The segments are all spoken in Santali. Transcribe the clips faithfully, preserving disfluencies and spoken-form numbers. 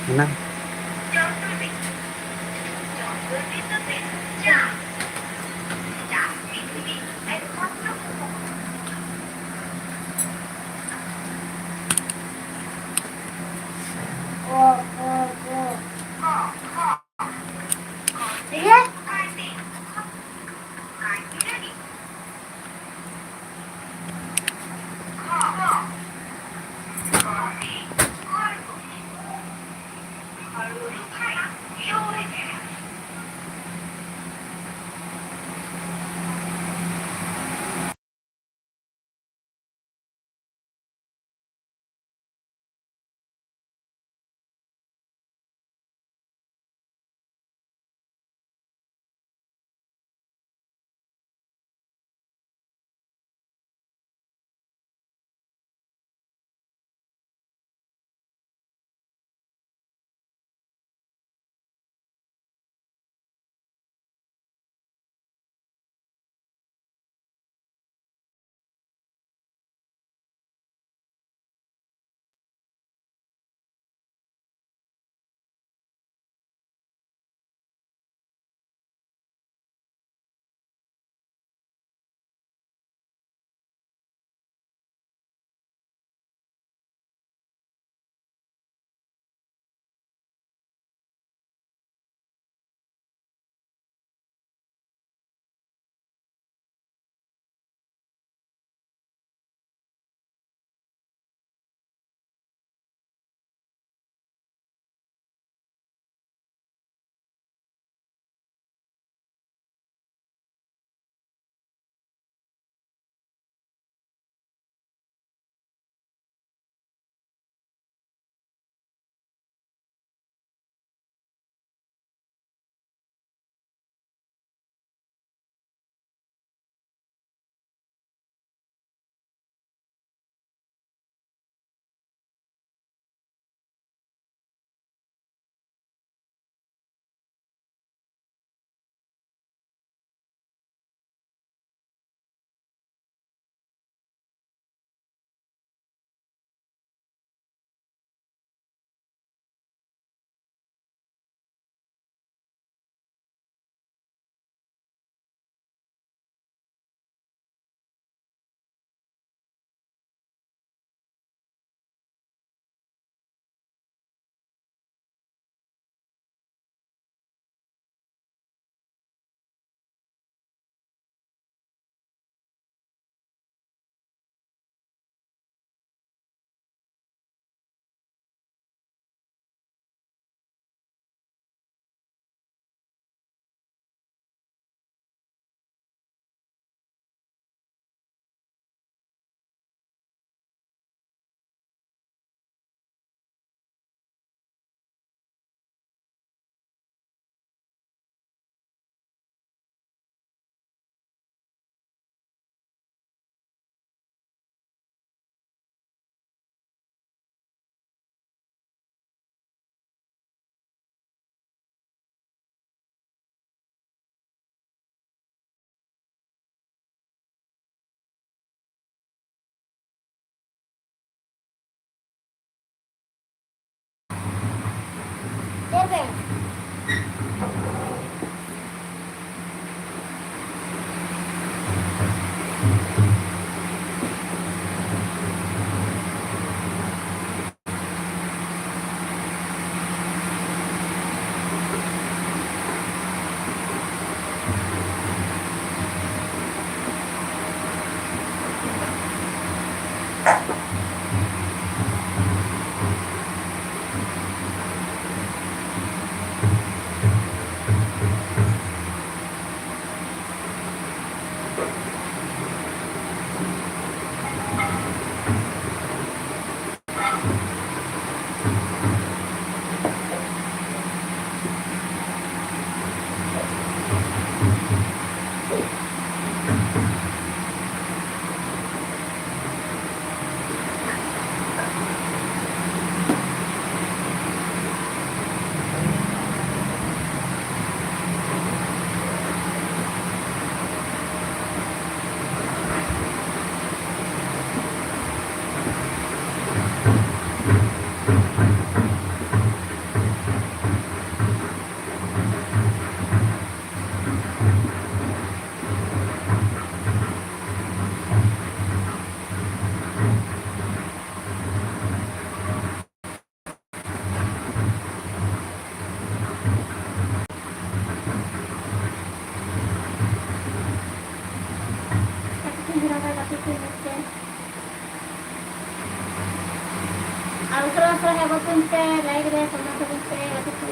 ᱦᱮᱱᱟᱝ᱾ ᱟᱨ ᱩᱥᱟᱹᱨᱟ ᱩᱥᱟᱹᱨᱟ ᱦᱮᱡ ᱜᱚᱫ ᱯᱮ, ᱞᱟᱭᱤᱠ ᱨᱮ ᱠᱚᱢᱮᱱᱴ ᱛᱟᱵᱚᱱ ᱯᱮ ᱜᱟᱛᱮ ᱠᱚ᱾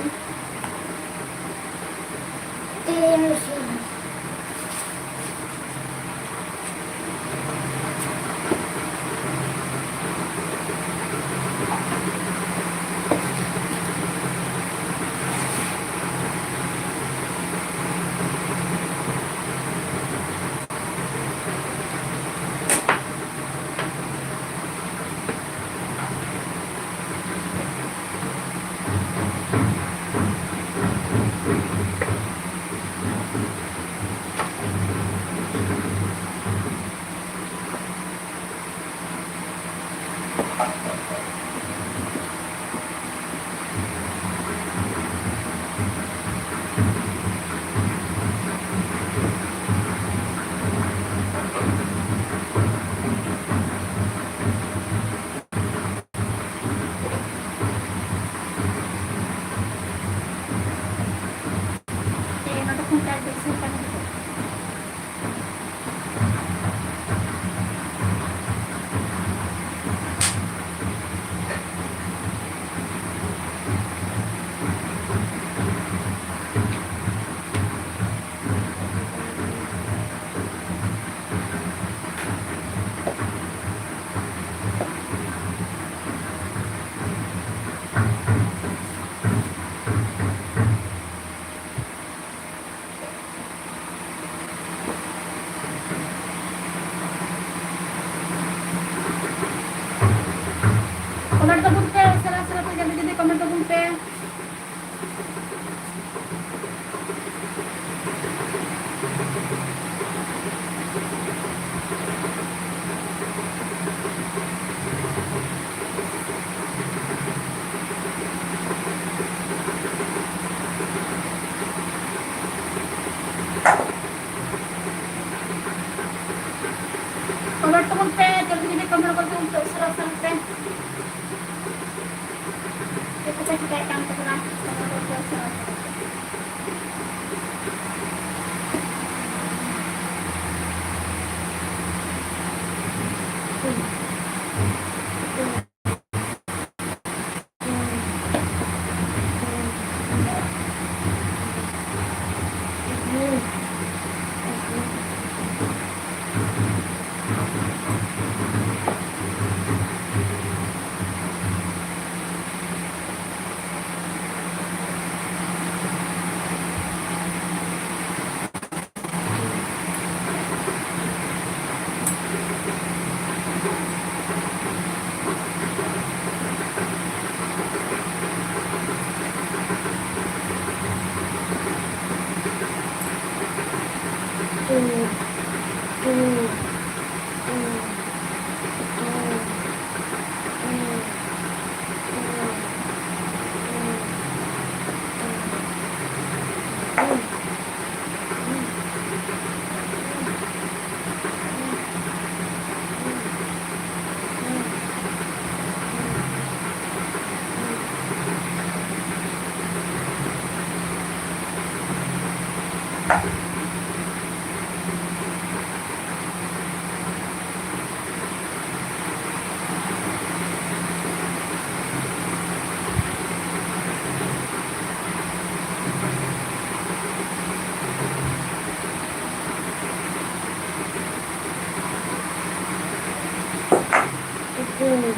कमेंट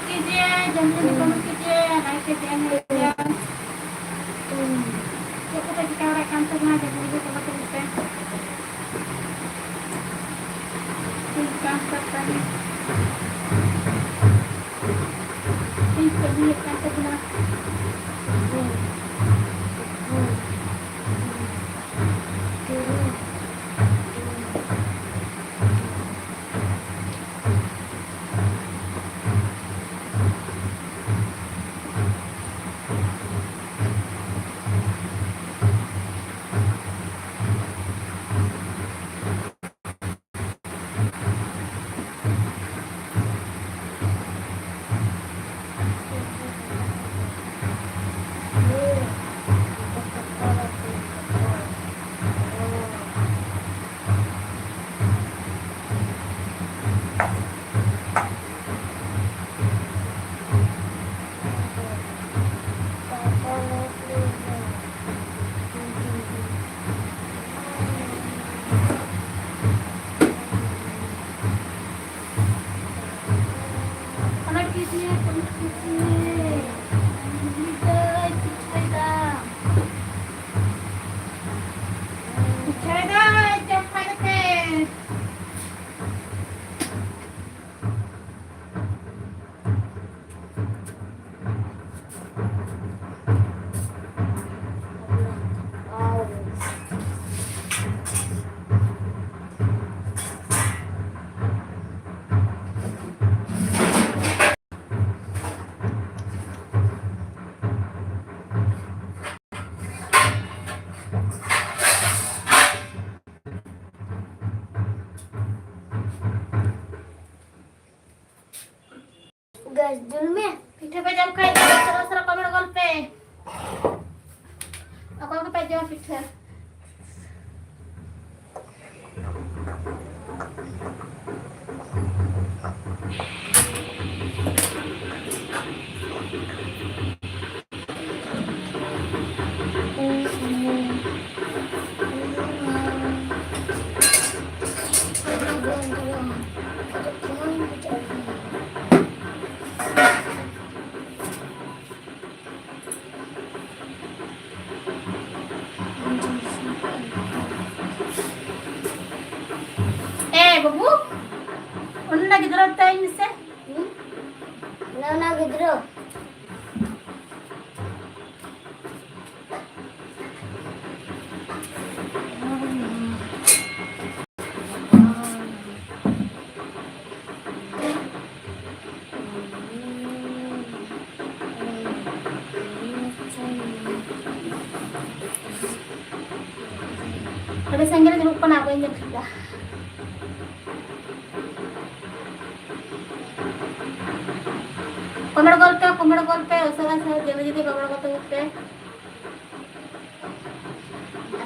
कीजिए, जल्दी जल्दी कमेंट कीजिए, लाइक कीजिए, शेयर कीजिए। चेक को चिका रहा काम तो ना जल्दी जल्दी कमेंट कीजिए। ठीक काम करता है। ठीक तो भी काम करना। ᱜᱮᱥ ᱫᱩᱞ ᱢᱮ᱾ ᱯᱤᱴᱷᱟᱹ ᱯᱮ ᱡᱚᱢ ᱠᱷᱟᱡ ᱫᱚ ᱥᱟᱨᱟ ᱥᱟᱨᱟ ᱠᱚᱢᱮᱱᱴ ᱜᱚᱞ ᱯᱮ᱾ ᱚᱠᱚᱭ ᱠᱚᱯᱮ ᱡᱚᱢ ᱯᱤᱴᱷᱟᱹ? ᱚᱱᱟ ᱜᱤᱫᱽᱨᱟᱹ ᱛᱟᱭ ᱢᱮᱥᱮ᱾ ᱦᱩᱸ? ᱚᱱᱟ, ᱚᱱᱟ ᱜᱤᱫᱽᱨᱟᱹ᱾ ᱟᱹᱰᱤ ᱥᱟᱺᱜᱤᱧ ᱨᱮ ᱫᱩᱲᱩᱵ ᱠᱟᱱᱟ, ᱵᱟᱹᱧ ᱧᱮᱞ ᱴᱷᱤᱠᱟ᱾ ᱠᱚᱢᱮᱰ ᱜᱚᱞ ᱯᱮ, ᱠᱚᱢᱮᱰ ᱜᱚᱞ ᱯᱮ, ᱩᱥᱟᱹᱨᱟ ᱩᱥᱟᱹᱨᱟ ᱡᱚᱞᱫᱤ ᱡᱚᱞᱫᱤ ᱠᱚᱢᱮᱰ ᱜᱚᱞ ᱯᱮ᱾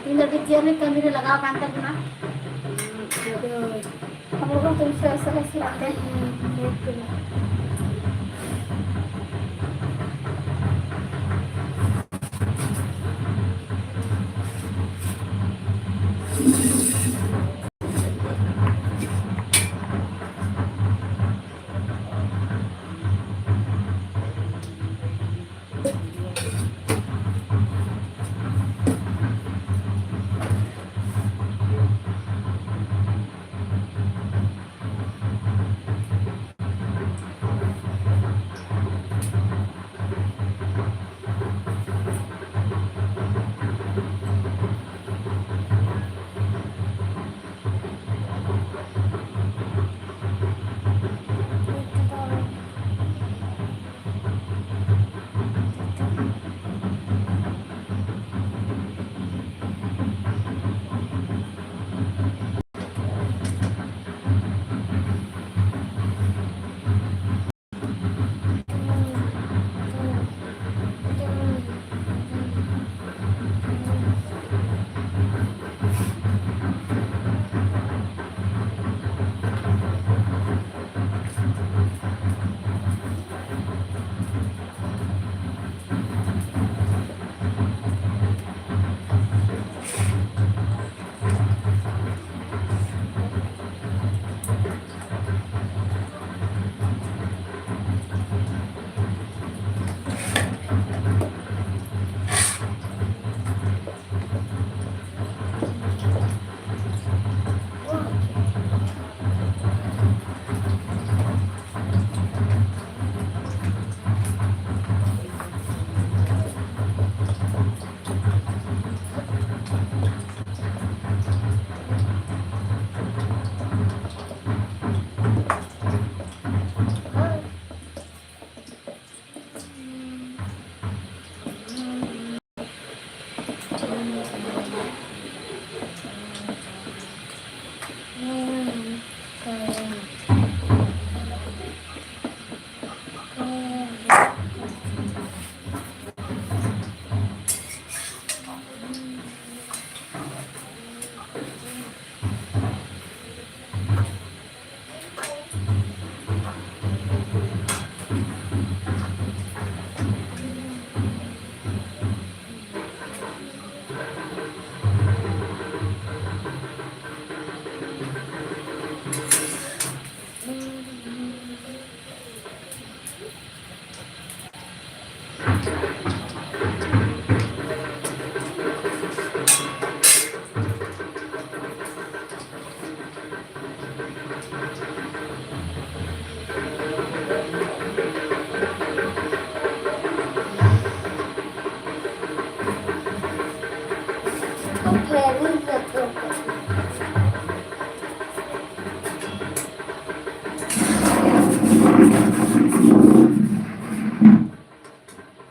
ᱛᱤᱦᱤᱧ ᱫᱚ ᱟᱹᱰᱤ ᱡᱳᱨ ᱨᱮ ᱠᱟᱹᱢᱤ ᱨᱮ ᱞᱟᱜᱟᱣ ᱠᱟᱱ ᱛᱟᱵᱚᱱᱟ᱾ ᱠᱚᱢᱮᱰ ᱜᱚᱞ ᱯᱮ, ᱩᱥᱟᱹᱨᱟ ᱩᱥᱟᱹᱨᱟ ᱯᱮ᱾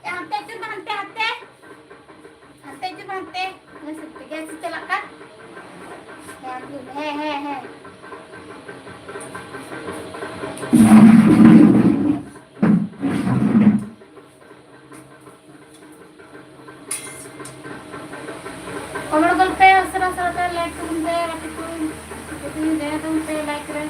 ᱮ, ᱦᱟᱱᱛᱮ ᱟᱹᱪᱩᱨ ᱢᱮ, ᱦᱟᱱᱛᱮ, ᱦᱟᱱᱛᱮ᱾ ᱦᱟᱱᱛᱮ ᱟᱹᱪᱩᱨ ᱢᱮ, ᱦᱟᱱᱛᱮ᱾ ᱜᱮᱥ ᱪᱟᱞᱟᱜ ᱠᱟᱱ᱾ ᱦᱮᱸ, ᱦᱮᱸ, ᱦᱮᱸ, ᱦᱮᱸ᱾ ᱚᱢᱚᱲ ᱜᱚᱫ ᱯᱮ, ᱩᱥᱟᱹᱨᱟ ᱩᱥᱟᱹᱨᱟ ᱛᱮ like ᱛᱟᱵᱚᱱ ᱯᱮ, ᱜᱟᱛᱮ ᱠᱚ᱾ ᱡᱚᱛᱚ ᱜᱮ ᱫᱟᱭᱟ ᱛᱟᱵᱚᱱ ᱯᱮ, like ᱨᱮ᱾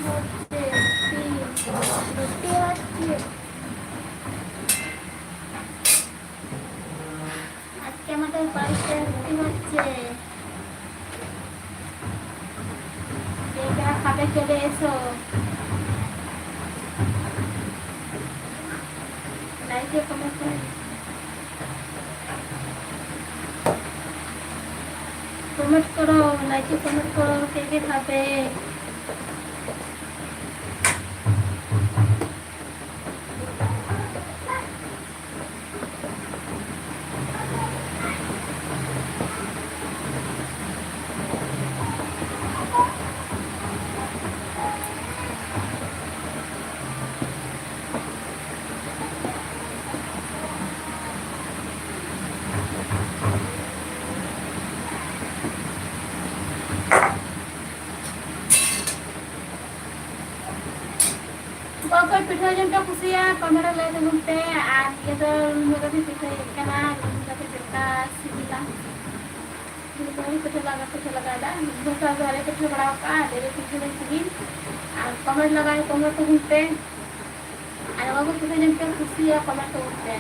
হচ্ছে, রুটি হচ্ছে। আজকে আমাদের বাড়িতে রুটি হচ্ছে। যে যারা খাবে চলে এসো। লাইকে কমেন্ট করে। কমেন্ট করো, লাইকে কমেন্ট করো, কে কে খাবে। ᱚᱠᱚᱭ ᱚᱠᱚᱭ ᱯᱤᱴᱷᱟᱹ ᱡᱚᱢ ᱯᱮ ᱠᱩᱥᱤᱭᱟᱜᱼᱟ, ᱠᱚᱢᱮᱱᱴ ᱨᱮ ᱞᱟᱹᱭ ᱛᱟᱵᱚᱱ ᱯᱮ᱾ ᱟᱨ ᱱᱤᱭᱟᱹ ᱫᱚ ᱱᱤᱭᱟᱹ ᱫᱚ ᱯᱤᱴᱷᱟᱹ ᱦᱩᱭᱩᱜ ᱠᱟᱱᱟ, ᱡᱚᱢ ᱠᱟᱛᱮ ᱪᱮᱫ ᱞᱮᱠᱟ ᱥᱤᱵᱤᱞᱟ᱾ ᱤᱧ ᱫᱚ ᱯᱤᱴᱷᱟᱹ ᱞᱟᱜᱟ, ᱯᱤᱴᱷᱟᱹ ᱞᱟᱜᱟᱣ ᱫᱟ᱾ ᱤᱧ ᱫᱚ ᱥᱟᱶ ᱫᱚ ᱟᱞᱮ ᱯᱤᱴᱷᱟᱹ ᱵᱟᱲᱟᱣ ᱠᱟᱜᱼᱟ, ᱟᱞᱮ ᱫᱚ ᱯᱤᱴᱷᱟᱹ ᱞᱮ ᱤᱥᱤᱱ᱾ ᱟᱨ ᱠᱚᱢᱮᱱᱴ ᱞᱟᱜᱟᱣ, ᱠᱚᱢᱮᱱᱴ ᱛᱟᱵᱚᱱ ᱯᱮ᱾ ᱟᱨ ᱚᱠᱚᱭ ᱠᱚ ᱯᱤᱴᱷᱟᱹ ᱡᱚᱢ ᱯᱮ ᱠᱩᱥᱤᱭᱟᱜᱼᱟ, ᱠᱚᱢᱮᱱᱴ ᱛᱟᱵᱚᱱ ᱯᱮ᱾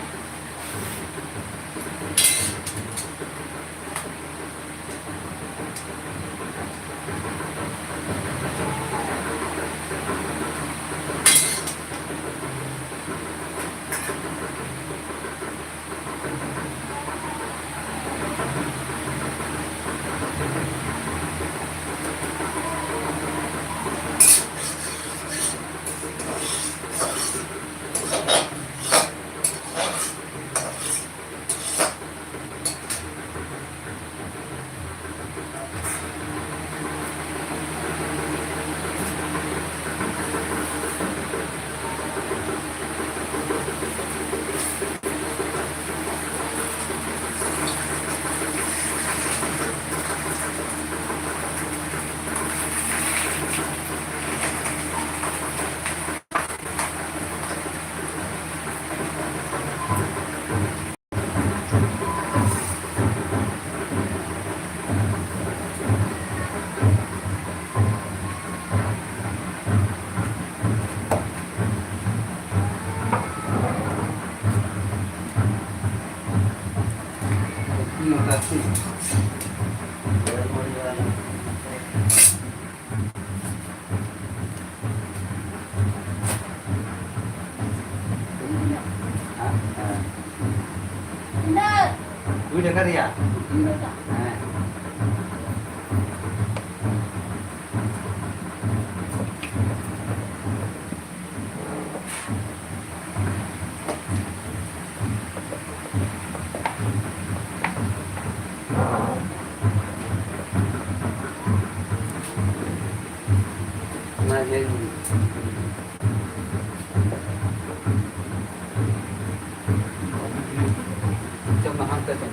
ᱵᱷᱮᱜᱟᱨ ᱜᱮᱭᱟ᱾ ᱦᱮᱸ᱾ ᱚᱱᱟ ᱜᱮ᱾ ᱪᱚ, ᱢᱟ ᱦᱟᱱᱛᱮ ᱪᱚ᱾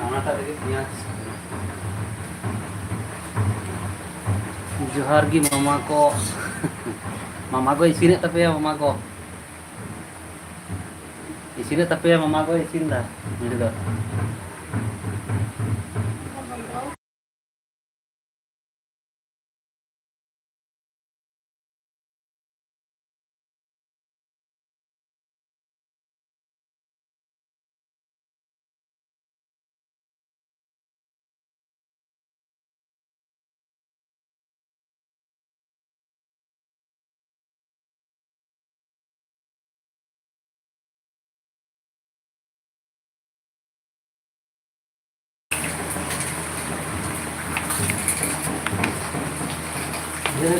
ᱚᱱᱟᱴᱟᱜ ᱨᱮᱜᱮ ᱯᱮᱸᱭᱟᱡᱽ᱾ ᱡᱚᱦᱟᱨ ᱜᱮ ᱢᱟᱢᱟ ᱠᱚ᱾ ᱢᱟᱢᱟ ᱠᱚ ᱤᱥᱤᱱᱮᱫ ᱛᱟᱯᱮᱭᱟ, ᱢᱟᱢᱟ ᱠᱚ᱾ ᱤᱥᱤᱱᱮᱫ ᱛᱟᱯᱮᱭᱟ, ᱢᱟᱢᱟ ᱠᱚ ᱤᱥᱤᱱ ᱫᱟ ᱱᱚᱸᱰᱮ ᱫᱚ᱾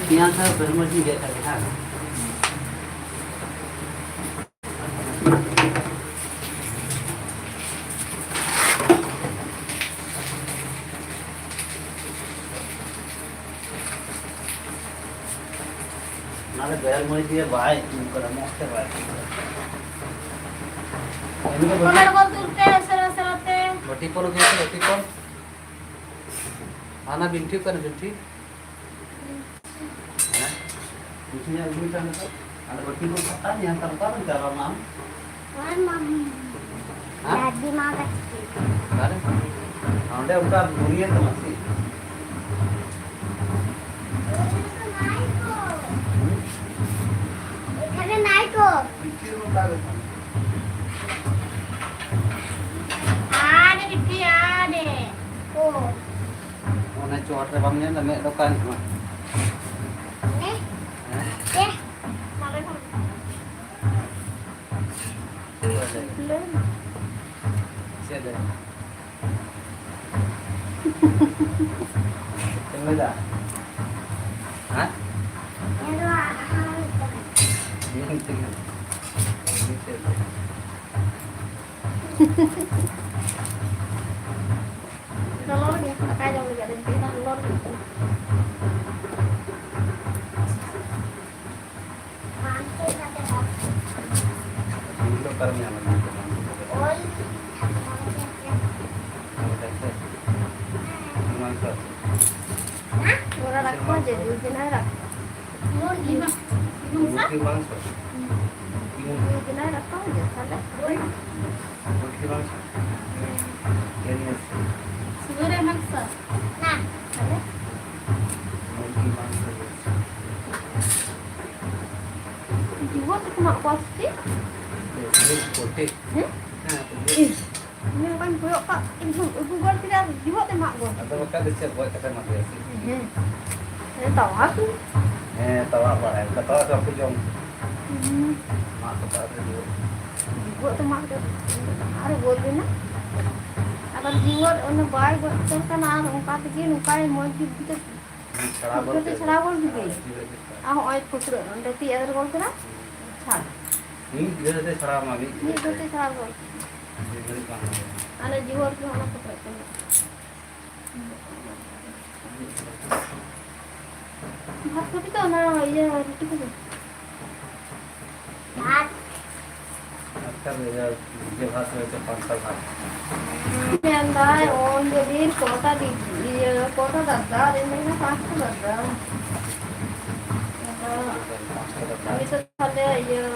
ᱯᱮᱸᱭᱟᱡᱽ ᱟᱨ ᱵᱮᱨᱮᱞ ᱢᱟᱹᱨᱤᱪ ᱤᱧ ᱜᱮᱫ ᱠᱟᱜ ᱜᱮ, ᱦᱮᱸ᱾ ᱚᱱᱟ ᱫᱚ ᱵᱮᱨᱮᱞ ᱢᱟᱹᱨᱤᱪ ᱫᱤᱭᱮ ᱵᱟᱭ ᱤᱥᱤᱱ ᱠᱟᱫᱟ, ᱢᱚᱡᱽ ᱛᱮ ᱵᱟᱭ ᱤᱥᱤᱱ ᱠᱟᱫᱟ᱾ ᱮᱢᱱᱤ ᱫᱚ ᱵᱟᱹᱴᱤ ᱠᱚᱞᱮ ᱜᱚᱞ ᱛᱩᱨ ᱛᱮ, ᱥᱮᱨᱟ ᱥᱮᱨᱟ ᱛᱮ᱾ ᱵᱟᱹᱴᱤ ᱯᱚᱨ ᱩᱫᱩᱜ ᱢᱮᱥᱮ, ᱵᱟᱹᱴᱤ ᱯᱚᱨ᱾ ᱦᱟᱱᱟ ᱵᱤᱱᱴᱷᱤ ᱚᱠᱟᱨᱮ, ᱵᱤᱱᱴᱷᱤ? ᱦᱮᱸ? ᱵᱤᱱᱴᱷᱤ ᱧᱮᱞ ᱟᱹᱜᱩᱭ ᱛᱟᱢ ᱱᱤᱛᱚᱜ᱾ ᱟᱫᱚ ᱵᱟᱹᱴᱤ ᱠᱚ ᱥᱟᱯᱷᱟ ᱧᱮᱞ ᱛᱟᱢ, ᱚᱠᱟ ᱨᱮᱢ ᱪᱟᱞᱟᱣ ᱞᱮᱱᱟ ᱟᱢ? ᱦᱮᱸ, ᱢᱟᱢ᱾ ᱦᱮᱸ? ᱫᱟᱫᱤ ᱢᱟ ᱜᱟᱛᱮ᱾ ᱚᱠᱟᱨᱮ? ᱚᱸᱰᱮ ᱚᱱᱠᱟ ᱵᱩᱲᱤᱭᱟᱹ ᱛᱟᱢᱟ ᱥᱮ? ᱮᱠᱷᱟᱱᱮ ᱱᱟᱭ ᱛᱚ᱾ ᱵᱷᱤᱛᱤᱨ ᱨᱮ ᱚᱠᱟ ᱨᱮ ᱛᱟᱢᱟ? ᱟᱨᱮ ᱵᱤᱴᱤ, ᱟᱨᱮ᱾ ᱚ᱾ ᱚᱱᱮ ᱪᱚᱴ ᱨᱮ ᱵᱟᱢ ᱧᱮᱞ ᱮᱫᱟ, ᱢᱮᱫ ᱫᱚ ᱚᱠᱟᱭᱮᱱ ᱛᱟᱢᱟ? ᱚᱱᱮ? ᱪᱮᱫ ᱮᱢ ᱞᱟᱹᱭᱫᱟ? ᱦᱮᱸ? ᱤᱧ ᱛᱮᱜᱮ᱾ ᱞᱚᱞᱚ ᱨᱮᱜᱮ ᱫᱟᱠᱟ ᱡᱚᱢ ᱞᱟᱹᱜᱤᱫ ᱟᱫᱚᱧ ᱢᱮᱛᱟᱭ ᱠᱟᱱᱟ, ᱞᱚᱞᱚ ᱨᱮᱜᱮ᱾ ᱥᱤᱢ ᱫᱚ ᱚᱠᱟᱨᱮᱢ ᱧᱟᱢᱟ? ᱢᱟᱝᱥᱚ᱾ ᱚᱲᱟᱜ ᱨᱟᱠᱷᱚ ᱡᱮ, ᱫᱩ ᱫᱤᱱ ᱟᱨ ᱨᱟᱠᱷᱚ᱾ ᱢᱩᱨᱜᱤ ᱢᱟᱝᱥᱚ? ᱢᱩᱨᱜᱤ ᱢᱟᱝᱥᱚ? ᱦᱩᱸ᱾ ᱫᱩ ᱫᱤᱱ ᱟᱨ ᱨᱟᱠᱷᱚ ᱡᱮ, ᱛᱟᱦᱞᱮ? ᱢᱩᱨᱜᱤ ᱢᱟᱝᱥᱚ? ᱦᱩᱸ᱾ ᱥᱩᱨ ᱨᱮ ᱢᱟᱝᱥᱚ? ᱛᱟᱦᱞᱮ? ᱢᱩᱨᱜᱤ ᱢᱟᱝᱥᱚ᱾ ᱡᱩᱣᱟᱹ ᱛᱮᱠᱚ ᱢᱟᱜ ᱠᱚᱣᱟ ᱥᱮ ᱪᱮᱫ? ᱦᱮᱸ? ᱤᱧ ᱚᱱᱠᱟᱧ ᱠᱚᱭᱚᱜ ᱠᱟᱜ, ᱤᱧ ᱦᱚᱸ ᱟᱹᱜᱩ ᱜᱚᱫ ᱠᱮᱫᱟ, ᱟᱨ ᱡᱩᱣᱟᱹᱜ ᱛᱮ ᱢᱟᱜ ᱜᱚᱫ᱾ ᱟᱫᱚ ᱵᱟᱠᱷᱟᱡ ᱫᱚ ᱪᱮᱫ ᱜᱚᱡ ᱠᱟᱛᱮ ᱢᱟᱜ ᱦᱩᱭᱩᱜᱼᱟ ᱥᱮ? ᱦᱮᱸ᱾ ᱦᱮᱸ, ᱛᱟᱣᱟ ᱠᱚ᱾ ᱦᱮᱸ, ᱛᱟᱣᱟ ᱵᱟᱲᱟᱭ, ᱛᱟᱣᱟ ᱫᱚ ᱵᱟᱠᱚ ᱡᱚᱢ᱾ ᱦᱩᱸ᱾ ᱢᱟᱜ ᱠᱟᱛᱮ ᱟᱫᱚ ᱡᱩᱣᱟᱹᱜ᱾ ᱡᱩᱣᱟᱹᱜ ᱛᱮ ᱢᱟᱜ ᱠᱟᱛᱮ ᱟᱨ ᱜᱚᱫ ᱞᱮᱱᱟ᱾ ᱟᱵᱟᱨ ᱡᱩᱣᱟᱹᱜ ᱚᱱᱟ ᱵᱟᱭ ᱜᱚᱡ ᱩᱛᱟᱹᱨ ᱠᱟᱱᱟ, ᱟᱨ ᱚᱱᱠᱟ ᱛᱮᱜᱮ ᱱᱚᱝᱠᱟᱭ ᱢᱚᱡᱽ ᱜᱮ ᱵᱩᱡᱷᱟᱹᱜ ᱠᱟᱱᱟ᱾ ᱪᱷᱟᱲᱟᱣ ᱜᱤᱫᱽᱨᱟᱹ ᱫᱚ ᱜᱚᱫ ᱪᱷᱟᱲᱟᱣ ᱜᱚᱫ ᱠᱮᱫᱟᱭ᱾ ᱦᱮᱸ, ᱜᱤᱫᱽᱨᱟᱹ ᱫᱚ ᱪᱷᱟᱲᱟᱣ᱾ ᱟᱨ ᱦᱚᱸᱜᱼᱚᱭ ᱯᱷᱩᱴᱨᱟᱹ ᱚᱸᱰᱮ ᱛᱤ ᱮᱫ ᱜᱚᱫ ᱠᱮᱫᱟ᱾ ᱦᱩᱸ᱾ ᱪᱷᱟᱲ᱾ ᱢᱤᱫ ᱜᱷᱟᱹᱲᱤᱡ ᱛᱮ ᱪᱷᱟᱲᱟᱣ ᱢᱟ, ᱢᱤᱫ ᱢᱤᱫ ᱜᱷᱟᱹᱲᱤᱡ ᱜᱷᱟᱹᱲᱤᱡ ᱛᱮ᱾ ᱛᱮ ᱪᱷᱟᱲᱟᱣ ᱜᱚᱫ᱾ ᱢᱤᱫ ᱜᱷᱟᱹᱲᱤᱡ ᱵᱟᱝ ᱦᱩᱭᱩᱜᱼᱟ᱾ ᱟᱞᱮ ᱡᱩᱣᱟᱹ ᱨᱮᱜᱮ ᱚᱱᱟ ᱯᱷᱩᱴᱨᱟᱹᱜ ᱠᱟᱱᱟ᱾ ᱵᱷᱟᱛ ᱠᱚᱯᱤ ᱛᱚ ᱚᱱᱟ ᱤᱭᱟᱹ ᱨᱩᱴᱤ ᱠᱚᱫᱚ᱾ ᱵᱷᱟᱛ᱾ ᱟᱪᱪᱷᱟ, ᱤᱭᱟᱹ, ᱤᱭᱟᱹ ᱵᱷᱟᱛ ᱦᱚᱭᱛᱳ ᱯᱟᱸᱪᱴᱟ ᱵᱷᱟᱛ᱾ ᱢᱮᱱᱫᱟᱭ, ᱚᱞ ᱜᱮ ᱵᱤᱱ ᱠᱚᱴᱟ ᱫᱤ-, ᱤᱭᱟᱹ, ᱠᱚᱴᱟ ᱫᱟᱫᱟ? ᱟᱨ ᱤᱧ ᱢᱮᱱᱟ, ᱯᱟᱸᱪᱴᱟ ᱫᱟᱫᱟ᱾ ᱟᱫᱚ ᱯᱟᱸᱪᱴᱟ ᱫᱟᱫᱟ᱾ ᱩᱱᱤ ᱫᱚ ᱛᱟᱦᱞᱮ ᱤᱭᱟᱹ,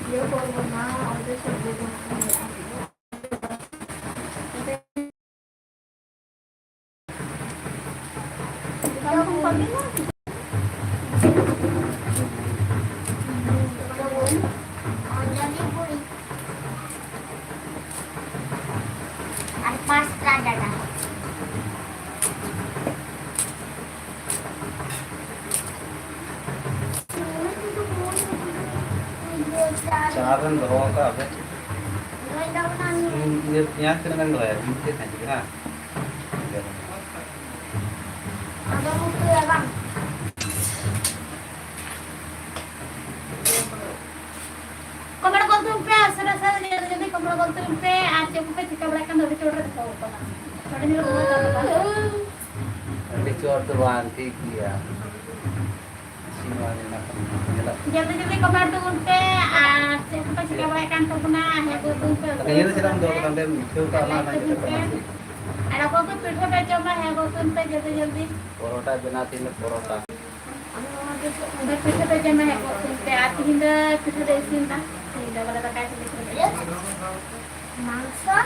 ᱤᱭᱟᱹ ᱠᱚ ᱵᱮᱱᱟᱣᱟ, ᱚᱸᱰᱮ ᱥᱚᱵᱽᱡᱤ ᱠᱚ ᱵᱮᱱᱟᱣᱟ᱾ ᱟᱨ ᱯᱟᱸᱪᱴᱟ ᱰᱟᱰᱟ᱾ ᱪᱟ ᱵᱮᱱ ᱫᱚᱦᱚ ᱟᱠᱟᱫᱼᱟ ᱵᱮᱱ? ᱤᱭᱟᱹ, ᱯᱮᱸᱭᱟᱡᱽ ᱛᱤᱱᱟᱹᱜ ᱜᱟᱱ ᱫᱚᱦᱚᱭᱟ? ᱢᱤᱫᱴᱮᱡ ᱠᱷᱟᱱ ᱜᱮ, ᱦᱮᱸ? ᱟᱫᱚ ᱩᱛᱩᱭᱟ ᱵᱟᱝ? ᱠᱚᱢᱮᱱᱴ ᱜᱚᱞ ᱛᱟᱵᱚᱱ ᱯᱮ, ᱥᱟᱨᱟ ᱥᱟᱨᱟ ᱡᱚᱞᱫᱤ ᱡᱚᱞᱫᱤ ᱠᱚᱢᱮᱱᱴ ᱜᱚᱞ ᱛᱟᱵᱚᱱ ᱯᱮ, ᱟᱨ ᱪᱮᱫ ᱠᱚᱯᱮ ᱪᱤᱠᱟᱹ ᱵᱟᱲᱟᱭᱮᱫ ᱠᱟᱱ ᱫᱚ ᱟᱹᱰᱤ ᱪᱚᱴ ᱨᱮ ᱫᱚᱦᱚ ᱠᱟᱱᱟ᱾ ᱟᱹᱰᱤ ᱪᱚᱴ ᱫᱚ ᱵᱟᱝ, ᱴᱷᱤᱠ ᱜᱮᱭᱟ᱾ ᱡᱚᱞᱫᱤ ᱡᱚᱞᱫᱤ ᱠᱚᱢᱮᱱᱴ ᱛᱟᱵᱚᱱ ᱯᱮ, ᱟᱨ ᱪᱮᱫ ᱠᱚᱯᱮ ᱪᱤᱠᱟᱹ ᱵᱟᱲᱟᱭᱮᱫ ᱠᱟᱱ ᱛᱟᱵᱚᱱᱟ, ᱦᱮᱸ ᱜᱚ ᱛᱟᱵᱚᱱ ᱯᱮ᱾ ᱟᱫᱚ ᱤᱭᱟᱹ ᱫᱚ ᱪᱮᱫᱟᱜ ᱮᱢ ᱫᱚᱦᱚ ᱠᱟᱫᱟ? ᱚᱸᱰᱮ ᱢᱤᱫᱴᱷᱮᱱ ᱠᱟᱜ ᱢᱮ, ᱟᱨ ᱞᱟᱭᱤᱠ ᱚᱱᱟ ᱛᱟᱵᱚᱱ ᱧᱮᱞ ᱯᱮ᱾ ᱠᱟᱛᱮ ᱟᱨ ᱚᱠᱚᱭ ᱠᱚ ᱯᱤᱴᱷᱟᱹ ᱯᱮ ᱡᱚᱢᱟ, ᱦᱮᱸ ᱜᱚ ᱛᱟᱵᱚᱱ ᱯᱮ ᱡᱚᱞᱫᱤ ᱡᱚᱞᱫᱤ᱾ ᱯᱚᱨᱚᱴᱟ ᱵᱮᱱᱟᱣ, ᱛᱮᱦᱮᱧ ᱫᱚ ᱯᱚᱨᱚᱴᱟ᱾ ᱟᱫᱚ ᱯᱤᱴᱷᱟᱹ ᱯᱮ ᱡᱚᱢᱟ, ᱦᱮᱸ ᱜᱚ ᱛᱟᱵᱚᱱ ᱯᱮ᱾ ᱟᱨ ᱛᱤᱦᱤᱧ ᱫᱚ ᱯᱤᱴᱷᱟᱹ ᱞᱮ ᱤᱥᱤᱱ ᱮᱫᱟ᱾ ᱛᱤᱦᱤᱧ ᱫᱚ ᱵᱚᱞᱮ ᱫᱟᱠᱟ ᱤᱥᱤᱱ ᱞᱮ ᱤᱥᱤᱱ ᱞᱮᱫᱟ᱾ ᱢᱟᱝᱥᱚ?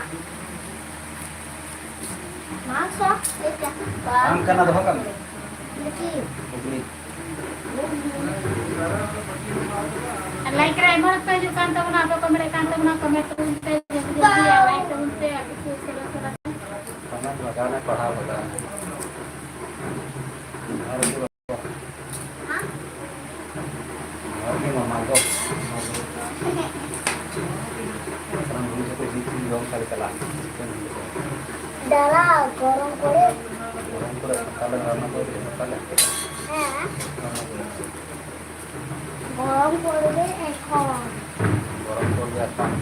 ᱢᱟᱝᱥᱚ? ᱵᱟᱝ ᱠᱟᱱᱟ, ᱫᱚᱦᱚ ᱠᱟᱜ ᱢᱮ᱾ ᱜᱷᱩᱜᱽᱱᱤ᱾ ᱞᱟᱭᱤᱠ ᱨᱮ ᱟᱭᱢᱟ ᱦᱚᱲ ᱯᱮ ᱦᱤᱡᱩᱜ ᱠᱟᱱ ᱛᱟᱵᱚᱱᱟ, ᱟᱯᱮ ᱠᱚ ᱢᱮᱱᱮᱫ ᱠᱟᱱ ᱛᱟᱵᱚᱱᱟ, ᱠᱚᱢᱮᱱᱴ ᱛᱟᱵᱚᱱ ᱯᱮ, ᱡᱚᱞᱫᱤ ᱡᱚᱞᱫᱤ, ᱟᱨ ᱞᱟᱭᱤᱠ ᱛᱟᱵᱚᱱ ᱯᱮ, ᱟᱹᱰᱤ ᱥᱩᱨ ᱥᱮᱵᱟ ᱥᱮᱵᱟ᱾ ᱠᱚᱢᱮᱱᱴ ᱞᱟᱜᱟᱣ ᱢᱮ, ᱯᱟᱲᱦᱟᱣ ᱞᱟᱜᱟᱣ ᱢᱮ᱾ ᱟᱨ ᱡᱚᱦᱟᱨ ᱜᱮ ᱢᱟᱢᱟ ᱜᱚ᱾ ᱥᱟᱱᱟᱢ ᱦᱩᱲᱩ ᱠᱚ ᱡᱤᱞ ᱯᱤᱞ ᱡᱚᱢ ᱠᱟᱛᱮ ᱪᱟᱞᱟᱜ᱾ ᱫᱟᱫᱟ, ᱜᱚᱨᱚᱢ ᱠᱚᱨᱮ᱾ ᱜᱚᱨᱚᱢ ᱠᱚᱨᱮ ᱥᱟᱠᱟᱞᱮ ᱨᱟᱱᱟ ᱠᱚ ᱥᱟᱠᱟᱞᱮ᱾ ᱦᱮᱸ᱾ ᱨᱟᱱᱟ ᱠᱚ᱾ ᱜᱚᱨᱚᱢ ᱠᱚᱨᱮ ᱮᱠᱷᱚᱱ᱾ ᱜᱚᱨᱚᱢ ᱠᱚᱨᱮ ᱮᱠᱷᱚᱱ᱾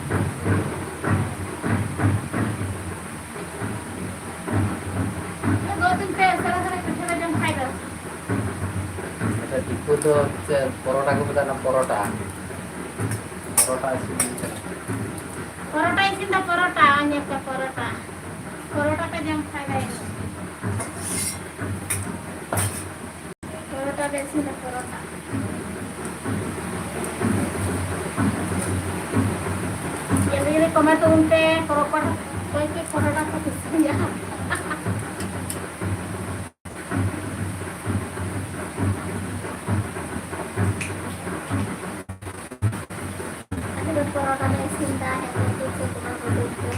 ᱜᱚᱨᱚᱢ ᱯᱮ ᱥᱟᱨᱟ ᱥᱟᱨᱟ ᱯᱤᱴᱷᱟᱹ ᱞᱮ ᱡᱚᱢ ᱠᱷᱟᱡ ᱫᱚ᱾ ᱟᱪᱪᱷᱟ, ᱫᱤᱠᱩ ᱫᱚ ᱪᱮᱫ ᱯᱚᱨᱚᱴᱟ ᱠᱚ ᱢᱮᱛᱟᱜ ᱠᱟᱱᱟ? ᱯᱚᱨᱚᱴᱟ᱾ ᱯᱚᱨᱚᱴᱟ ᱤᱥᱤᱱ ᱦᱩᱭᱩᱜ ᱠᱟᱱᱟ᱾ ᱯᱚᱨᱚᱴᱟ ᱤᱥᱤᱱ ᱫᱚ ᱯᱚᱨᱚᱴᱟ, ᱧᱮᱞ ᱯᱮ ᱯᱚᱨᱚᱴᱟ᱾ ᱯᱚᱨᱚᱴᱟ ᱯᱮ ᱡᱚᱢ ᱠᱷᱟᱡ ᱫᱚ᱾ ᱯᱚᱨᱚᱴᱟ ᱞᱮ ᱤᱥᱤᱱ ᱫᱟ, ᱯᱚᱨᱚᱴᱟ᱾ ᱡᱚᱞᱫᱤ ᱡᱚᱞᱫᱤ ᱠᱚᱢᱮᱱᱴ ᱛᱟᱵᱚᱱ ᱯᱮ, ᱯᱚᱨᱚᱴᱟ, ᱚᱠᱚᱭ ᱪᱮᱫ ᱯᱚᱨᱚᱴᱟ ᱠᱚ ᱠᱩᱥᱤᱭᱟᱜᱼᱟ᱾ ᱟᱞᱮ ᱫᱚ ᱯᱚᱨᱚᱴᱟ ᱞᱮ ᱤᱥᱤᱱ ᱫᱟ, ᱦᱮᱸ, ᱫᱩ ᱥᱚ ᱴᱟᱠᱟ ᱠᱚ ᱫᱩ ᱥᱚ᱾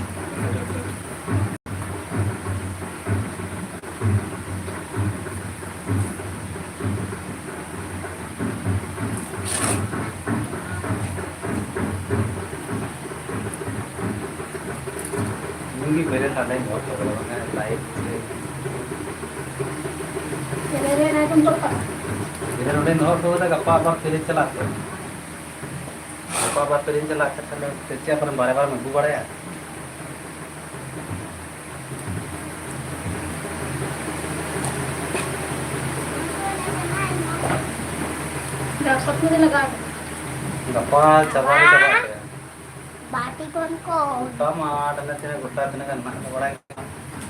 ᱞᱟᱭᱤᱵᱷ ᱦᱚᱲ ᱠᱚ ᱵᱚᱞᱚ ᱠᱟᱱᱟ, ᱞᱟᱭᱤᱵᱷ ᱨᱮ᱾ ᱪᱮᱫ ᱨᱮ ᱞᱟᱭᱤᱵᱷ ᱮᱢ ᱜᱚᱫ ᱠᱟᱜᱼᱟ? ᱛᱮᱦᱮᱧ ᱱᱚᱰᱮ ᱫᱚᱦᱚ ᱦᱚᱴᱚ ᱠᱟᱫᱟ, ᱜᱟᱯᱟ ᱟᱵᱟᱨ ᱯᱷᱤᱨᱤ ᱪᱟᱞᱟᱜ ᱛᱮ᱾ ᱜᱟᱯᱟ ᱟᱵᱟᱨ ᱯᱷᱤᱨᱤ ᱪᱟᱞᱟᱜ ᱠᱷᱟᱱ ᱛᱟᱦᱞᱮ ᱪᱮᱫ ᱟᱵᱟᱨ ᱵᱟᱨᱮ ᱵᱟᱨᱮᱢ ᱟᱹᱜᱩ ᱵᱟᱲᱟᱭᱟ? ᱜᱟᱯᱟ ᱥᱟᱛ ᱵᱟᱡᱮ ᱞᱟᱜᱟᱜᱼᱟ᱾ ᱜᱟᱯᱟ ᱪᱟᱵᱟ ᱜᱮ ᱪᱟᱵᱟᱜ ᱛᱮ᱾ ᱵᱟᱹᱴᱤ ᱠᱚᱱ ᱠᱚ᱾ ᱜᱚᱴᱟ ᱢᱟᱴᱷ ᱨᱮ ᱛᱤᱱᱟᱹᱜ, ᱜᱚᱴᱟ ᱛᱤᱱᱟᱹᱜ ᱜᱟᱱ ᱢᱮᱱᱟᱜ ᱠᱚ ᱵᱟᱲᱟᱭ ᱠᱟᱱᱟ᱾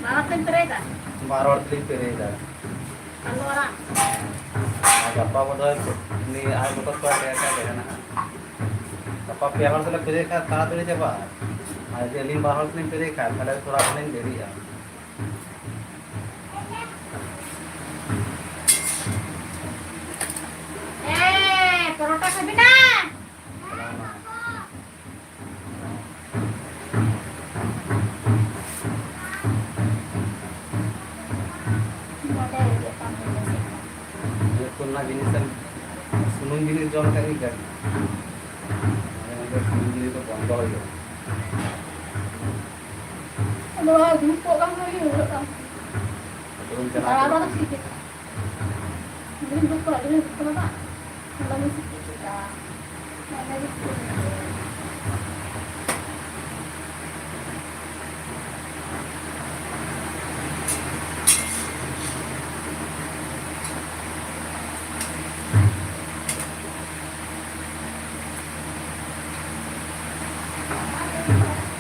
ᱵᱟᱨ ᱦᱚᱲ ᱛᱮᱢ ᱯᱮᱨᱮᱡᱟ? ᱵᱟᱨ ᱦᱚᱲ ᱛᱮᱞᱤᱧ ᱯᱮᱨᱮᱡᱟ᱾ ᱟᱨ ᱜᱟᱯᱟ ᱵᱚᱫᱷᱚᱭ ᱩᱱᱤ ᱟᱡ ᱵᱚᱠᱚᱛ ᱠᱚᱲᱟ ᱰᱷᱮᱨ ᱠᱟᱭ ᱛᱟᱦᱮᱸ ᱠᱟᱱᱟ ᱦᱟᱸᱜ᱾ ᱜᱟᱯᱟ ᱯᱮ ᱦᱚᱲ ᱛᱮᱞᱮ ᱯᱮᱨᱮᱡ ᱠᱷᱟᱱ ᱛᱟᱲᱟᱛᱟᱲᱤ ᱪᱟᱵᱟᱜᱼᱟ᱾ ᱟᱨ ᱡᱩᱫᱤ ᱟᱹᱞᱤᱧ ᱵᱟᱨ ᱦᱚᱲ ᱛᱮᱞᱤᱧ ᱯᱮᱨᱮᱡ ᱠᱷᱟᱱ, ᱛᱟᱦᱞᱮ ᱛᱷᱚᱲᱟ ᱜᱟᱱ ᱞᱤᱧ ᱫᱮᱨᱤᱜᱼᱟ᱾ ᱮ, ᱯᱚᱨᱚᱴᱟ ᱠᱷᱟᱵᱤ ᱱᱟ? ᱱᱤᱭᱟᱹ ᱠᱚ ᱨᱮᱱᱟᱜ ᱡᱤᱱᱤᱥ ᱮᱢ, ᱥᱩᱱᱩᱢ ᱡᱤᱱᱤᱥ ᱡᱚᱢ ᱞᱮᱠᱷᱟᱡ ᱜᱮ ᱜᱟᱹᱴᱤ᱾ ᱥᱩᱱᱩᱢ ᱡᱤᱱᱤᱥ ᱫᱚ ᱵᱚᱱᱫᱚ ᱦᱩᱭᱩᱜᱼᱟ᱾ ᱱᱚᱣᱟ ᱫᱩᱲᱩᱵ ᱠᱚᱜ ᱠᱟᱱ ᱠᱷᱟᱱ ᱜᱮ ᱩᱲᱟᱹᱜ ᱠᱟᱱ᱾ ᱟᱫᱚ ᱵᱚᱱ ᱪᱟᱞᱟᱜ ᱫᱟᱬᱟ ᱠᱟᱱᱟ᱾ ᱵᱟᱲᱟ ᱴᱷᱤᱠ ᱜᱮ᱾ ᱫᱩᱲᱩᱵ ᱫᱩᱲᱩᱵ ᱠᱚᱜ ᱫᱩᱲᱩᱵ ᱠᱟᱱᱟ ᱵᱟᱝ? ᱚᱱᱟ ᱜᱮ ᱪᱮᱫ ᱠᱚ ᱪᱤᱠᱟᱹᱜᱼᱟ? ᱚᱱᱟ ᱜᱮ ᱪᱮᱫ ᱠᱚ ᱪᱤᱠᱟᱹᱜᱼᱟ?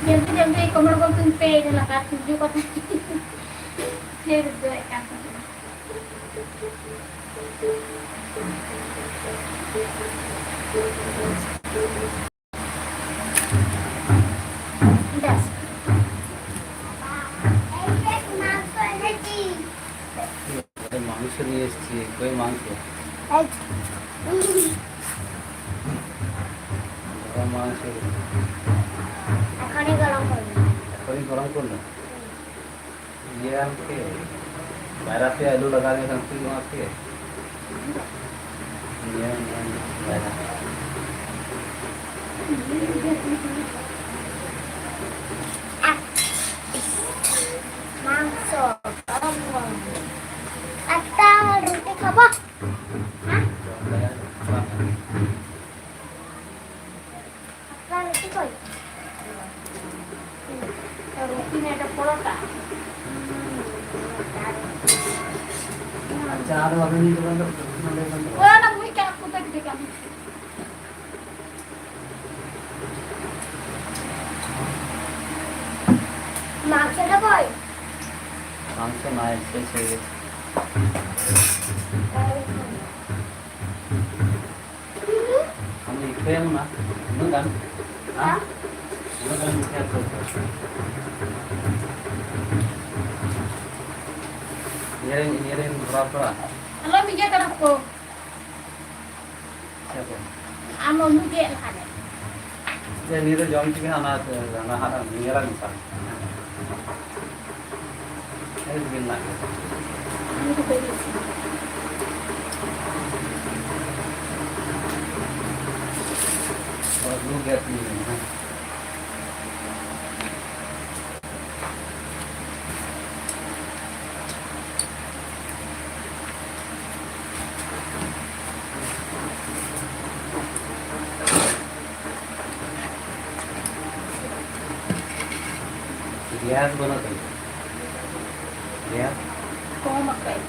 ᱡᱚᱞᱫᱤ ᱡᱚᱞᱫᱤ ᱠᱚᱢᱮᱱᱴ ᱜᱚᱞ ᱛᱤᱧ ᱯᱮ, ᱤᱱᱟᱹ ᱞᱟᱜᱟ ᱛᱤᱡᱩ ᱠᱚ ᱛᱟᱦᱮᱸ᱾ ᱯᱷᱤᱨ ᱡᱚᱭᱮᱫ ᱠᱟᱱ ᱛᱟᱦᱮᱸᱱᱟ᱾ ᱵᱮᱥ᱾ এই মাংস নিয়ে এসছি, কই মাংস? এই। গরম মাংস। এখনই গরম করবো। এখনই গরম করবো? হুম। ইয়ে আনতে, বাইরে আলু লাগালে না তুই আমাকে? ইয়ে, ইয়ে, বাইরে। ᱟᱪᱪᱷᱟ, ᱟᱨ ᱵᱟᱵᱮᱱ ᱧᱩ ᱠᱟᱫᱟ ᱫᱚ, ᱱᱚᱰᱮ ᱠᱷᱚᱱ ᱫᱚ? ᱚᱱᱟ ᱢᱤᱫ ᱠᱟᱯ ᱠᱚᱛᱮ ᱜᱮ ᱠᱟᱹᱢᱤ᱾ ᱢᱟᱝᱥᱚ ᱫᱚ ᱠᱚᱭ? ᱢᱟᱝᱥᱚ ᱱᱟᱭ, ᱥᱮᱭ, ᱥᱮᱭ᱾ ᱟᱢ ᱤᱛᱟᱹᱭ ᱮᱢ ᱮᱱᱟ? ᱩᱱᱟᱹᱜ ᱜᱟᱱ? ᱦᱮᱸ? ᱩᱱᱟᱹᱜ ᱜᱟᱱ ᱤᱛᱟᱹ ᱠᱚ᱾ ᱤᱭᱟᱹ ᱨᱮᱱ, ᱤᱭᱟᱹ ᱨᱮᱱ ᱵᱷᱚᱨᱟᱣ ᱛᱚᱨᱟ᱾ ᱟᱞᱚᱢ ᱤᱭᱟᱹ ᱠᱟᱱᱟ ᱠᱚ᱾ ᱦᱮᱸ ᱥᱮ? ᱟᱢ ᱩᱱᱤ ᱜᱮ ᱮᱱᱠᱷᱟᱱᱮ᱾ ᱡᱮ ᱱᱤᱭᱟᱹ ᱫᱚ ᱡᱚᱢ ᱛᱮᱜᱮ ᱦᱟᱸᱜ ᱚᱱᱟ, ᱚᱱᱟ ᱦᱟᱸᱜ ᱧᱮᱞᱟ ᱢᱮᱥᱟ᱾ ᱟᱹᱰᱤ ᱥᱤᱵᱤᱞ ᱢᱮᱱᱟᱜ ᱜᱮᱭᱟ᱾ ᱩᱱᱤ ᱫᱚ ᱵᱟᱹᱧ ᱤᱥᱤᱱ᱾ ᱦᱳᱭ, ᱵᱞᱩ ᱜᱮᱥ ᱤᱧ ᱢᱮᱱᱟ, ᱦᱮᱸ᱾ ᱜᱮᱥ ᱵᱟᱹᱱᱩᱜ ᱛᱟᱞᱮᱭᱟ᱾ ᱜᱮᱥ? ᱠᱚᱢ ᱟᱠᱟᱫ᱾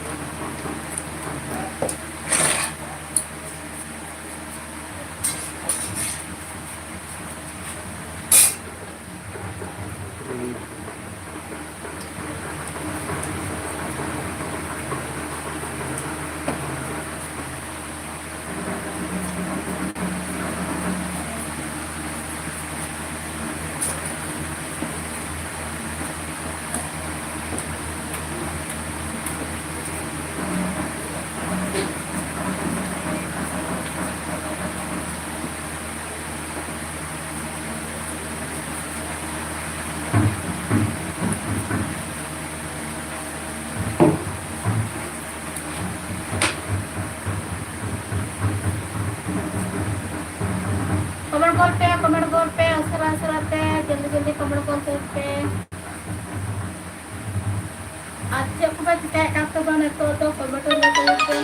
ᱠᱚᱢᱮᱱᱴ ᱜᱚᱞ ᱯᱮ, ᱠᱚᱢᱮᱱᱴ ᱜᱚᱞ ᱯᱮ, ᱩᱥᱟᱹᱨᱟ ᱩᱥᱟᱹᱨᱟ ᱛᱮ, ᱡᱚᱞᱫᱤ ᱡᱚᱞᱫᱤ ᱠᱚᱢᱮᱱᱴ ᱜᱚᱞ ᱯᱮ᱾ ᱟᱨ ᱪᱮᱫ ᱠᱚᱯᱮ ᱪᱤᱠᱟᱹᱭᱮᱫ ᱠᱟᱱ ᱛᱟᱵᱚᱱᱟ ᱱᱤᱛᱚᱜ ᱫᱚ? ᱠᱚᱢᱮᱱᱴ ᱨᱮ ᱞᱟᱹᱭ ᱛᱟᱵᱚᱱ ᱯᱮ᱾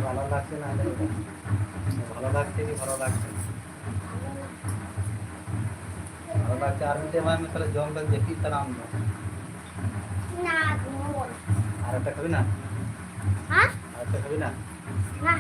ভালো লাগছে না, ভালো লাগছে কি ভালো লাগছে না? ভালো লাগছে। আর মিনিট এমাই ᱢᱮ, ᱛᱟᱦᱞᱮ ᱡᱚᱢ ᱠᱟᱛᱮ ᱡᱟᱹᱯᱤᱫ ᱛᱟᱲᱟᱢ ᱫᱚ᱾ ᱟᱨ ᱮᱠᱴᱟ ᱠᱷᱟᱵᱤ ᱱᱟ? ᱦᱮᱸ? ᱟᱨ ᱮᱠᱴᱟ ᱠᱷᱟᱵᱤ ᱱᱟ? ᱱᱟ᱾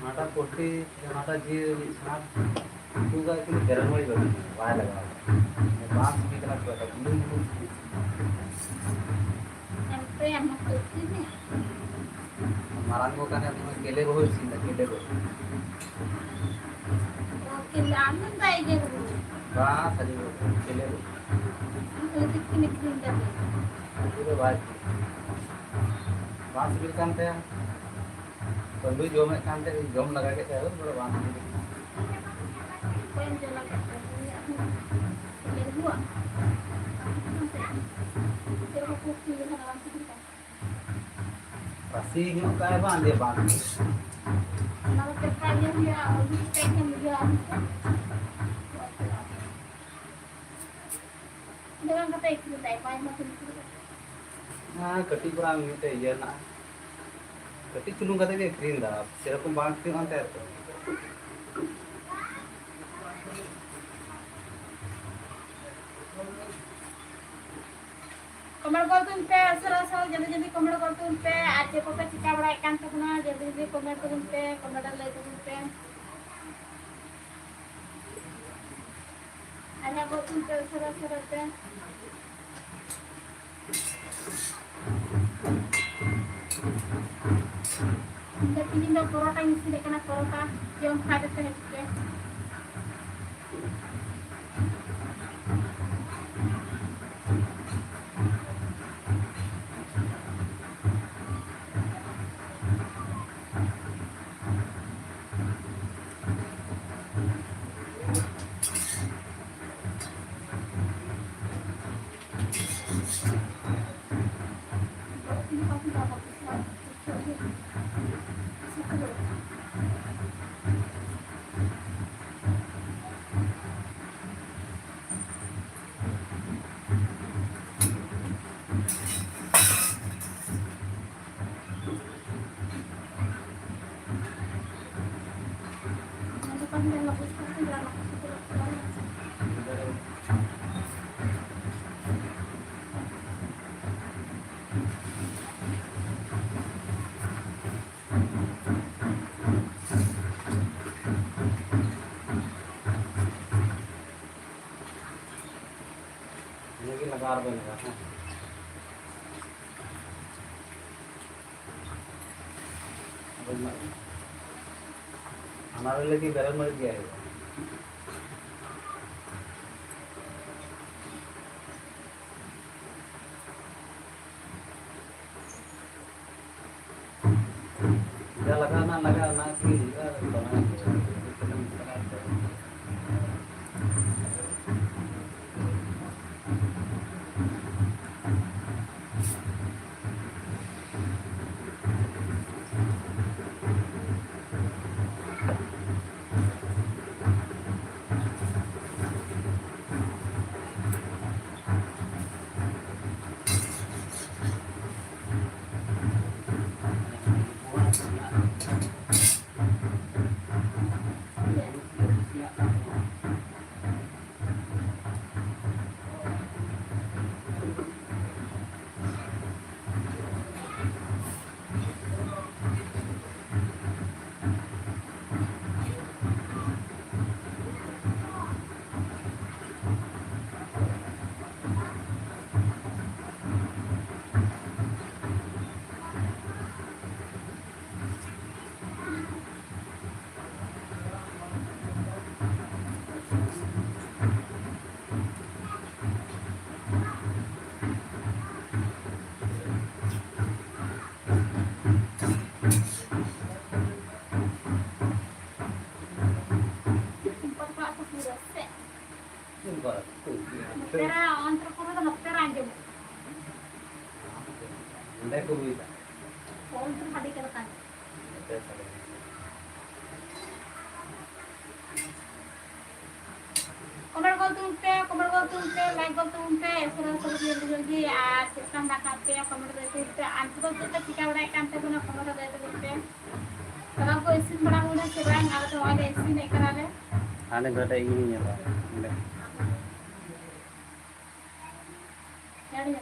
ᱚᱱᱟᱴᱟᱜ ᱯᱳᱞᱴᱨᱤ, ᱚᱱᱟᱴᱟᱜ ᱡᱤᱞ, ᱚᱱᱟ ᱩᱛᱩ ᱫᱚ ᱮᱠᱫᱚᱢ ᱵᱮᱨᱮᱞ ᱢᱟᱹᱨᱤᱪ ᱵᱟᱹᱵᱤᱱ ᱵᱟᱭ ᱞᱟᱜᱟᱣ᱾ ᱵᱟᱝ ᱥᱤᱵᱤᱞ ᱠᱟᱱᱟ ᱠᱷᱩᱵ ᱮᱠᱴᱟ, ᱵᱩᱞᱩᱝ ᱵᱩᱞᱩᱝ ᱥᱤᱵᱤᱞ᱾ ᱢᱟᱨᱟᱝ ᱜᱚ ᱠᱟᱱᱟ, ᱩᱱᱤ ᱢᱟ ᱠᱮᱞᱮ ᱵᱟᱹᱦᱩ ᱤᱥᱤᱱ ᱫᱟ, ᱠᱮᱞᱮ ᱵᱟᱹᱦᱩ᱾ ᱚ, ᱠᱮᱞᱮ, ᱟᱢ ᱫᱚ ᱵᱟᱭ ᱜᱮ ᱵᱟᱹᱦᱩ᱾ ᱵᱟᱝ, ᱥᱟᱹᱨᱤ ᱵᱟᱹᱦᱩ, ᱠᱮᱞᱮ ᱵᱟᱹᱦᱩ᱾ ᱟᱢ ᱠᱷᱟᱹᱞᱤ ᱛᱤᱠᱤᱱ ᱤᱥᱤᱱ ᱫᱟ᱾ ᱩᱱᱤ ᱫᱚ ᱵᱟᱭ ᱤᱥᱤᱱ᱾ ᱵᱟᱝ ᱥᱤᱵᱤᱞ ᱠᱟᱱ ᱛᱟᱭᱟ᱾ ᱪᱟᱸᱫᱩᱭ ᱡᱚᱢᱮᱫ ᱠᱟᱱ ᱛᱟᱦᱮᱸᱫ, ᱡᱚᱢ ᱞᱟᱜᱟ ᱠᱮᱫ ᱛᱟᱭᱟ, ᱟᱫᱚ ᱵᱟᱝ ᱥᱤᱵᱤᱞ ᱠᱟᱱᱟ᱾ ᱚᱠᱚᱭᱮᱢ ᱡᱚᱢ ᱞᱟᱜᱟ ᱠᱮᱫ ᱛᱟᱭᱟ? ᱩᱱᱤᱭᱟᱜ ᱦᱚᱸ ᱞᱟᱹᱴᱩᱣᱟᱜ᱾ ᱪᱮᱫ ᱞᱮᱠᱟ ᱠᱚ ᱩᱛᱩᱭᱟ, ᱚᱱᱟ ᱵᱟᱝ ᱥᱤᱵᱤᱞ ᱠᱟᱱᱟ? ᱨᱟᱥᱮ ᱧᱚᱜ ᱠᱟᱜᱼᱟᱭ ᱵᱟᱝ, ᱡᱮ ᱵᱟᱝ᱾ ᱚᱱᱟ ᱫᱚ ᱪᱮᱫ ᱞᱮᱠᱟ ᱤᱭᱟᱹ ᱦᱩᱭᱩᱜᱼᱟ, ᱟᱹᱞᱩ ᱪᱮᱫ ᱞᱮᱠᱟ ᱤᱭᱟᱹ ᱦᱩᱭᱩᱜᱼᱟ? ᱛᱤᱱᱟᱹᱜ ᱜᱟᱱ ᱠᱟᱛᱮ ᱟᱹᱠᱷᱨᱤᱧ ᱫᱟᱭ? ᱵᱟᱭ ᱮᱢᱟ ᱠᱚ ᱱᱩᱠᱩ ᱫᱚ᱾ ᱦᱮᱸ, ᱠᱟᱹᱴᱤᱡ ᱯᱟᱨᱟ ᱢᱤᱫᱴᱮᱡ ᱤᱭᱟᱹ ᱦᱮᱱᱟᱜᱼᱟ, ᱠᱟᱹᱴᱤᱡ ᱪᱩᱞᱩᱝ ᱠᱟᱛᱮ ᱜᱮ ᱟᱹᱠᱷᱨᱤᱧ ᱫᱟ, ᱥᱮᱨᱚᱠᱚᱢ ᱵᱟᱝ ᱟᱹᱠᱷᱨᱤᱧᱚᱜ ᱠᱟᱱ ᱛᱟᱭᱟ ᱛᱚ᱾ ᱠᱚᱢᱮᱱᱴ ᱜᱚᱫ ᱛᱟᱵᱚᱱ ᱯᱮ, ᱩᱥᱟᱹᱨᱟ ᱩᱥᱟᱹᱨᱟ ᱡᱚᱞᱫᱤ ᱡᱚᱞᱫᱤ ᱠᱚᱢᱮᱱᱴ ᱜᱚᱫ ᱛᱟᱵᱚᱱ ᱯᱮ, ᱟᱨ ᱪᱮᱫ ᱠᱚᱯᱮ ᱪᱤᱠᱟ ᱵᱟᱲᱟᱭᱮᱫ ᱠᱟᱱ ᱛᱟᱵᱚᱱᱟ, ᱡᱚᱞᱫᱤ ᱡᱚᱞᱫᱤ ᱠᱚᱢᱮᱱᱴ ᱛᱟᱵᱚᱱ ᱯᱮ, ᱠᱚᱢᱮᱱᱴ ᱨᱮ ᱞᱟᱹᱭ ᱛᱟᱵᱚᱱ ᱯᱮ᱾ ᱟᱨ ᱦᱟᱸᱜ ᱜᱚᱫ ᱛᱟᱵᱚᱱ ᱯᱮ, ᱩᱥᱟᱹᱨᱟ ᱩᱥᱟᱹᱨᱟ ᱛᱮ᱾ ᱤᱧ ᱫᱚ ᱛᱤᱦᱤᱧ ᱫᱚ ᱯᱚᱨᱚᱴᱟᱧ ᱤᱥᱤᱱᱮᱫ ᱠᱟᱱᱟ, ᱯᱚᱨᱚᱴᱟ ᱡᱚᱢ ᱠᱷᱟᱡ ᱫᱚᱯᱮ ᱦᱤᱡᱩᱜ ᱯᱮ᱾ ᱤᱱᱟᱹᱜᱮ ᱞᱟᱜᱟᱣ ᱟᱨ ᱵᱟᱭ ᱞᱟᱜᱟᱣᱟ, ᱦᱮᱸ᱾ ᱚᱱᱟ ᱨᱮ ᱞᱟᱹᱜᱤᱫ ᱵᱮᱨᱮᱞ ᱢᱟᱹᱨᱤᱪ ᱜᱮ ᱦᱩᱭᱩᱜᱼᱟ᱾ ᱡᱟ ᱞᱟᱜᱟᱜᱼᱟ, ᱚᱱᱟ ᱞᱟᱜᱟᱜᱼᱟ, ᱚᱱᱟ ᱠᱚᱜᱮ ᱦᱩᱭᱩᱜᱼᱟ, ᱟᱨ ᱵᱟᱝ ᱦᱩᱭᱩᱜᱼᱟ᱾ ᱚᱸᱰᱮ ᱠᱚ ᱦᱩᱭ ᱮᱫᱟ᱾ ᱚᱞ ᱫᱚ ᱥᱟᱰᱮ ᱠᱟᱱᱟ ᱛᱟᱦᱮᱸᱫ᱾ ᱱᱚᱛᱮ ᱥᱟᱰᱮ ᱠᱟᱱᱟ᱾ Comment ᱜᱚᱫ ᱛᱟᱵᱚᱱ ᱯᱮ, comment ᱜᱚᱫ ᱛᱟᱵᱚᱱ ᱯᱮ, like ᱜᱚᱫ ᱛᱟᱵᱚᱱ ᱯᱮ, ᱩᱥᱟᱹᱨᱟ ᱩᱥᱟᱹᱨᱟ ᱡᱚᱞᱫᱤ ᱡᱚᱞᱫᱤ, ᱟᱨ ᱪᱮᱫ ᱞᱮᱠᱟᱢ ᱫᱟᱠᱟ ᱩᱛᱩᱭᱟ comment ᱜᱚᱫ ᱛᱟᱵᱚᱱ ᱯᱮ, ᱟᱨ ᱱᱤᱛᱚᱜ ᱫᱚ ᱪᱮᱫ ᱯᱮ ᱪᱤᱠᱟ ᱵᱟᱲᱟᱭᱮᱫ ᱠᱟᱱ ᱛᱟᱵᱚᱱᱟ comment ᱜᱚᱫ ᱛᱟᱵᱚᱱ ᱯᱮ᱾ ᱫᱟᱠᱟ ᱠᱚ ᱤᱥᱤᱱ ᱵᱟᱲᱟ ᱦᱩᱭᱱᱟ ᱥᱮ ᱵᱟᱝ? ᱟᱞᱮ ᱫᱚ ᱱᱚᱜᱼᱚᱭ ᱞᱮ ᱤᱥᱤᱱᱮᱫ ᱠᱟᱱᱟᱞᱮ᱾ ᱦᱟᱸᱰᱮ ᱜᱚᱰᱟ ᱤᱧ ᱧᱮᱞᱟ ᱚᱸᱰᱮ᱾ ᱦᱮᱸ᱾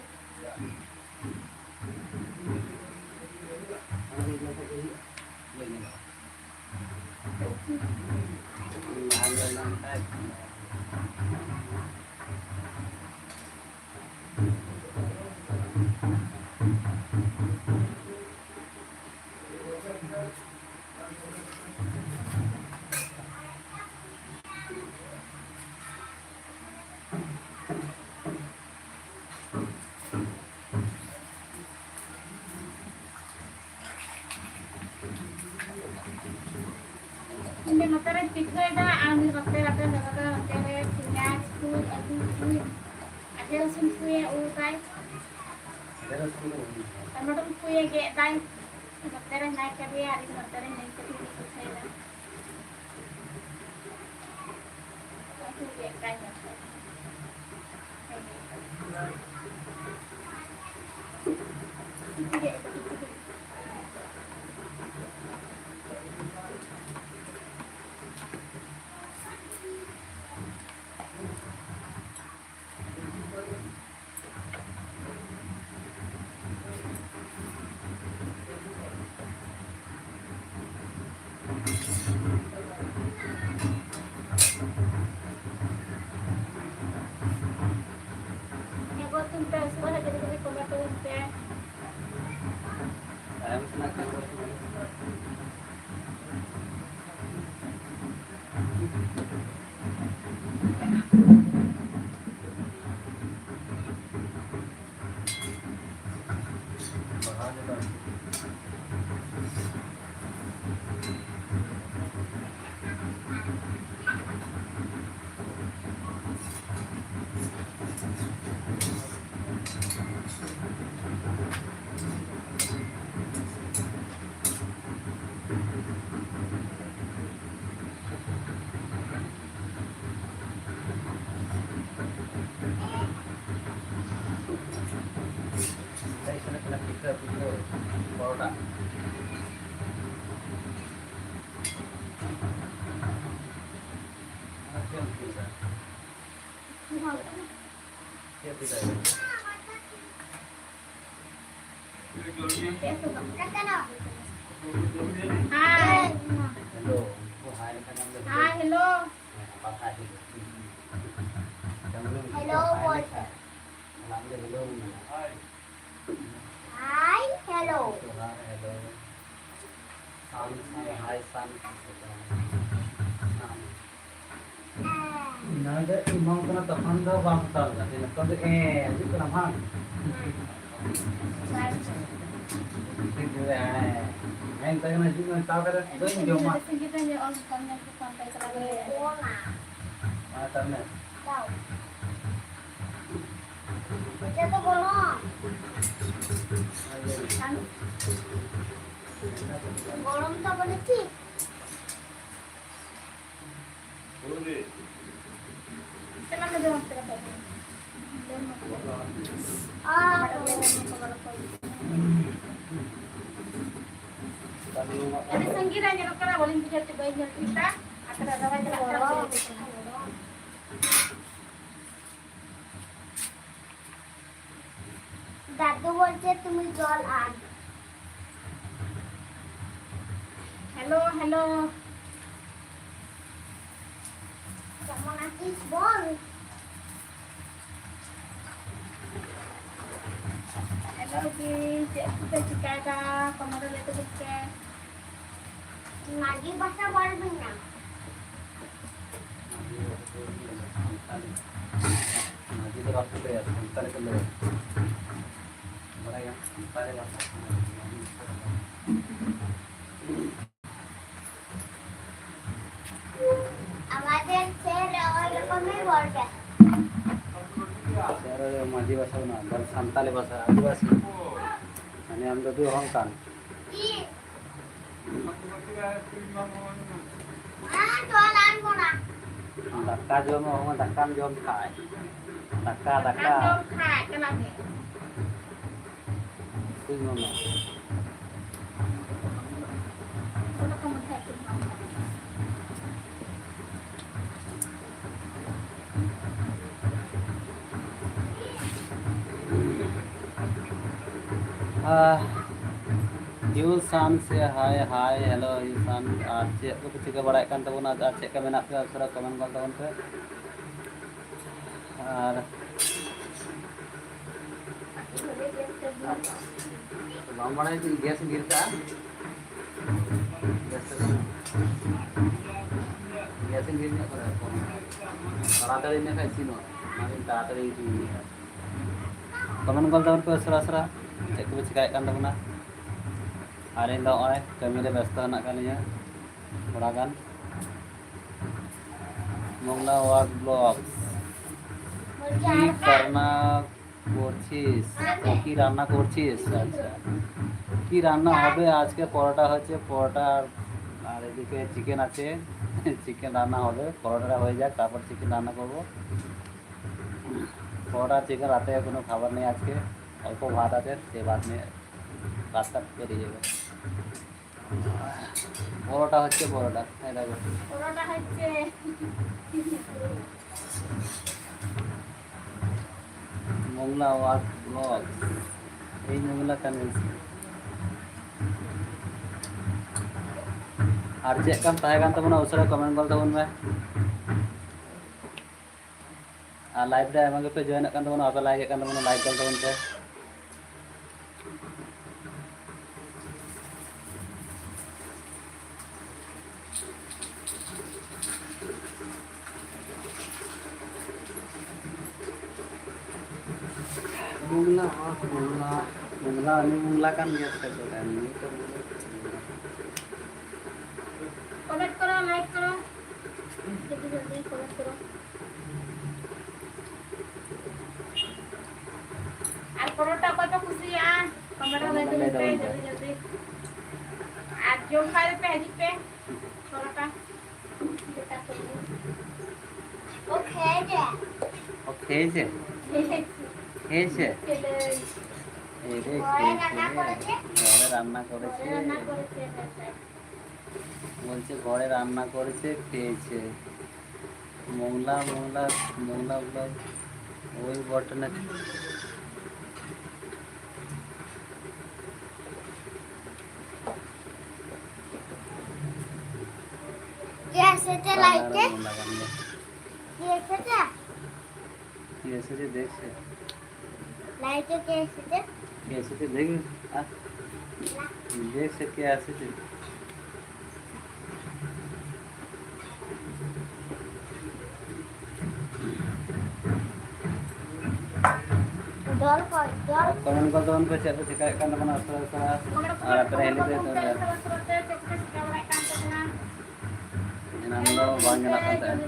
ᱤᱧ ᱫᱚ ᱱᱚᱛᱮ ᱨᱮᱧ ᱯᱤᱴᱷᱟᱹᱭᱮᱫᱟ, ᱟᱨ ᱩᱱᱤ ᱱᱚᱛᱮ ᱨᱮ, ᱱᱚᱛᱮ ᱨᱮ ᱯᱮᱸᱭᱟᱡᱽ ᱠᱚ, ᱟᱹᱞᱩ ᱠᱚ, ᱟᱫᱟ ᱨᱟᱹᱥᱩᱱ ᱠᱚᱭᱮ ᱩᱨ ᱫᱟᱭ, ᱴᱚᱢᱮᱴᱳ ᱠᱚᱭᱮ ᱜᱮᱫ ᱫᱟᱭ᱾ ᱱᱚᱛᱮ ᱨᱮ ᱢᱮᱱᱟᱭ ᱠᱟᱫᱮᱭᱟ, ᱟᱨ ᱤᱧ ᱱᱚᱛᱮ ᱨᱮ ᱢᱮᱱᱟᱧ ᱠᱟᱹᱴᱤᱡ ᱤᱧ ᱯᱤᱴᱷᱟᱹᱭᱮᱫᱟ᱾ ᱦᱮᱸ, ᱜᱚᱫ ᱛᱟᱵᱚᱱ ᱯᱮ, ᱩᱥᱟᱹᱨᱟ ᱡᱚᱞᱫᱤ ᱡᱚᱞᱫᱤ comment ᱛᱟᱵᱚᱱ ᱯᱮ᱾ ᱛᱟᱭᱚᱢ ᱥᱮᱱᱟᱜ ᱠᱟᱱᱟ᱾ ᱯᱤᱴᱷᱟᱹ, ᱯᱤᱴᱷᱟᱹ, ᱯᱚᱨᱚᱴᱟ᱾ ᱟᱨ ᱪᱮᱫ ᱮᱢ ᱩᱛᱩᱭᱮᱫᱟ? ᱪᱮᱫ ᱯᱤᱴᱷᱟᱹ? ᱦᱟᱭ᱾ ᱦᱮᱞᱳ, ᱩᱱᱠᱩ ᱦᱟᱭ ᱞᱮᱠᱷᱟᱱ ᱟᱢ ᱫᱚ ᱦᱟᱭ, ᱦᱮᱞᱳ᱾ ᱦᱮᱸ, ᱵᱟᱠᱷᱟᱡ ᱫᱚ ᱦᱮᱞᱳ ᱦᱟᱭ ᱵᱚᱞ᱾ ᱞᱮᱠᱷᱟᱱ ᱟᱢ ᱫᱚ ᱦᱮᱞᱳ ᱵᱚᱞ᱾ ᱦᱟᱭ, ᱦᱮᱞᱳ᱾ ᱡᱚᱦᱟᱨ, ᱦᱮᱞᱳ᱾ ᱥᱟᱱ, ᱦᱟᱭ, ᱦᱟᱭ, ᱥᱟᱱ᱾ ᱥᱟᱱ᱾ ᱚᱱᱟ ᱫᱚ ᱮᱢᱟᱢ ᱠᱟᱱᱟ, ᱛᱚᱠᱷᱚᱱ ᱫᱚ ᱵᱟᱢ ᱦᱟᱛᱟᱣ ᱞᱮᱫᱟ, ᱱᱤᱛᱚᱜ ᱫᱚ ᱮ ᱦᱤᱡᱩᱜ ᱠᱟᱱᱟ ᱵᱟᱝ? ᱦᱮᱸ᱾ ᱦᱮᱸ, ᱦᱮᱸ, ᱢᱮᱛᱟᱣ ᱠᱟᱫᱟ, ᱵᱟᱹᱧ ᱡᱚᱢᱟ᱾ ᱚᱱᱟ ᱛᱟᱨ ᱢᱮ᱾ ᱮᱴᱟ ᱫᱚ ᱜᱚᱨᱚᱢ᱾ ᱜᱚᱨᱚᱢ ᱫᱚ ᱵᱚᱞᱮ ᱪᱮᱫ? ᱟᱹᱰᱤ ᱥᱟᱺᱜᱤᱧ ᱨᱮ ᱧᱮᱞᱚᱜ ᱠᱟᱱᱟ, ᱵᱟᱹᱞᱤᱧ ᱵᱩᱡᱷᱟᱹᱣ ᱦᱚᱪᱚ, ᱵᱟᱹᱧ ᱧᱮᱞ ᱴᱷᱤᱠ ᱫᱟ᱾ ᱟᱨ ᱛᱟᱦᱞᱮ ᱫᱟᱫᱟ ᱪᱟᱞᱟᱜ ᱠᱟᱱᱟ᱾ ᱫᱟᱫᱩ ᱵᱚᱞᱛᱮ ᱛᱩᱢᱤ ᱡᱚᱞ ᱟᱱ। Hello, hello. কেমন আছিস বল? হ্যালো, কি, ᱪᱮᱫ ᱠᱚᱯᱮ ᱪᱤᱠᱟᱭᱮᱫᱟ? ᱠᱳᱱᱳ ᱫᱚ ᱞᱟᱹᱭ ᱛᱟᱵᱚᱱ ᱯᱮ। ᱢᱟᱹᱡᱷᱤ ᱵᱟᱥᱟ ᱵᱟᱲ ᱢᱮᱱᱟᱜ। ᱢᱟᱹᱡᱷᱤ ᱫᱚ ᱵᱟᱠᱚ ᱞᱟᱹᱭᱟ, ᱥᱟᱱᱛᱟᱲᱤ ᱠᱚ ᱞᱟᱹᱭᱟ᱾ ᱵᱟᱲᱟᱭᱟᱢ, ᱥᱟᱱᱛᱟᱲᱤ ᱵᱷᱟᱥᱟ ᱠᱟᱱᱟ᱾ ᱟᱢᱟᱫᱮᱨ ᱥᱮᱨ ᱳᱭ ᱨᱚᱠᱚᱢᱮ ᱨᱚᱲ ᱜᱮᱭᱟ᱾ ᱥᱮᱨ ᱢᱟᱹᱡᱷᱤ ᱵᱷᱟᱥᱟ ᱠᱟᱱᱟ, ᱵᱟᱝ ᱥᱟᱱᱛᱟᱲᱤ ᱵᱷᱟᱥᱟ, ᱟᱹᱫᱤᱵᱟᱹᱥᱤ᱾ ᱢᱟᱱᱮ ᱟᱢ ᱫᱚ ᱟᱹᱰᱤ ᱦᱚᱲ ᱠᱟᱱ᱾ ᱫᱟᱠᱟ ᱡᱚᱢ ᱦᱚᱸ ᱫᱟᱠᱟᱢ ᱡᱚᱢ ᱠᱷᱟᱡ᱾ ᱫᱟᱠᱟ, ᱫᱟᱠᱟ᱾ ᱫᱟᱠᱟᱢ ᱡᱚᱢ ᱠᱷᱟᱡ, ᱪᱟᱞᱟᱜ ᱢᱮ᱾ ᱟᱦ, ᱤᱣᱥᱟᱱ ᱥᱮ ᱦᱟᱭ, ᱦᱟᱭ, ᱦᱮᱞᱳ ᱤᱣᱥᱟᱱ, ᱟᱨ ᱪᱮᱫ ᱠᱚᱯᱮ ᱪᱤᱠᱟᱹ ᱵᱟᱲᱟᱭᱮᱫ ᱠᱟᱱ ᱛᱟᱵᱚᱱᱟ? ᱟᱨ ᱪᱮᱫ ᱞᱮᱠᱟ ᱢᱮᱱᱟᱜ ᱯᱮᱭᱟ? ᱩᱥᱟᱹᱨᱟ ᱠᱚᱢᱮᱱᱴ ᱜᱚᱫ ᱛᱟᱵᱚᱱ ᱯᱮ᱾ ᱟᱨ ᱵᱟᱢ ᱵᱟᱲᱟᱭᱟ ᱡᱮ ᱜᱮᱥ ᱤᱧ ᱰᱷᱮᱨ ᱠᱟᱜᱼᱟ? ᱜᱮᱥ ᱛᱮᱫᱚ, ᱜᱮᱥ ᱤᱧ ᱰᱷᱮᱨ ᱧᱚᱜ ᱠᱟᱫᱟ᱾ ᱛᱟᱲᱟᱛᱟᱲᱤ ᱤᱱᱟᱹ ᱠᱷᱟᱡ ᱤᱥᱤᱱᱚᱜᱼᱟ᱾ ᱚᱱᱟᱛᱮ ᱛᱟᱲᱟᱛᱟᱲᱤ ᱤᱥᱤᱱ ᱦᱩᱭᱩᱜᱼᱟ᱾ ᱠᱚᱢᱮᱱᱴ ᱜᱚᱞ ᱛᱟᱵᱚᱱ ᱯᱮ ᱩᱥᱟᱹᱨᱟ ᱩᱥᱟᱹᱨᱟ, ᱪᱮᱫ ᱠᱚᱯᱮ ᱪᱤᱠᱟᱭᱮᱫ ᱠᱟᱱ ᱛᱟᱵᱚᱱᱟ? ᱟᱨ ᱤᱧ ᱫᱚ ᱱᱚᱜᱼᱚᱭ ᱠᱟᱹᱢᱤ ᱨᱮ ᱵᱮᱥᱛᱚ ᱦᱮᱱᱟᱜ ᱟᱠᱟᱫ ᱞᱤᱧᱟᱹ ᱛᱷᱚᱲᱟ ᱜᱟᱱ᱾ Mongla work blog. কি রান্না করছিস? ও, কি রান্না করছিস? আচ্ছা। কি রান্না হবে আজকে? পরোটা হচ্ছে, পরোটা আর, আর এদিকে চিকেন আছে। চিকেন রান্না হবে, পরোটাটা হয়ে যাক, তারপর চিকেন রান্না করব। পরোটা চিকেন রাতে কোনো খাবার নেই আজকে, অল্প ভাত আছে, সেই ভাত নিয়ে রাতটা পেরিয়ে যাবে। পরোটা হচ্ছে পরোটা, এই দেখো। পরোটা হচ্ছে। মোংলা ওয়ার্ক ব্লগ, এই মোংলা চ্যানেল। ᱟᱨ ᱪᱮᱫ ᱠᱟᱢ ᱛᱟᱦᱮᱸ ᱠᱟᱱ ᱛᱟᱵᱚᱱᱟ, ᱩᱥᱟᱹᱨᱟ ᱠᱚᱢᱮᱱᱴ ᱜᱚᱞ ᱛᱟᱵᱚᱱ ᱢᱮ᱾ ᱟᱨ ᱞᱟᱭᱤᱵᱷ ᱨᱮ ᱟᱭᱢᱟ ᱜᱮᱯᱮ ᱡᱚᱭᱮᱱᱚᱜ ᱠᱟᱱ ᱛᱟᱵᱚᱱᱟ, ᱵᱟᱯᱮ ᱞᱟᱭᱤᱠ ᱮᱫ ᱠᱟᱱ ᱛᱟᱵᱚᱱᱟ, ᱞᱟᱭᱤᱠ ᱜᱚᱞ ᱛᱟᱵᱚᱱ ᱯᱮ᱾ ᱢᱚᱝᱞᱟ, ᱦᱚᱸ, ᱢᱚᱝᱞᱟ, ᱢᱚᱝᱞᱟ, ᱩᱱᱤ ᱢᱚᱝᱞᱟ ᱠᱟᱱ ᱜᱮᱭᱟ ᱥᱮ ᱪᱮᱫ? ᱩᱱᱤ ᱛᱚ ᱢᱚᱝᱞᱟ ᱠᱟᱱ ᱜᱮᱭᱟ᱾ ᱠᱚᱢᱮᱱᱴ ᱠᱚᱨᱚ, ᱞᱟᱭᱤᱠ ᱠᱚᱨᱚ, ᱡᱚᱞᱫᱤ ᱡᱚᱞᱫᱤ ᱠᱚᱢᱮᱱᱴ ᱠᱚᱨᱚ᱾ ᱟᱨ ᱯᱚᱨᱚᱴᱟ ᱚᱠᱚᱭ ᱯᱮ ᱠᱩᱥᱤᱭᱟᱜᱼᱟ? ᱠᱚᱢᱮᱱᱴ ᱨᱮ ᱞᱟᱹᱭ ᱛᱟᱵᱚᱱ ᱯᱮ, ᱡᱚᱞᱫᱤ ᱡᱚᱞᱫᱤ᱾ ᱟᱨ ᱡᱚᱢ ᱠᱷᱟᱡ ᱫᱚᱯᱮ ᱦᱤᱡᱩᱜ ᱯᱮ, ᱯᱚᱨᱚᱴᱟ᱾ ও খেয়েছে। ও খেয়েছে? খেয়েছে। খেয়েছে? খেয়েছে। এই রে, খেয়েছে রে। ঘরে রান্না করেছে। বলছে, "ঘরে রান্না করেছে, খেয়েছে।" মোংলা, মোংলা, মোংলা, মোংলা। ওই বটে না। কে এসেছে লাইটে? মোংলা বানিয়ে। কে এসেছে? কে এসেছে দেখছে। লাইটে কে এসেছে? কে এসেছে দেখবে? আহ, দেখছে কে এসেছে। জল কই? জল? কমেন্ট করতে বন্ধ করছে, এত শেখায় কেন কোনো আস্তে আস্তে আর আপনারা হেলে করে দেবেন। ᱮᱱᱟᱱ ᱫᱚ ᱵᱟᱝ ᱧᱮᱞᱚᱜ ᱠᱟᱱ ᱛᱟᱦᱮᱸᱫ᱾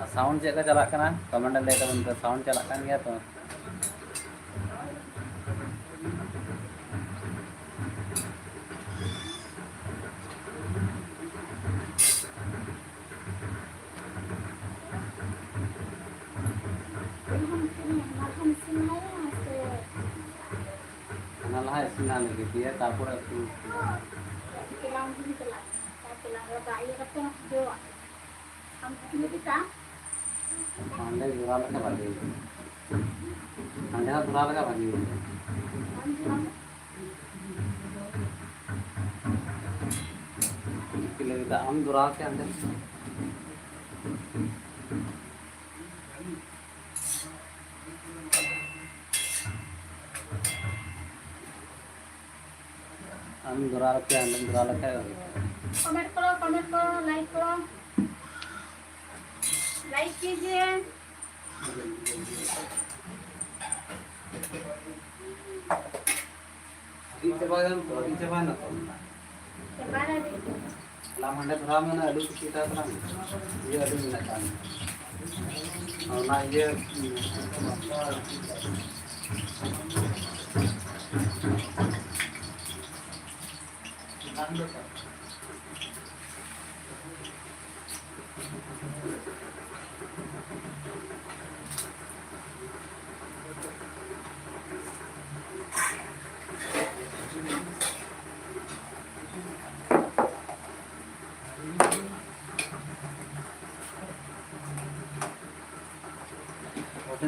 ᱟᱨ ᱥᱟᱣᱩᱱᱰ ᱪᱮᱫ ᱞᱮᱠᱟ ᱪᱟᱞᱟᱜ ᱠᱟᱱᱟ? ᱠᱚᱢᱮᱱᱴ ᱨᱮ ᱞᱟᱹᱭ ᱛᱟᱵᱚᱱ ᱯᱮ, ᱥᱟᱣᱩᱱᱰ ᱪᱟᱞᱟᱜ ᱠᱟᱱ ᱜᱮᱭᱟ ᱛᱚ? ᱚᱱᱟ ᱞᱟᱦᱟ ᱤᱥᱤᱱ ᱞᱟᱦᱟ ᱞᱟᱹᱜᱤᱫ, ᱫᱤᱭᱮ ᱛᱟᱨᱯᱚᱨᱮ ᱩᱛᱩ᱾ ᱚᱸᱰᱮ ᱡᱚᱲᱟᱣ ᱞᱮᱠᱷᱟᱱ ᱵᱷᱟᱜᱮ ᱦᱩᱭᱩᱜᱼᱟ᱾ ᱦᱟᱸᱰᱮ ᱦᱚᱸ ᱡᱚᱲᱟᱣ ᱞᱮᱠᱷᱟᱱ ᱵᱷᱟᱜᱮ ᱦᱩᱭᱩᱜᱼᱟ᱾ ᱪᱮᱫ ᱞᱟᱹᱜᱤᱫ ᱟᱢ ᱡᱚᱲᱟᱣ ᱠᱮᱫ ᱦᱟᱸᱰᱮ? ᱟᱢ ᱫᱚᱨᱟ ᱨᱮᱯᱮ ᱟᱸᱡᱚᱢ ᱫᱚᱨᱟ ᱞᱮᱠᱷᱟᱡ ᱵᱷᱟᱜᱮ᱾ ᱠᱚᱢᱮᱱᱴ ᱠᱚᱨᱚ, ᱠᱚᱢᱮᱱᱴ ᱠᱚᱨᱚ, ᱞᱟᱭᱤᱠ ᱠᱚᱨᱚ, ᱞᱟᱭᱤᱠ ᱠᱤᱡᱤᱭᱮ᱾ ᱟᱹᱰᱤ ᱪᱟᱵᱟ ᱜᱟᱱ ᱛᱚ, ᱟᱹᱰᱤ ᱪᱟᱵᱟ ᱱᱟ ᱛᱚ᱾ ᱪᱟᱵᱟ ᱱᱟ ᱟᱹᱰᱤ᱾ ᱟᱞᱟᱝ ᱦᱟᱸᱰᱮ ᱫᱷᱚᱨᱟᱣ ᱢᱮ, ᱚᱱᱟ ᱟᱹᱞᱩ ᱛᱤᱠᱤ ᱦᱟᱛᱟᱣ ᱛᱟᱞᱟᱝ ᱢᱮ᱾ ᱤᱭᱟᱹ ᱟᱹᱞᱩ ᱢᱮᱱᱟᱜ ᱛᱟᱢ᱾ ᱚᱱᱟ ᱤᱭᱟᱹ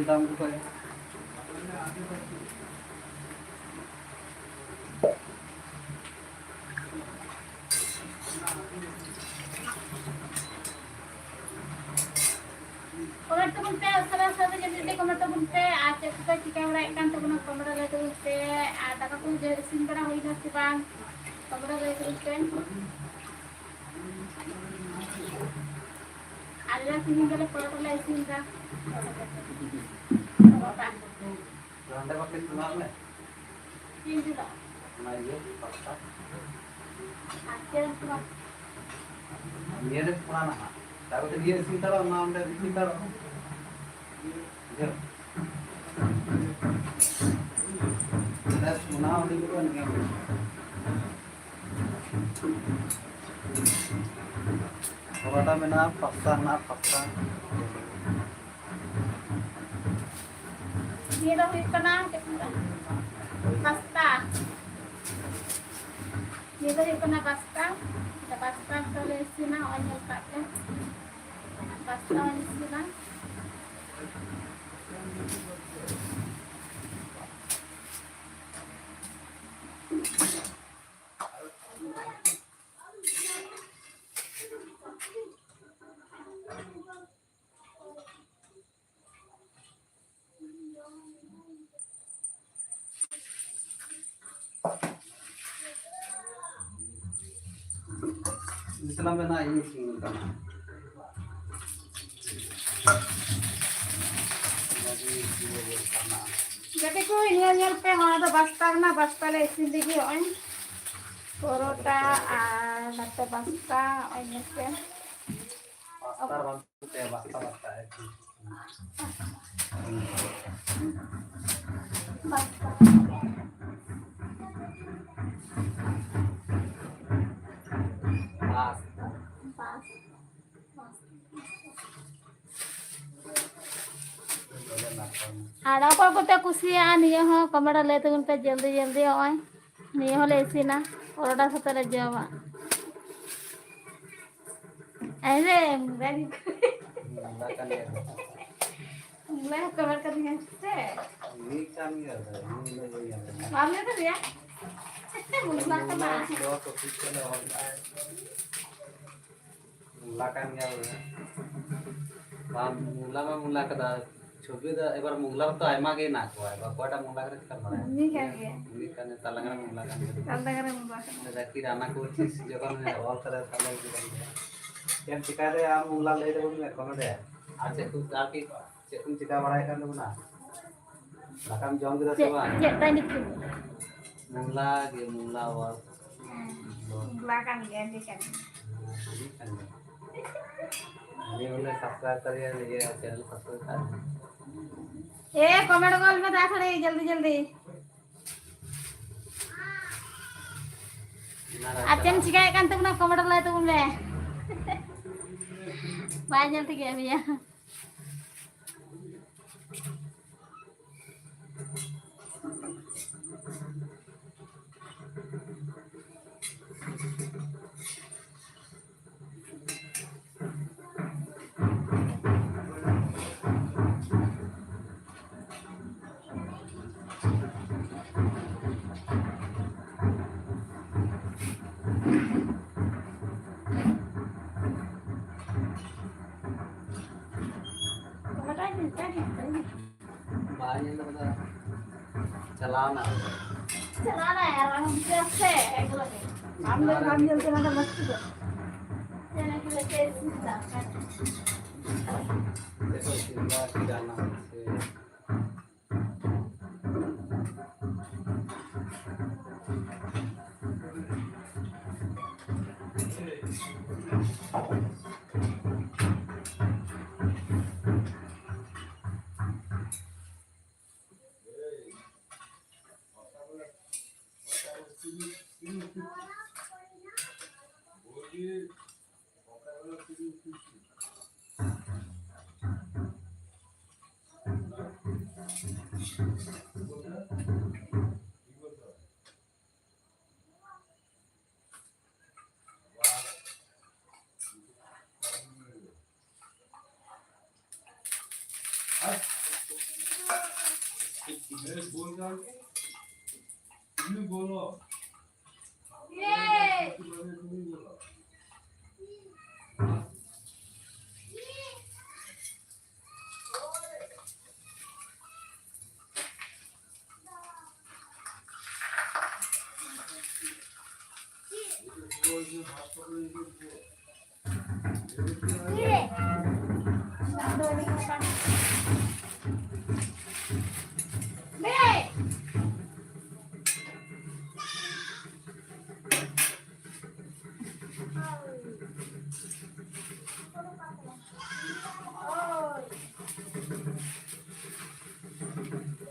ᱫᱟᱢ ᱠᱚ ᱠᱚᱭ᱾ ᱠᱚᱢᱮᱱᱴ ᱛᱟᱵᱚᱱ ᱯᱮ, ᱩᱥᱟᱹᱨᱟ ᱩᱥᱟᱹᱨᱟ ᱛᱮ ᱡᱚᱞᱫᱤ ᱡᱚᱞᱫᱤ ᱠᱚᱢᱮᱱᱴ ᱛᱟᱵᱚᱱ ᱯᱮ᱾ ᱟᱨ ᱪᱮᱫ ᱠᱚᱯᱮ ᱪᱤᱠᱟᱹ ᱵᱟᱲᱟᱭᱮᱫ ᱠᱟᱱ ᱛᱟᱵᱚᱱᱟ, ᱠᱚᱢᱮᱱᱴ ᱨᱮ ᱞᱟᱹᱭ ᱛᱟᱵᱚᱱ ᱯᱮ᱾ ᱟᱨ ᱫᱟᱠᱟ ᱠᱚ ᱤᱥᱤᱱ ᱵᱟᱲᱟ ᱦᱩᱭᱱᱟ ᱥᱮ ᱵᱟᱝ, ᱠᱚᱢᱮᱱᱴ ᱨᱮ ᱞᱟᱹᱭ ᱛᱟᱵᱚᱱ ᱯᱮ᱾ ᱟᱞᱮ ᱛᱮᱦᱮᱧ ᱫᱚᱞᱮ ᱯᱚᱨᱚᱴᱟ ᱞᱮ ᱤᱥᱤᱱ ᱮᱫᱟ᱾ ᱯᱚᱨᱚᱴᱟ᱾ ᱦᱟᱸᱰᱮ ᱵᱟᱯᱮ ᱮᱢᱟᱜ ᱢᱮ᱾ ᱪᱮᱫ ᱮᱢ ᱪᱮᱫᱟᱜ? ᱚᱱᱟ ᱤᱭᱟᱹ ᱯᱟᱥᱛᱟ᱾ ᱟᱨ ᱪᱮᱫ ᱮᱢ ᱪᱮᱫᱟᱜ? ᱱᱤᱭᱟᱹ ᱨᱮ ᱯᱷᱳᱲᱟ ᱱᱟᱦᱟᱜ᱾ ᱛᱟᱨᱯᱚᱨᱮ ᱱᱤᱭᱟᱹ ᱤᱥᱤᱱ ᱛᱟᱨᱟ, ᱚᱱᱟ ᱚᱸᱰᱮ ᱤᱥᱤᱱ ᱛᱟᱨᱟ᱾ ᱵᱩᱡᱷᱟᱹᱣ? ᱵᱮᱥ, ᱚᱱᱟ ᱚᱸᱰᱮ ᱠᱚ ᱱᱤᱭᱟᱹ᱾ ᱯᱚᱨᱚᱴᱟ ᱢᱮᱱᱟᱜᱼᱟ, ᱯᱟᱥᱛᱟ ᱢᱮᱱᱟᱜᱼᱟ, ᱯᱟᱥᱛᱟ᱾ ᱱᱤᱭᱟᱹ ᱫᱚ ᱦᱩᱭᱩᱜ ᱠᱟᱱᱟ ᱪᱮᱫ ᱠᱚ ᱢᱮᱛᱟᱜᱼᱟ? ᱯᱟᱥᱛᱟ᱾ ᱱᱤᱭᱟᱹ ᱫᱚ ᱦᱩᱭᱩᱜ ᱠᱟᱱᱟ ᱯᱟᱥᱛᱟ᱾ ᱯᱟᱥᱛᱟ ᱫᱚᱞᱮ ᱤᱥᱤᱱᱟ, ᱱᱚᱜᱼᱚᱭ ᱧᱮᱞ ᱠᱟᱜ ᱯᱮ᱾ ᱯᱟᱥᱛᱟ ᱦᱚᱸᱧ ᱤᱥᱤᱱᱟ᱾ ᱢᱮᱱᱟᱜ ᱤᱧ ᱤᱥᱤᱱ ᱠᱟᱱᱟ᱾ ᱜᱟᱛᱮ ᱠᱚ, ᱧᱮᱞ ᱧᱮᱞ ᱯᱮ, ᱱᱚᱣᱟ ᱫᱚ ᱵᱟᱥᱛᱟ ᱠᱟᱱᱟ, ᱵᱟᱥᱛᱟ ᱞᱮ ᱤᱥᱤᱱ ᱞᱟᱹᱜᱤᱫ᱾ ᱱᱚᱜᱼᱚᱭ ᱯᱚᱨᱚᱴᱟ ᱟᱨ ᱱᱚᱛᱮ ᱵᱟᱥᱛᱟ, ᱱᱚᱜᱼᱚᱭ ᱧᱮᱞ ᱯᱮ᱾ ᱵᱟᱥᱛᱟ ᱵᱟᱝ ᱛᱮ ᱵᱟᱥᱛᱟ ᱵᱟᱥᱛᱟ ᱟᱨᱠᱤ᱾ ᱵᱟᱥᱛᱟ᱾ ᱵᱟᱥᱛᱟ᱾ ᱟᱨ ᱚᱠᱚᱭ ᱠᱚᱯᱮ ᱠᱩᱥᱤᱭᱟᱜᱼᱟ ᱱᱤᱭᱟᱹ ᱦᱚᱸ ᱠᱚᱢᱮᱱᱴ ᱨᱮ ᱞᱟᱹᱭ ᱛᱟᱵᱚᱱ ᱯᱮ ᱡᱚᱞᱫᱤ ᱡᱚᱞᱫᱤ᱾ ᱱᱚᱜᱼᱚᱭ ᱱᱤᱭᱟᱹ ᱦᱚᱸᱞᱮ ᱤᱥᱤᱱᱟ, ᱯᱚᱨᱚᱴᱟ ᱥᱟᱛᱮ ᱞᱮ ᱡᱚᱢᱟ᱾ ᱟᱨᱮ, very good. ᱢᱩᱞᱟ ᱦᱚᱸ ᱠᱚ ᱮᱢ ᱠᱟᱫᱤᱧᱟ ᱥᱮ? ᱢᱤᱫ ᱠᱟᱱ ᱜᱮᱭᱟ ᱛᱚ, ᱤᱧ ᱫᱚ ᱵᱟᱹᱧ ᱧᱟᱢ ᱠᱟᱫᱟ᱾ ᱵᱟᱢ ᱞᱟᱹᱭ ᱫᱟᱲᱮᱭᱟᱜᱼᱟ? ᱢᱩᱞᱟ ᱠᱟᱱᱟ᱾ ᱱᱚᱣᱟ topic ᱛᱮᱞᱮ ᱚᱞ ᱠᱟᱜᱼᱟ᱾ ᱢᱩᱞᱟ ᱠᱟᱱ ᱜᱮᱭᱟ ᱵᱚᱞᱮ᱾ ᱵᱟᱝ, ᱢᱩᱞᱟ ᱢᱟ ᱢᱩᱞᱟ ᱠᱟᱫᱟ᱾ ᱪᱷᱚᱵᱤ ᱫᱚ ᱮᱵᱟᱨ ᱢᱩᱞᱟ ᱨᱮᱛᱚ ᱟᱭᱢᱟ ᱜᱮ ᱦᱮᱱᱟᱜ ᱠᱚᱣᱟ᱾ ᱮᱵᱟᱨ ᱚᱠᱚᱭᱴᱟᱜ ᱢᱩᱞᱟ ᱠᱟᱱᱟ ᱪᱮᱠᱟᱢ ᱵᱟᱲᱟᱭᱟ? ᱩᱱᱤ ᱠᱟᱱ ᱜᱮᱭᱟ᱾ ᱩᱱᱤ ᱠᱟᱱ ᱜᱮᱭᱟ, ᱛᱟᱞᱟᱝ ᱨᱮ ᱢᱩᱞᱟ ᱠᱟᱱ ᱜᱮᱭᱟ᱾ ᱛᱟᱞᱟᱝ ᱨᱮ ᱢᱩᱞᱟ ᱠᱟᱱ ᱜᱮᱭᱟ᱾ ᱡᱟᱹᱠᱤ ᱨᱟᱱᱟ ᱠᱚ ᱪᱤᱥ ᱡᱚᱠᱷᱚᱱ ᱚᱞ ᱠᱟᱫᱟ, ᱛᱟᱦᱞᱮ ᱩᱱᱤ ᱠᱟᱱ ᱜᱮᱭᱟ᱾ ᱪᱮᱫ ᱮᱢ ᱪᱤᱠᱟᱭ ᱫᱟ ᱟᱢ ᱢᱩᱞᱟ ᱞᱟᱹᱭ ᱛᱟᱵᱚᱱ ᱢᱮ, comment ᱨᱮ᱾ ᱟᱨ ᱪᱮᱫ ᱠᱚ, ᱟᱨ ᱠᱤ ᱪᱮᱫ ᱠᱚᱢ ᱪᱤᱠᱟ ᱵᱟᱲᱟᱭᱮᱫ ᱠᱟᱱ ᱛᱟᱵᱚᱱᱟ? ᱫᱟᱠᱟᱢ ᱡᱚᱢ ᱠᱮᱫᱟ ᱥᱮ ᱪᱮᱫ, ᱵᱟᱝ? ᱪᱮᱫ ᱛᱟᱭ ᱧᱩᱛᱩᱢ? ᱢᱩᱞᱟ ᱜᱮ, ᱢᱩᱞᱟ ᱵᱟᱵᱟ᱾ ᱦᱮᱸ, ᱢᱩᱞᱟ ᱠᱟᱱ ᱜᱮᱭᱟ, ᱟᱹᱰᱤ ᱠᱟᱱ ᱜᱮᱭᱟ᱾ ᱦᱮᱸ, ᱟᱹᱰᱤ ᱠᱟᱱ ᱜᱮᱭᱟ᱾ ᱩᱱᱤ ᱵᱚᱞᱮ subscribe ᱠᱟᱫᱮᱭᱟ, ᱱᱤᱡᱮ channel subscribe ᱠᱟᱫᱮᱭᱟ᱾ ᱮ, comment ᱜᱚᱞ ᱢᱮ ᱛᱟᱲᱟᱛᱟᱲᱤ, ᱡᱚᱞᱫᱤ ᱡᱚᱞᱫᱤ᱾ ᱚᱱᱟ ᱟᱨ ᱪᱮᱫ ᱮᱢ ᱪᱟᱞᱟᱜ ᱪᱤᱠᱟᱹᱭᱮᱫ ᱠᱟᱱ ᱛᱟᱵᱚᱱᱟ, comment ᱞᱟᱹᱭ ᱛᱟᱵᱚᱱ ᱢᱮ᱾ ᱵᱟᱭ ᱧᱮᱞ ᱴᱷᱤᱠᱮᱫ ᱢᱮᱭᱟ᱾ ᱵᱟᱭ ᱧᱮᱞ ᱠᱟᱫᱟ᱾ ᱪᱟᱞᱟᱣᱱᱟ᱾ ᱪᱟᱞᱟᱣᱱᱟᱭ ᱟᱨ ᱟᱢ ᱪᱮᱫᱟᱜ ᱥᱮ ᱮᱠᱞᱟ ᱜᱮ? ᱟᱢ ᱫᱚ ᱵᱟᱢ ᱧᱮᱞ ᱠᱟᱱᱟ, ᱚᱱᱟ ᱫᱚ ᱞᱟᱹᱠᱛᱤ ᱫᱚ᱾ ᱪᱮᱫ ᱮᱢ ᱪᱤᱠᱟᱹ ᱠᱮᱫᱟ? ᱪᱮᱫ ᱠᱚ ᱪᱤᱠᱟᱹ ᱠᱮᱫᱟ?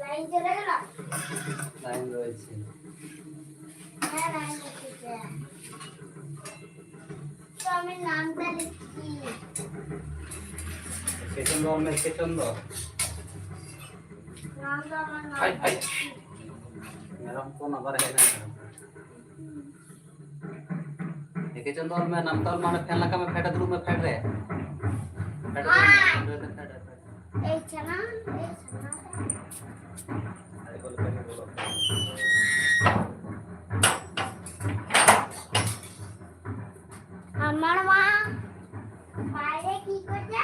লাইন চলে গেল। লাইন রয়েছে। হ্যাঁ, লাইন এসেছে। তো আমি নামটা লিখি। একে চন্দ্র, অন্য একে চন্দ্র। নামটা আমার নাম। I, I. এরকম কোন আবার হয় না। একে চন্দ্র, ᱚᱞ ᱢᱮ, ᱱᱟᱢᱛᱟ ᱚᱞ ᱢᱮ, ᱚᱸᱰᱮ ᱯᱷᱮᱱ ᱞᱟᱜᱟᱣ ᱢᱮ, ᱯᱷᱮᱰ ᱨᱮ ᱫᱩᱲᱩᱵ ᱢᱮ, ᱯᱷᱮᱰ ᱨᱮ᱾ ᱯᱷᱮᱰ ᱨᱮ, ᱯᱷᱮᱰ ᱨᱮ, ᱯᱷᱮᱰ ᱨᱮ᱾ এই চানা, এই চানা। আমার মা বাইরে কি করছে?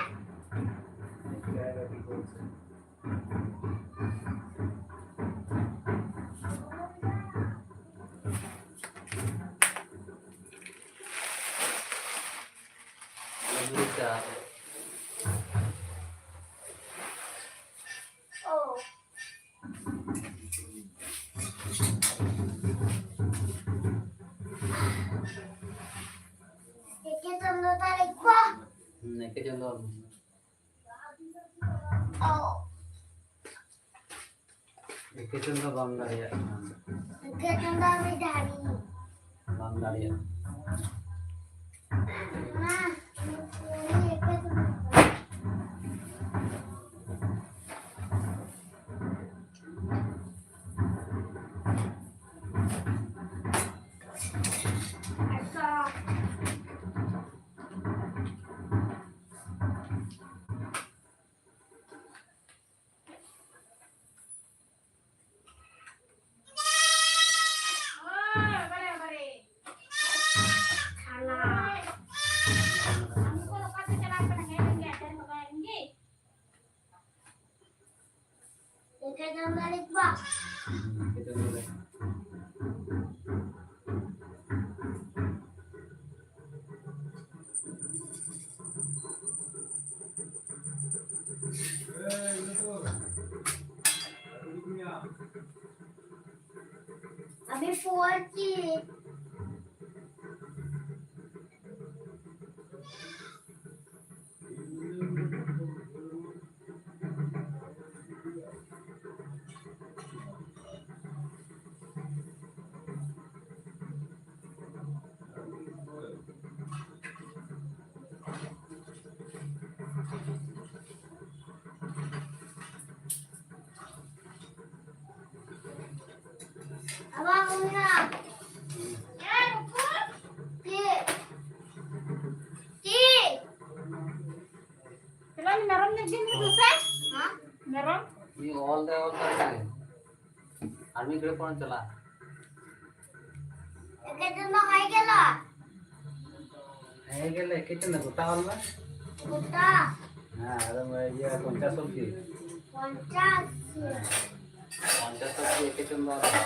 ᱦᱩᱸ, ᱮᱠᱮ ᱪᱚᱱᱫᱚ᱾ ᱮᱠᱮ ᱪᱚᱱᱫᱚ ᱵᱟᱢ ᱫᱟᱲᱮᱭᱟᱜ ᱠᱟᱱᱟ᱾ ᱮᱠᱮ ᱪᱚᱱᱫᱚ ᱟᱹᱰᱤ ᱫᱟᱲᱮ᱾ ᱵᱟᱢ ᱫᱟᱲᱮᱭᱟᱜ᱾ ᱢᱟ, ᱮᱠᱮ ᱪᱚᱱᱫᱚ᱾ Before ki. ᱟᱵᱟ ᱚᱱᱟ᱾ ᱛᱤ᱾ ᱛᱤ᱾ ᱪᱚᱞᱚ, ᱩᱱᱤ ᱢᱮᱨᱚᱢ ᱧᱮᱞ ᱜᱮ ᱧᱮᱞ ᱯᱮᱥᱮ᱾ ᱦᱮᱸ? ᱢᱮᱨᱚᱢ᱾ ᱩᱱᱤ ᱚᱞ ᱫᱟᱭ, ᱚᱞ ᱫᱟᱭ᱾ ᱟᱨ ᱢᱤᱫ ᱜᱷᱟᱹᱲᱤᱡ ᱯᱚᱨᱮ ᱪᱟᱞᱟᱜᱼᱟ᱾ ᱮᱠᱮ ᱫᱤᱱ ᱫᱚ ᱦᱮᱡ ᱜᱮᱞᱟ᱾ ᱦᱮᱸ, ᱜᱮᱞᱮ ᱮᱠᱮ ᱪᱚᱸᱫᱟ ᱜᱚᱴᱟ ᱚᱞ ᱢᱮ᱾ ᱜᱚᱴᱟ᱾ ᱦᱮᱸ, ᱟᱫᱚ ᱤᱭᱟᱹ ᱯᱚᱧᱪᱟᱥ ᱚᱵᱫᱤ᱾ ᱯᱚᱧᱪᱟᱥ᱾ ᱦᱮᱸ, ᱯᱚᱧᱪᱟᱥ ᱚᱵᱫᱤ ᱮᱠᱮ ᱪᱚᱸᱫᱟ ᱚᱞ ᱢᱮ᱾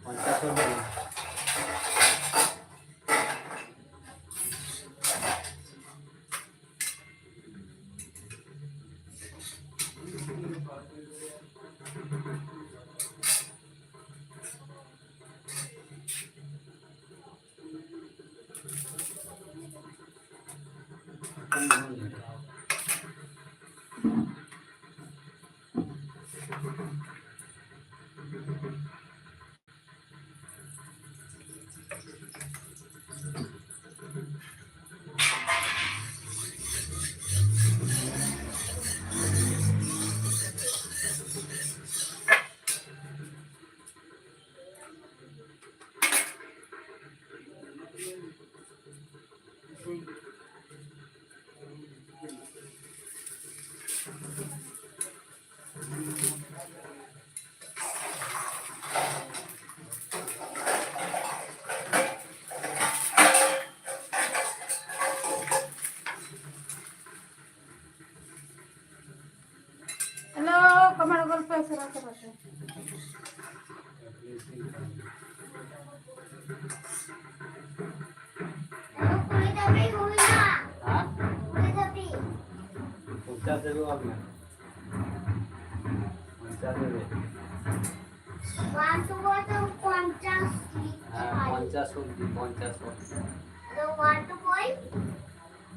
ᱯᱚᱧᱪᱟᱥ ᱚᱵᱫᱤ᱾ ᱦᱮᱞᱳ, ᱠᱚᱢᱟᱲ ᱜᱚᱞᱯᱚ ᱥᱮᱬᱟ ᱥᱮᱬᱟ ᱛᱮ᱾ ᱦᱮᱞᱳ, ᱠᱩᱲᱤ ᱫᱷᱟᱹᱵᱤᱡ ᱦᱩᱭᱱᱟ᱾ ᱦᱮᱸ? ᱠᱩᱲᱤ ᱫᱷᱟᱹᱵᱤᱡ᱾ ᱯᱚᱧᱪᱟᱥ ᱫᱷᱟᱹᱵᱤᱡ ᱚᱞ ᱢᱮ᱾ ᱯᱚᱧᱪᱟᱥ ᱫᱷᱟᱹᱵᱤᱡ᱾ ওয়ান টু বই তো পঞ্চাশ লিখতে হ্যাঁ, পারি। পঞ্চাশ অবধি, পঞ্চাশ অবধি। তো ওয়ান টু বই?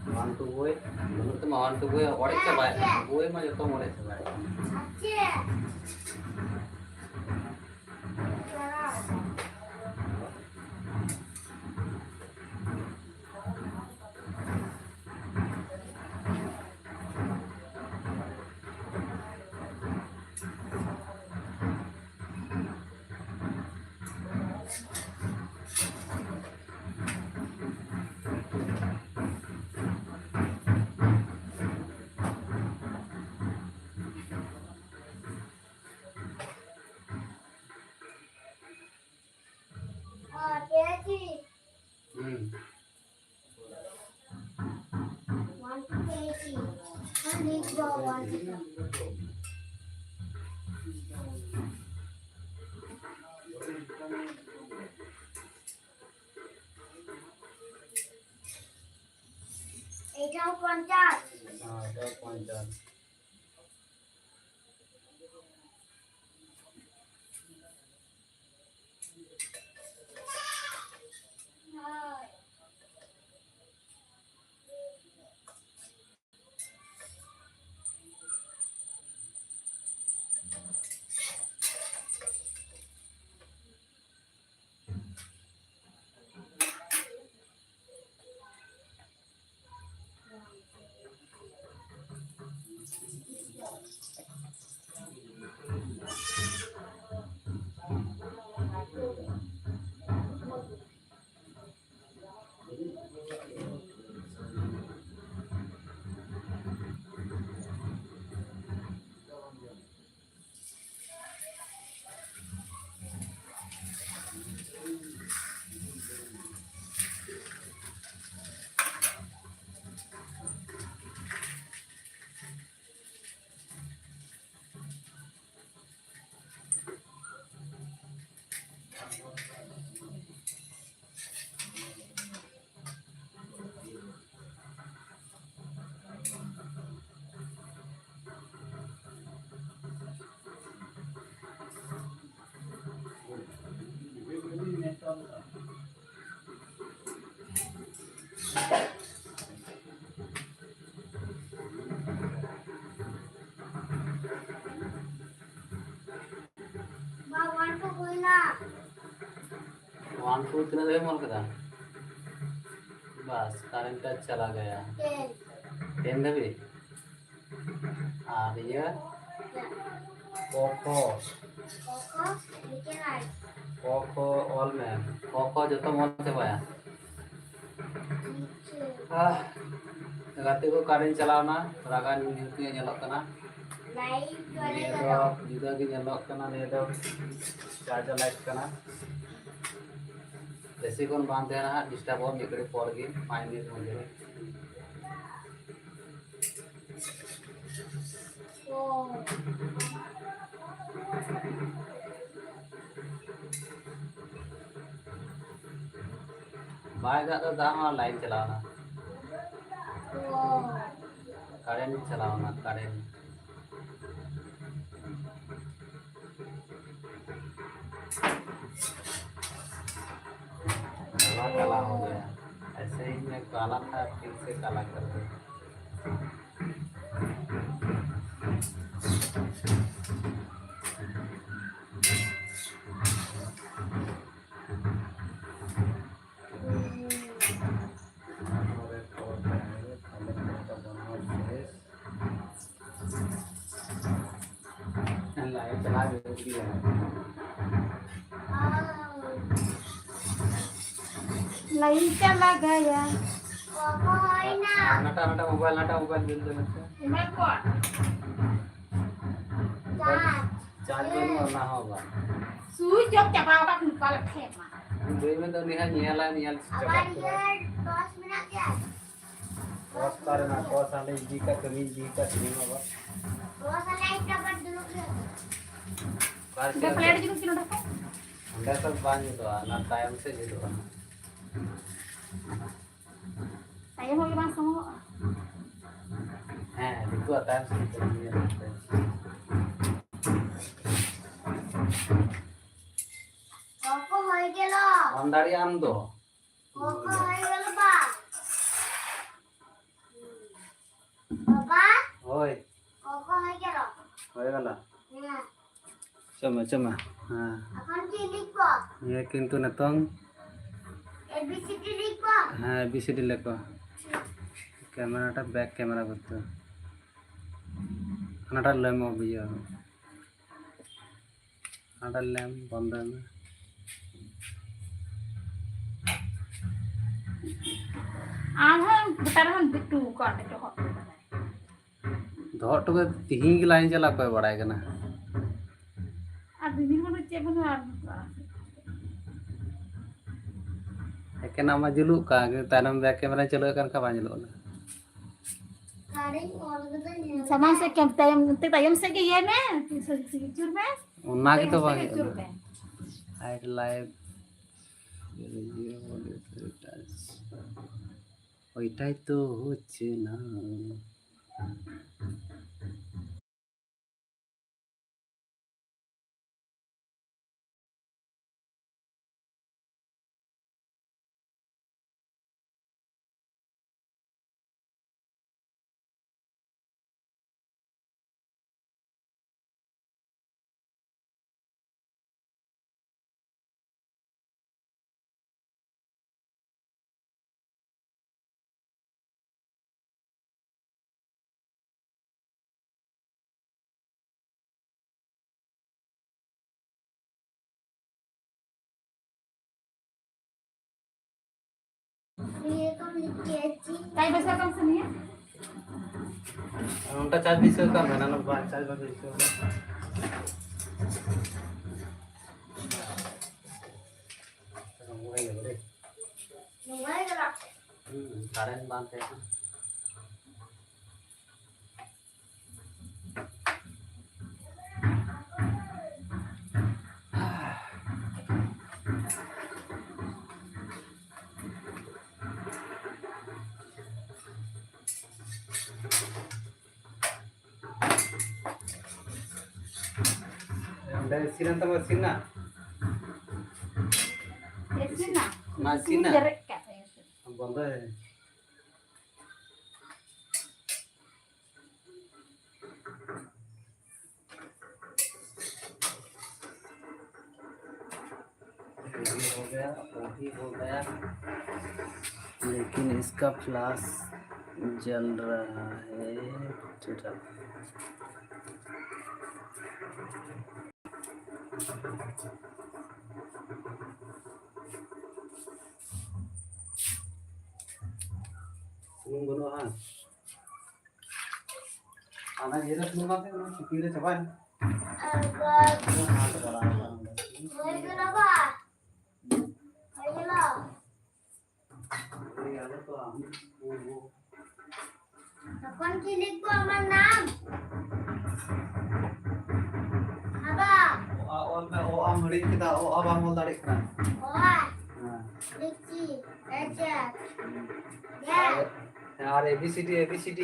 ওয়ান টু বই, বলুন তো মা, ওয়ান টু বই অড়ে হ্যাঁ, চাবায়। আছে। বই মা যত মরে চাবায়। আছে। দাঁড়াও। হুম। এটাও পঞ্চাশ। হ্যাঁ, এটাও পঞ্চাশ। ᱚᱣᱟᱱ ᱴᱩ ᱛᱤᱱᱟᱹᱜ ᱫᱷᱟᱹᱵᱤᱡ ᱮᱢ ᱚᱞ ᱠᱮᱫᱟ? ᱵᱟᱥ, ᱠᱟᱨᱮᱱᱴ ᱴᱟᱪ ᱪᱟᱞᱟᱣ ᱜᱮᱭᱟ᱾ ᱴᱮᱱ᱾ ᱴᱮᱱ ᱫᱷᱟᱹᱵᱤᱡ? ᱟᱨ ᱤᱭᱟᱹ? ᱠᱚ ᱠᱷᱚ᱾ ᱠᱚ ᱠᱷᱚ, ᱱᱤᱪᱮ ᱱᱟᱭ᱾ ᱠᱚ ᱠᱷᱚ ᱚᱞ ᱢᱮ᱾ ᱠᱚ ᱠᱷᱚ ᱡᱚᱛᱚᱢ ᱚᱞ ᱪᱟᱵᱟᱭᱟ? ᱱᱤᱪᱮ᱾ ᱟᱦ, ᱜᱟᱛᱮ ᱠᱚ, ᱠᱟᱨᱮᱱᱴ ᱪᱟᱞᱟᱣ ᱮᱱᱟ, ᱛᱷᱚᱲᱟ ᱜᱟᱱ ᱧᱩᱛ ᱧᱚᱜ ᱧᱮᱞᱚᱜ ᱠᱟᱱᱟ᱾ ᱞᱟᱭᱤᱴ ᱵᱟᱞᱮ ᱱᱤᱭᱟᱹ ᱫᱚ ᱡᱩᱫᱟᱹ ᱜᱮ ᱧᱮᱞᱚᱜ ᱠᱟᱱᱟ, ᱱᱤᱭᱟᱹ ᱫᱚ ᱪᱟᱨᱡᱟᱨ ᱞᱟᱭᱤᱴ ᱠᱟᱱᱟ᱾ ᱵᱮᱥᱤ ᱠᱷᱚᱱ ᱵᱟᱝ ᱛᱟᱦᱮᱱᱟ ᱦᱟᱸᱜ, ᱰᱤᱥᱴᱟᱵᱚᱜᱼᱟ ᱢᱤᱫ ᱜᱷᱟᱹᱲᱤᱡ ᱯᱚᱨ ᱜᱮ, ᱯᱟᱸᱪ ᱢᱤᱱᱤᱴ ᱢᱚᱫᱽᱫᱷᱮ ᱨᱮ᱾ ᱵᱟᱭ ᱫᱟᱜ ᱫᱟ, ᱫᱟᱜ ᱦᱚᱸ ᱞᱟᱭᱤᱱ ᱪᱟᱞᱟᱣ ᱮᱱᱟ᱾ ᱠᱟᱨᱮᱱᱴ ᱪᱟᱞᱟᱣ ᱮᱱᱟ, ᱠᱟᱨᱮᱱᱴ᱾ काला काला हो गया। ऐसे ही मैं काला था, फिर से काला कर दे। लाइन चला गया। ᱦᱟᱱᱟᱴᱟᱜ, ᱦᱟᱱᱟᱴᱟᱜ ᱢᱳᱵᱟᱭᱤᱞ, ᱦᱟᱱᱟᱴᱟᱜ ᱢᱳᱵᱟᱭᱤᱞ ᱧᱮᱞ ᱛᱟᱵᱚᱱ ᱯᱮ᱾ ᱮᱢᱟ ᱠᱚᱣᱟ᱾ ᱪᱟᱨᱡᱽ ᱵᱟᱹᱱᱩᱜᱼᱟ, ᱚᱱᱟ ᱦᱚᱸ ᱵᱟᱝ᱾ ᱥᱩᱭᱤᱪ ᱚᱯᱷ ᱪᱟᱵᱟ ᱟᱠᱟᱫ ᱠᱚ, ᱚᱠᱟ ᱞᱮᱠᱟ ᱦᱮᱡ ᱮᱱᱟ? ᱵᱟᱹᱭ ᱢᱮ ᱫᱚ ᱩᱱᱤ ᱦᱚᱸ ᱧᱮᱞᱟ, ᱧᱮᱞ ᱪᱟᱵᱟ ᱟᱵᱟᱨ ᱠᱮᱫᱟ᱾ ᱤᱭᱟᱹ ᱴᱚᱨᱪ ᱢᱮᱱᱟᱜ ᱜᱮᱭᱟ? ᱴᱚᱨᱪ ᱚᱠᱟ ᱨᱮ ᱢᱮᱱᱟᱜᱼᱟ? ᱴᱚᱨᱪ ᱦᱟᱸᱰᱮ ᱤᱫᱤ ᱠᱟᱜ, ᱠᱟᱹᱢᱤ ᱤᱫᱤ ᱠᱟᱜ, ᱥᱤᱱᱮᱢᱟ ᱵᱟ᱾ ᱴᱚᱨᱪ ᱟᱞᱮ ᱤᱧ ᱴᱟᱯᱟᱨ ᱫᱩᱲᱩᱵ ᱜᱮᱭᱟ᱾ ᱚᱠᱟ ᱨᱮ ᱪᱮᱫ ᱯᱞᱮᱴ ᱡᱩᱞᱩᱜ ᱠᱤᱱ ᱚᱸᱰᱮ ᱠᱷᱚᱱ? ᱚᱸᱰᱮ ᱠᱷᱚᱱ ᱵᱟᱝ ᱡᱩᱛᱩᱜᱼᱟ, ᱚᱱᱟ ᱛᱟᱭᱚᱢ ᱥᱮᱫ ᱡᱩᱛᱩᱜᱼᱟ᱾ ᱛᱟᱭᱚᱢ ᱜᱮ ᱵᱟᱝ ᱥᱚᱢᱚᱭᱚᱜᱼᱟ᱾ ᱦᱮᱸ, ᱫᱤᱠᱩᱣᱟᱜ ᱛᱟᱭᱚᱢ ᱥᱮᱫ ᱠᱟᱹᱢᱤ ᱜᱮᱭᱟ᱾ ᱚᱠᱚ ᱦᱚᱭ ᱜᱮᱞᱚ? ᱵᱟᱢ ᱫᱟᱲᱮᱭᱟᱜᱼᱟ ᱟᱢ ᱫᱚ᱾ ᱚᱠᱚ ᱦᱚᱭ ᱜᱮᱞᱚ ᱵᱟ? ᱵᱟᱵᱟ? ᱦᱳᱭ᱾ ᱚᱠᱚ ᱦᱚᱭ ᱜᱮᱞᱚ? ᱦᱚᱭ ᱜᱮᱞᱚ? ᱦᱮᱸ᱾ ᱪᱚᱢᱟ, ᱪᱚᱢᱟ᱾ ᱦᱮᱸ᱾ ᱱᱤᱭᱟᱹ ᱠᱤᱱᱛᱩ ᱱᱤᱛᱚᱝ ᱦᱮᱸ, ᱮ ᱵᱤ ᱥᱤ ᱰᱤ ᱞᱮᱠᱚ᱾ ᱠᱮᱢᱮᱨᱟᱴᱟ, ᱵᱮᱠ ᱠᱮᱢᱮᱨᱟ ᱵᱚᱞᱛᱮ ᱦᱟᱱᱟᱴᱟᱜ ᱞᱮᱢ ᱤᱭᱟᱹ, ᱦᱟᱱᱟᱴᱟᱜ ᱞᱮᱢ ᱵᱚᱱᱫᱚᱭ ᱢᱮ᱾ ᱟᱢ ᱦᱚᱸ ᱜᱚᱴᱟ ᱨᱮᱦᱚᱸ ᱵᱤᱴᱩ ᱠᱚ ᱚᱸᱰᱮ ᱫᱚᱦᱚ ᱦᱚᱴᱚ ᱠᱟᱫᱟᱭ᱾ ᱫᱚᱦᱚ ᱦᱚᱴᱚ ᱠᱟᱫᱟ, ᱛᱤᱦᱤᱧ ᱜᱮ ᱞᱟᱭᱤᱱ ᱪᱟᱞᱟᱜ ᱚᱠᱚᱭ ᱵᱟᱲᱟᱭ ᱠᱟᱱᱟ᱾ ᱟᱨ ᱫᱤᱫᱤᱨ ᱢᱚᱱᱮ ᱪᱮᱫ ᱵᱟᱹᱱᱩᱜᱼᱟ ᱟᱨ ᱮᱠᱮᱱᱟᱜ ᱢᱟ ᱡᱩᱞᱩᱜ ᱠᱟᱱ, ᱠᱤᱱᱛᱩ ᱛᱟᱭᱱᱚᱢ ᱵᱮᱠ ᱠᱮᱢᱮᱨᱟ ᱪᱟᱹᱞᱩ ᱠᱟᱱ ᱠᱷᱟᱱ ᱵᱟᱝ ᱧᱮᱞᱚᱜ ᱠᱟᱱᱟ᱾ ᱥᱟᱢᱟᱝ ᱥᱮᱫ ᱠᱮᱢ-, ᱛᱟᱭᱚᱢ, ᱛᱟᱭᱚᱢ ᱥᱮᱫ ᱜᱮ ᱤᱭᱟᱹᱭ ᱢᱮ, ᱟᱹᱪᱩᱨ ᱢᱮ᱾ ᱚᱱᱟ ᱜᱮᱛᱚ ᱛᱟᱭᱚᱢ ᱥᱮᱫ ᱵᱟᱝ ᱜᱮ ᱦᱩᱭᱩᱜ ᱟᱹᱪᱩᱨ ᱠᱟᱱᱟ᱾ ᱢᱮ᱾ ᱦᱟᱭᱰ ᱞᱟᱭᱤᱴ, ᱤᱭᱟᱹ, ᱤᱭᱟᱹ, ᱴᱟᱪ᱾ ᱳᱭᱴᱟই তো হচ্ছে না। ᱠᱟᱭ ᱵᱟᱡᱟ ᱠᱟᱱ ᱥᱮ ᱱᱤᱭᱟᱹ? ᱚᱱᱠᱟ ᱪᱟᱨᱡᱽ ᱫᱤᱥᱟᱹ ᱠᱟᱜ ᱢᱮ, ᱚᱱᱟ ᱵᱟᱝ ᱪᱟᱨᱡᱽ ᱵᱟᱝ ᱫᱤᱥᱟᱹ᱾ ᱦᱩᱸ, ᱠᱟᱨᱮᱱᱴ ᱵᱟᱝ ᱛᱟᱦᱮᱸ ᱠᱟᱱᱟ᱾ ᱚᱸᱰᱮ ᱤᱥᱤᱱ ᱮᱱ ᱛᱟᱢᱟ, ᱤᱥᱤᱱ ᱮᱱᱟ? ᱤᱥᱤᱱ ᱮᱱᱟ? ᱚᱱᱟ ᱤᱥᱤᱱ ᱮᱱᱟ? ᱡᱮᱨᱮᱫ ᱠᱟᱜ ᱛᱟᱭᱟ ᱥᱮ? ᱵᱚᱱᱫᱚᱭ᱾ ये हो गया, वो भी हो गया, लेकिन इसका फ्लास जल रहा है। चलो। ᱥᱩᱱᱩᱢ ᱵᱟᱹᱱᱩᱜᱼᱟ ᱦᱟᱸᱜ᱾ ᱚᱱᱟ ᱤᱭᱟᱹ ᱨᱮ ᱥᱩᱱᱩᱢ ᱵᱟᱝ ᱛᱟᱦᱮᱸ ᱠᱟᱱᱟ, ᱥᱤᱯᱤ ᱨᱮ ᱪᱟᱵᱟᱭᱮᱱᱟ᱾ ᱟᱨ ᱵᱟᱫ ᱦᱟᱸᱰᱮ ᱪᱟᱞᱟᱣ ᱮᱱᱟ᱾ ᱦᱳᱭ ᱠᱟᱱᱟ ᱵᱟ? ᱦᱳᱭ ᱠᱟᱱᱟ᱾ ᱳᱭ ᱟᱞᱮ ᱛᱚ ᱟᱢ, ᱳ, ᱳ᱾ তখন কি লিখবো আমার নাম? বাবা। ᱚ, ᱟ, ᱚᱞ ᱢᱮ, ᱚ, ᱟᱢ ᱦᱤᱲᱤᱧ ᱠᱮᱫᱟ, ᱚ, ᱟ ᱵᱟᱢ ᱚᱞ ᱫᱟᱲᱮᱭᱟᱜ ᱠᱟᱱᱟ᱾ ᱚ, ᱟ᱾ ᱦᱮᱸ᱾ ᱞᱤᱠᱷᱤ, ᱟᱪᱪᱷᱟ᱾ ᱦᱩᱸ᱾ ᱭᱟ᱾ ᱟᱨ, ᱟᱨ A B C D, A B C D᱾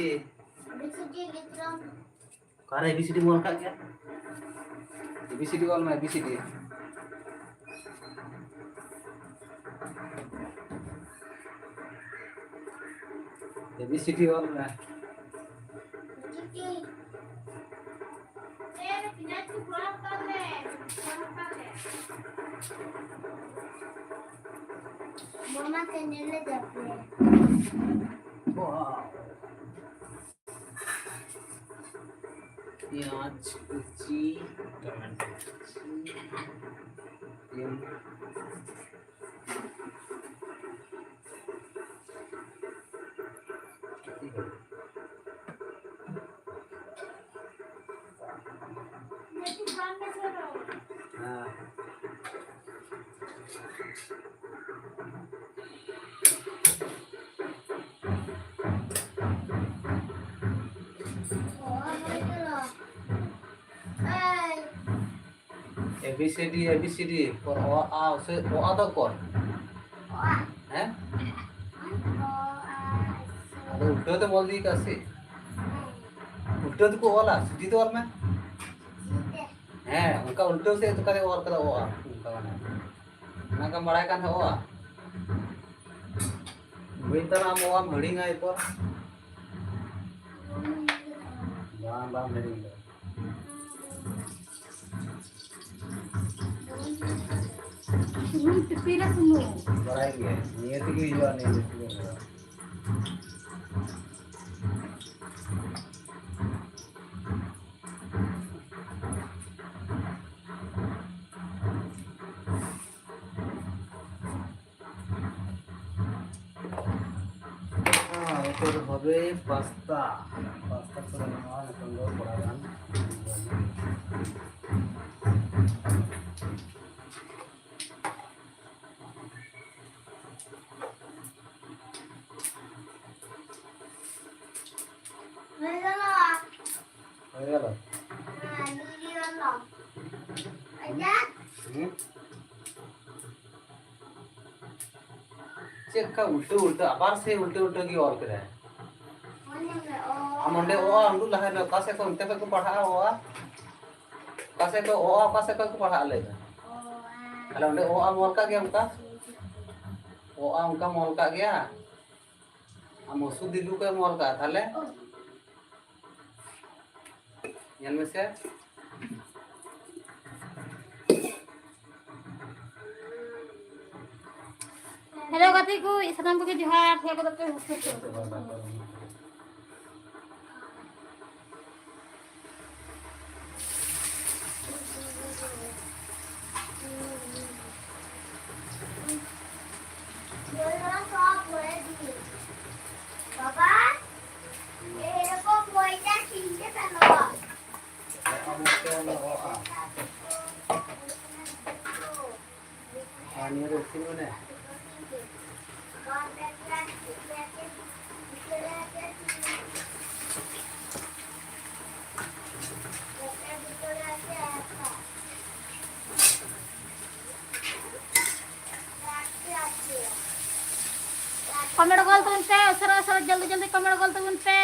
A B C D ᱞᱤᱠᱷ ᱞᱚᱢ᱾ ᱚᱠᱟᱨᱮ A B C D ᱵᱚᱱ ᱚᱞ ᱠᱟᱜ ᱜᱮᱭᱟ? A B C D ᱚᱞ ᱢᱮ, A B C D᱾ A B C D ᱚᱞ ᱢᱮ᱾ ᱢᱟᱢᱟ ᱠᱮᱱᱮᱞ ᱞᱮ ᱡᱟᱯᱮ᱾ ᱯᱮᱸᱭᱟᱡᱽ, ᱠᱩᱪᱤ, ᱴᱚᱢᱮᱴᱳ ᱠᱩᱪᱤ, ᱯᱮᱸᱭᱟᱡᱽ᱾ ᱦᱮᱸ᱾ A B C D, A B C D, ᱯᱚᱨ ᱚ, ᱟ, ᱥᱮ ᱚ, ᱟ ᱫᱚ ᱚᱠᱚᱨ? ᱦᱮᱸ? ᱟᱫᱚ ᱩᱞᱴᱟᱹ ᱛᱮᱢ ᱚᱞ ᱤᱫᱤ ᱠᱟᱜ ᱥᱮ? ᱩᱞᱴᱟᱹ ᱛᱮᱠᱚ ᱚᱞᱟ, ᱥᱤᱫᱷᱤ ᱛᱮ ᱚᱞ ᱢᱮ᱾ ᱦᱮᱸ, ᱚᱱᱠᱟ ᱩᱞᱴᱟᱹ ᱥᱮᱫ ᱚᱱᱠᱟ ᱛᱮ ᱚᱞ ᱠᱟᱫᱟ ᱚ, ᱟ, ᱚᱱᱠᱟ ᱢᱟᱱᱮ᱾ ᱚᱱᱟ ᱠᱚᱢ ᱵᱟᱲᱟᱭ ᱠᱟᱱ ᱛᱟᱦᱮᱸᱫ ᱚ, ᱟ? ᱵᱟᱹᱧ ᱛᱟᱦᱮᱱᱟ, ᱟᱢ ᱚ, ᱟᱢ ᱦᱤᱲᱤᱧᱟ ᱮᱨᱯᱚᱨ᱾ ᱵᱟᱝ, ᱵᱟᱢ ᱦᱤᱲᱤᱧ ᱫᱟ᱾ ᱥᱩᱱᱩᱢ ᱴᱤᱯᱤ ᱨᱮ ᱥᱩᱱᱩᱢ᱾ ᱵᱟᱲᱟᱭ ᱜᱮᱭᱟ, ᱱᱤᱭᱟᱹ ᱛᱮᱜᱮ ᱦᱩᱭᱩᱜᱼᱟ, ᱱᱤᱭᱟᱹ ᱛᱮᱜᱮ ᱦᱩᱭᱩᱜᱼᱟ᱾ ᱦᱮᱸ, ᱱᱤᱛᱚᱜ ᱫᱚ ᱵᱷᱟᱵᱮ ᱯᱟᱥᱛᱟ, ᱯᱟᱥᱛᱟ ᱠᱚ ᱵᱮᱱᱟᱣᱟ ᱱᱤᱛᱚᱝ ᱫᱚ ᱛᱷᱚᱲᱟ ᱜᱟᱱ᱾ ᱦᱩᱭ ᱜᱮᱞᱚ᱾ ᱦᱩᱸ? ᱪᱮᱫ ᱞᱮᱠᱟ ᱩᱞᱴᱟᱹ ᱩᱞᱴᱟᱹ, ᱟᱵᱟᱨ ᱥᱮ ᱩᱞᱴᱟᱹ ᱩᱞᱴᱟᱹ ᱜᱮ ᱚᱞ ᱠᱮᱫᱟᱭ᱾ ᱟᱢ ᱚᱸᱰᱮ ᱚ ᱟ ᱩᱰᱩᱠ ᱞᱟᱦᱟ ᱨᱮ, ᱚᱠᱟ ᱥᱮᱫ ᱠᱷᱚᱱ, ᱚᱱᱛᱮ ᱠᱷᱚᱱ ᱠᱚ ᱯᱟᱲᱦᱟᱜᱼᱟ ᱚ ᱟ? ᱚᱠᱟ ᱥᱮᱫ ᱠᱷᱚᱱ ᱚ ᱟ, ᱚᱠᱟ ᱥᱮᱫ ᱠᱷᱚᱱ ᱠᱚ ᱯᱟᱲᱦᱟᱜᱼᱟ ᱞᱟᱹᱭ ᱢᱮ? ᱛᱟᱦᱞᱮ ᱚᱸᱰᱮ ᱚ ᱟ ᱚᱞ ᱠᱟᱜ ᱜᱮᱭᱟ ᱚᱱᱠᱟ? ᱚ ᱟ ᱚᱱᱠᱟᱢ ᱚᱞ ᱠᱟᱜ ᱜᱮᱭᱟ? ᱟᱢ ᱢᱚᱥᱩᱫ ᱫᱤᱫᱩ ᱠᱚ ᱮᱢ ᱚᱞ ᱠᱟᱜᱼᱟ ᱛᱟᱦᱞᱮ? ᱧᱮᱞ ᱢᱮᱥᱮ᱾ ᱦᱮᱞᱳ ᱜᱟᱛᱮ ᱠᱚ, ᱥᱟᱱᱟᱢ ᱠᱚᱜᱮ ᱡᱚᱦᱟᱨ᱾ ᱦᱮᱡ ᱜᱚᱫᱚᱜ ᱯᱮ ᱦᱳᱥᱴᱮᱞ ᱥᱮᱫ᱾ বাবা, এরকম বইটা কিনতে পেল। ᱟᱨ ᱱᱤᱭᱟᱹ ᱫᱚ ᱤᱥᱤᱱ ᱢᱟᱱᱮ? ᱠᱚᱢᱮᱱᱴ ᱜᱚᱞ ᱛᱟᱵᱚᱱ ᱯᱮ, ᱩᱥᱟᱹᱨᱟ ᱩᱥᱟᱹᱨᱟ, ᱡᱚᱞᱫᱤ ᱡᱚᱞᱫᱤ ᱠᱚᱢᱮᱱᱴ ᱜᱚᱞ ᱛᱟᱵᱚᱱ ᱯᱮ᱾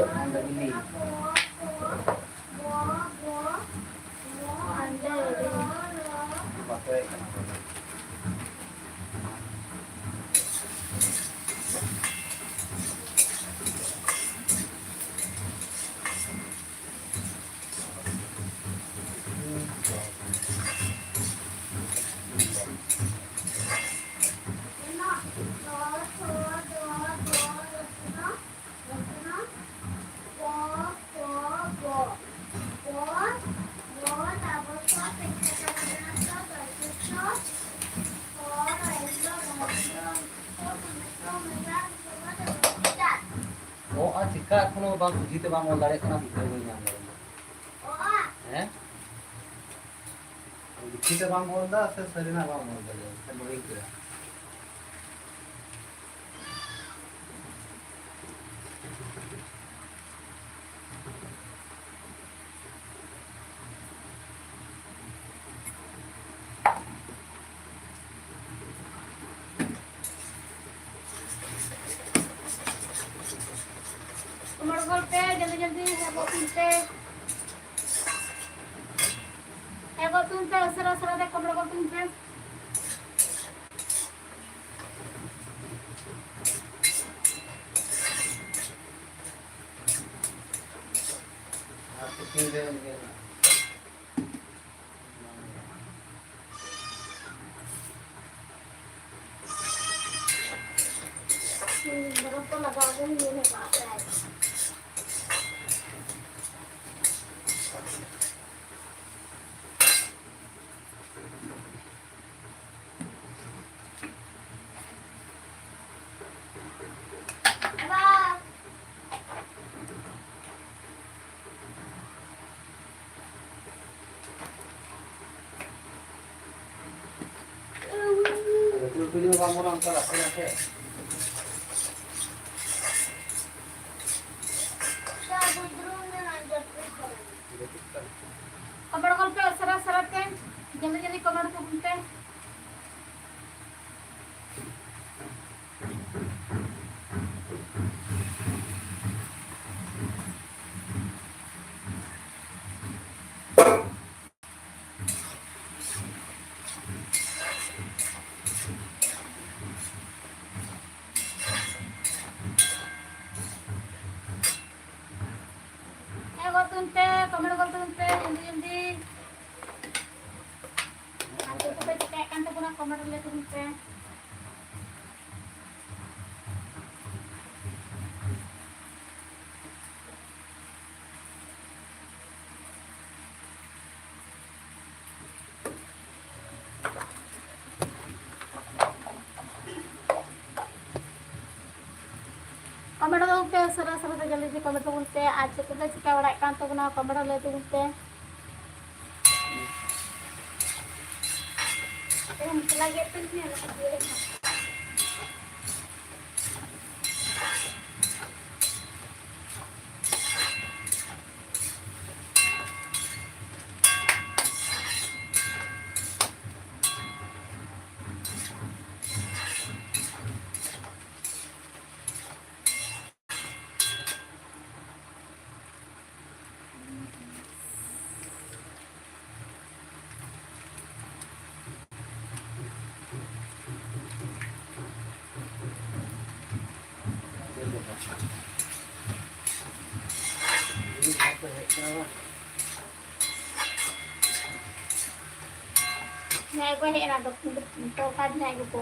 ᱚᱱᱟ ᱫᱚ ᱵᱤᱞᱤ᱾ ᱵᱟᱠᱚ ᱦᱮᱡ ᱠᱟᱱᱟ᱾ ᱚ, ᱟᱨ ᱪᱮᱠᱟ ᱮᱠᱷᱚᱱᱳ ᱵᱟᱝ ᱥᱚᱡᱷᱮ ᱛᱮ ᱵᱟᱢ ᱚᱞ ᱫᱟᱲᱮᱭᱟᱜ ᱠᱟᱱᱟ, ᱵᱩᱡᱷᱟᱹᱣ ᱵᱟᱹᱧ ᱧᱟᱢ ᱫᱟᱲᱮᱭᱟᱜ ᱠᱟᱱᱟ᱾ ᱦᱮᱸ? ᱞᱤᱠᱷᱤᱛ ᱛᱮ ᱵᱟᱢ ᱚᱞ ᱫᱟ ᱥᱮ ᱥᱟᱹᱨᱤᱱᱟᱜ ᱵᱟᱢ ᱚᱞ ᱫᱟ? ᱥᱮ ᱵᱟᱹᱧ ᱠᱮᱫᱟ? ᱠᱚᱢᱚᱲ ᱜᱚᱞ ᱯᱮ, ᱡᱚᱞᱫᱤ ᱡᱚᱞᱫᱤ ᱦᱮᱡ ᱜᱚᱫ ᱯᱮ᱾ ᱦᱮᱡ ᱜᱚᱫ ᱯᱮ, ᱩᱥᱟᱹᱨᱟ ᱩᱥᱟᱹᱨᱟ ᱛᱮ ᱠᱚᱢᱚᱲ ᱜᱚᱞ ᱯᱮ᱾ ᱟᱨ ᱛᱤᱠᱤᱱ ᱨᱮ ᱩᱱᱤ ᱵᱚᱨᱚᱯᱷ ᱠᱚ ᱞᱟᱜᱟᱣ ᱵᱚᱱ ᱧᱩ ᱦᱮᱣᱟ ᱟᱠᱟᱫ᱾ ᱞᱟᱹᱴᱩ ᱞᱟᱹᱴᱩ ᱡᱤᱱᱤᱥ ᱵᱟᱝ ᱵᱚᱱᱟ, ᱚᱱᱠᱟ ᱨᱟᱥᱮ ᱨᱟᱥᱮ᱾ ᱠᱚᱢᱚᱲ ᱜᱚᱞ ᱯᱮ, ᱩᱥᱟᱹᱨᱟ ᱩᱥᱟᱹᱨᱟ ᱛᱮ, ᱡᱚᱞᱫᱤ ᱡᱚᱞᱫᱤ ᱠᱚᱢᱚᱲ ᱛᱟᱵᱚᱱ ᱯᱮ᱾ ᱯᱮ, ᱡᱚᱞᱫᱤ ᱡᱚᱞᱫᱤ᱾ ᱟᱨ ᱪᱮᱫ ᱠᱚᱯᱮ ᱪᱤᱠᱟᱹᱭᱮᱫ ᱠᱟᱱ ᱛᱟᱵᱚᱱᱟ, comment ᱨᱮ ᱞᱟᱹᱭ ᱛᱟᱵᱚᱱ ᱯᱮ᱾ Comment ᱛᱟᱵᱚᱱ ᱯᱮ, ᱥᱟᱨᱟ ᱥᱟᱨᱟ ᱛᱮ ᱡᱚᱞᱫᱤ ᱡᱚᱞᱫᱤ comment ᱛᱟᱵᱚᱱ ᱯᱮ᱾ ᱟᱨ ᱪᱮᱫ ᱠᱚᱯᱮ ᱪᱤᱠᱟᱹ ᱵᱟᱲᱟᱭᱮᱫ ᱠᱟᱱ ᱛᱟᱵᱚᱱᱟ, comment ᱨᱮ ᱞᱟᱹᱭ ᱛᱟᱵᱚᱱ ᱯᱮ᱾ ᱮᱢ ᱢᱚᱥᱞᱟ ᱜᱮᱫ ᱯᱮ ᱧᱮᱞ ᱠᱟᱜ ᱜᱮᱭᱟ᱾ ᱡᱟᱦᱟᱸᱭ ᱠᱚ ᱦᱮᱡ ᱮᱱᱟ, ᱴᱚᱠᱟ ᱡᱟᱦᱟᱸᱭ ᱠᱚᱠᱚ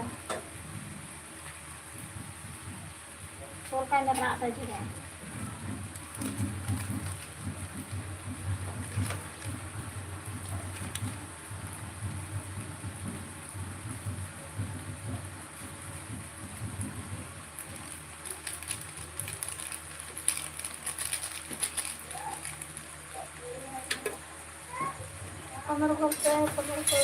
ᱥᱚᱨᱠᱟᱨ ᱫᱚ ᱨᱟᱜ ᱫᱟᱭ ᱪᱮᱫᱟᱜ? ᱯᱚᱱᱨᱚ ᱠᱚᱛᱮ, ᱯᱚᱱᱨᱚ ᱠᱚᱛᱮ᱾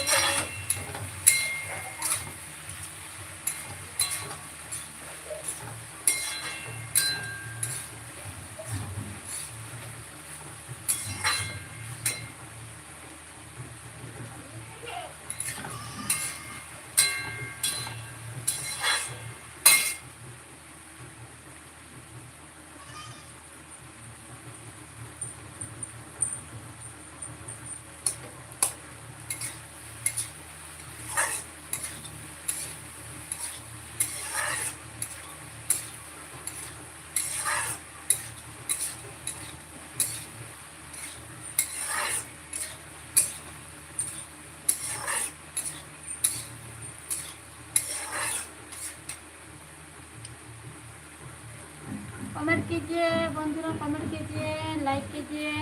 कीजिए, बंधुरा कमेंट कीजिए, लाइक कीजिए।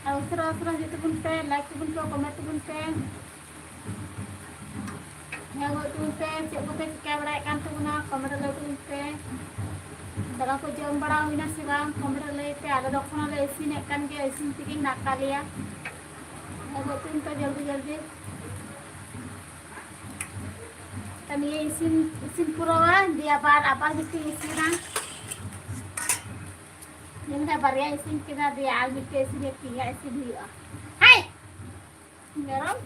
ᱟᱨ ᱩᱥᱟᱹᱨᱟ ᱩᱥᱟᱹᱨᱟ ᱦᱤᱡᱩᱜ ᱛᱟᱵᱚᱱ ᱯᱮ, ᱞᱟᱭᱤᱠ ᱛᱟᱵᱚᱱ ᱯᱮ, ᱠᱚᱢᱮᱱᱴ ᱛᱟᱵᱚᱱ ᱯᱮ᱾ ᱧᱮᱞ ᱜᱚᱫ ᱛᱟᱵᱚᱱ ᱯᱮ, ᱪᱮᱫ ᱠᱚᱯᱮ ᱪᱤᱠᱟᱹ ᱵᱟᱲᱟᱭᱮᱫ ᱠᱟᱱ ᱛᱟᱵᱚᱱᱟ, ᱠᱚᱢᱮᱱᱴ ᱨᱮ ᱞᱟᱹᱭ ᱛᱟᱵᱚᱱ ᱯᱮ᱾ ᱫᱟᱠᱟ ᱠᱚ ᱡᱚᱢ ᱵᱟᱲᱟ ᱦᱩᱭᱱᱟ ᱥᱮ ᱵᱟᱝ, ᱠᱚᱢᱮᱱᱴ ᱨᱮ ᱞᱟᱹᱭ ᱯᱮ᱾ ᱟᱞᱮ ᱫᱚ ᱮᱠᱷᱚᱱ ᱞᱮ ᱤᱥᱤᱱᱮᱫ ᱠᱟᱱ ᱜᱮᱭᱟ, ᱤᱥᱤᱱ ᱛᱮᱜᱮ ᱢᱮᱱᱟᱜ ᱟᱠᱟᱫ ᱞᱮᱭᱟ᱾ ᱧᱮᱞ ᱜᱚᱫ ᱛᱟᱵᱚᱱ ᱯᱮ ᱡᱚᱞᱫᱤ ᱡᱚᱞᱫᱤ᱾ ᱛᱚ ᱱᱤᱭᱟᱹ ᱤᱥᱤᱱ, ᱤᱥᱤᱱ ᱯᱩᱨᱟᱹᱣᱟ, ᱫᱤᱭᱮ ᱟᱵᱟᱨ, ᱟᱵᱟᱨ ᱢᱤᱫᱴᱤᱡ ᱤᱥᱤᱱᱟ᱾ ᱧᱮᱞ ᱢᱮ, ᱵᱟᱨᱭᱟ ᱤᱥᱤᱱ ᱠᱮᱫᱟ, ᱫᱤᱭᱮ ᱟᱨ ᱢᱤᱫᱴᱮᱡ ᱤᱥᱤᱱ ᱦᱩᱭᱩᱜᱼᱟ, ᱯᱮᱭᱟ ᱤᱥᱤᱱ ᱦᱩᱭᱩᱜᱼᱟ᱾ ᱦᱟᱭ! ᱢᱮᱨᱚᱢ᱾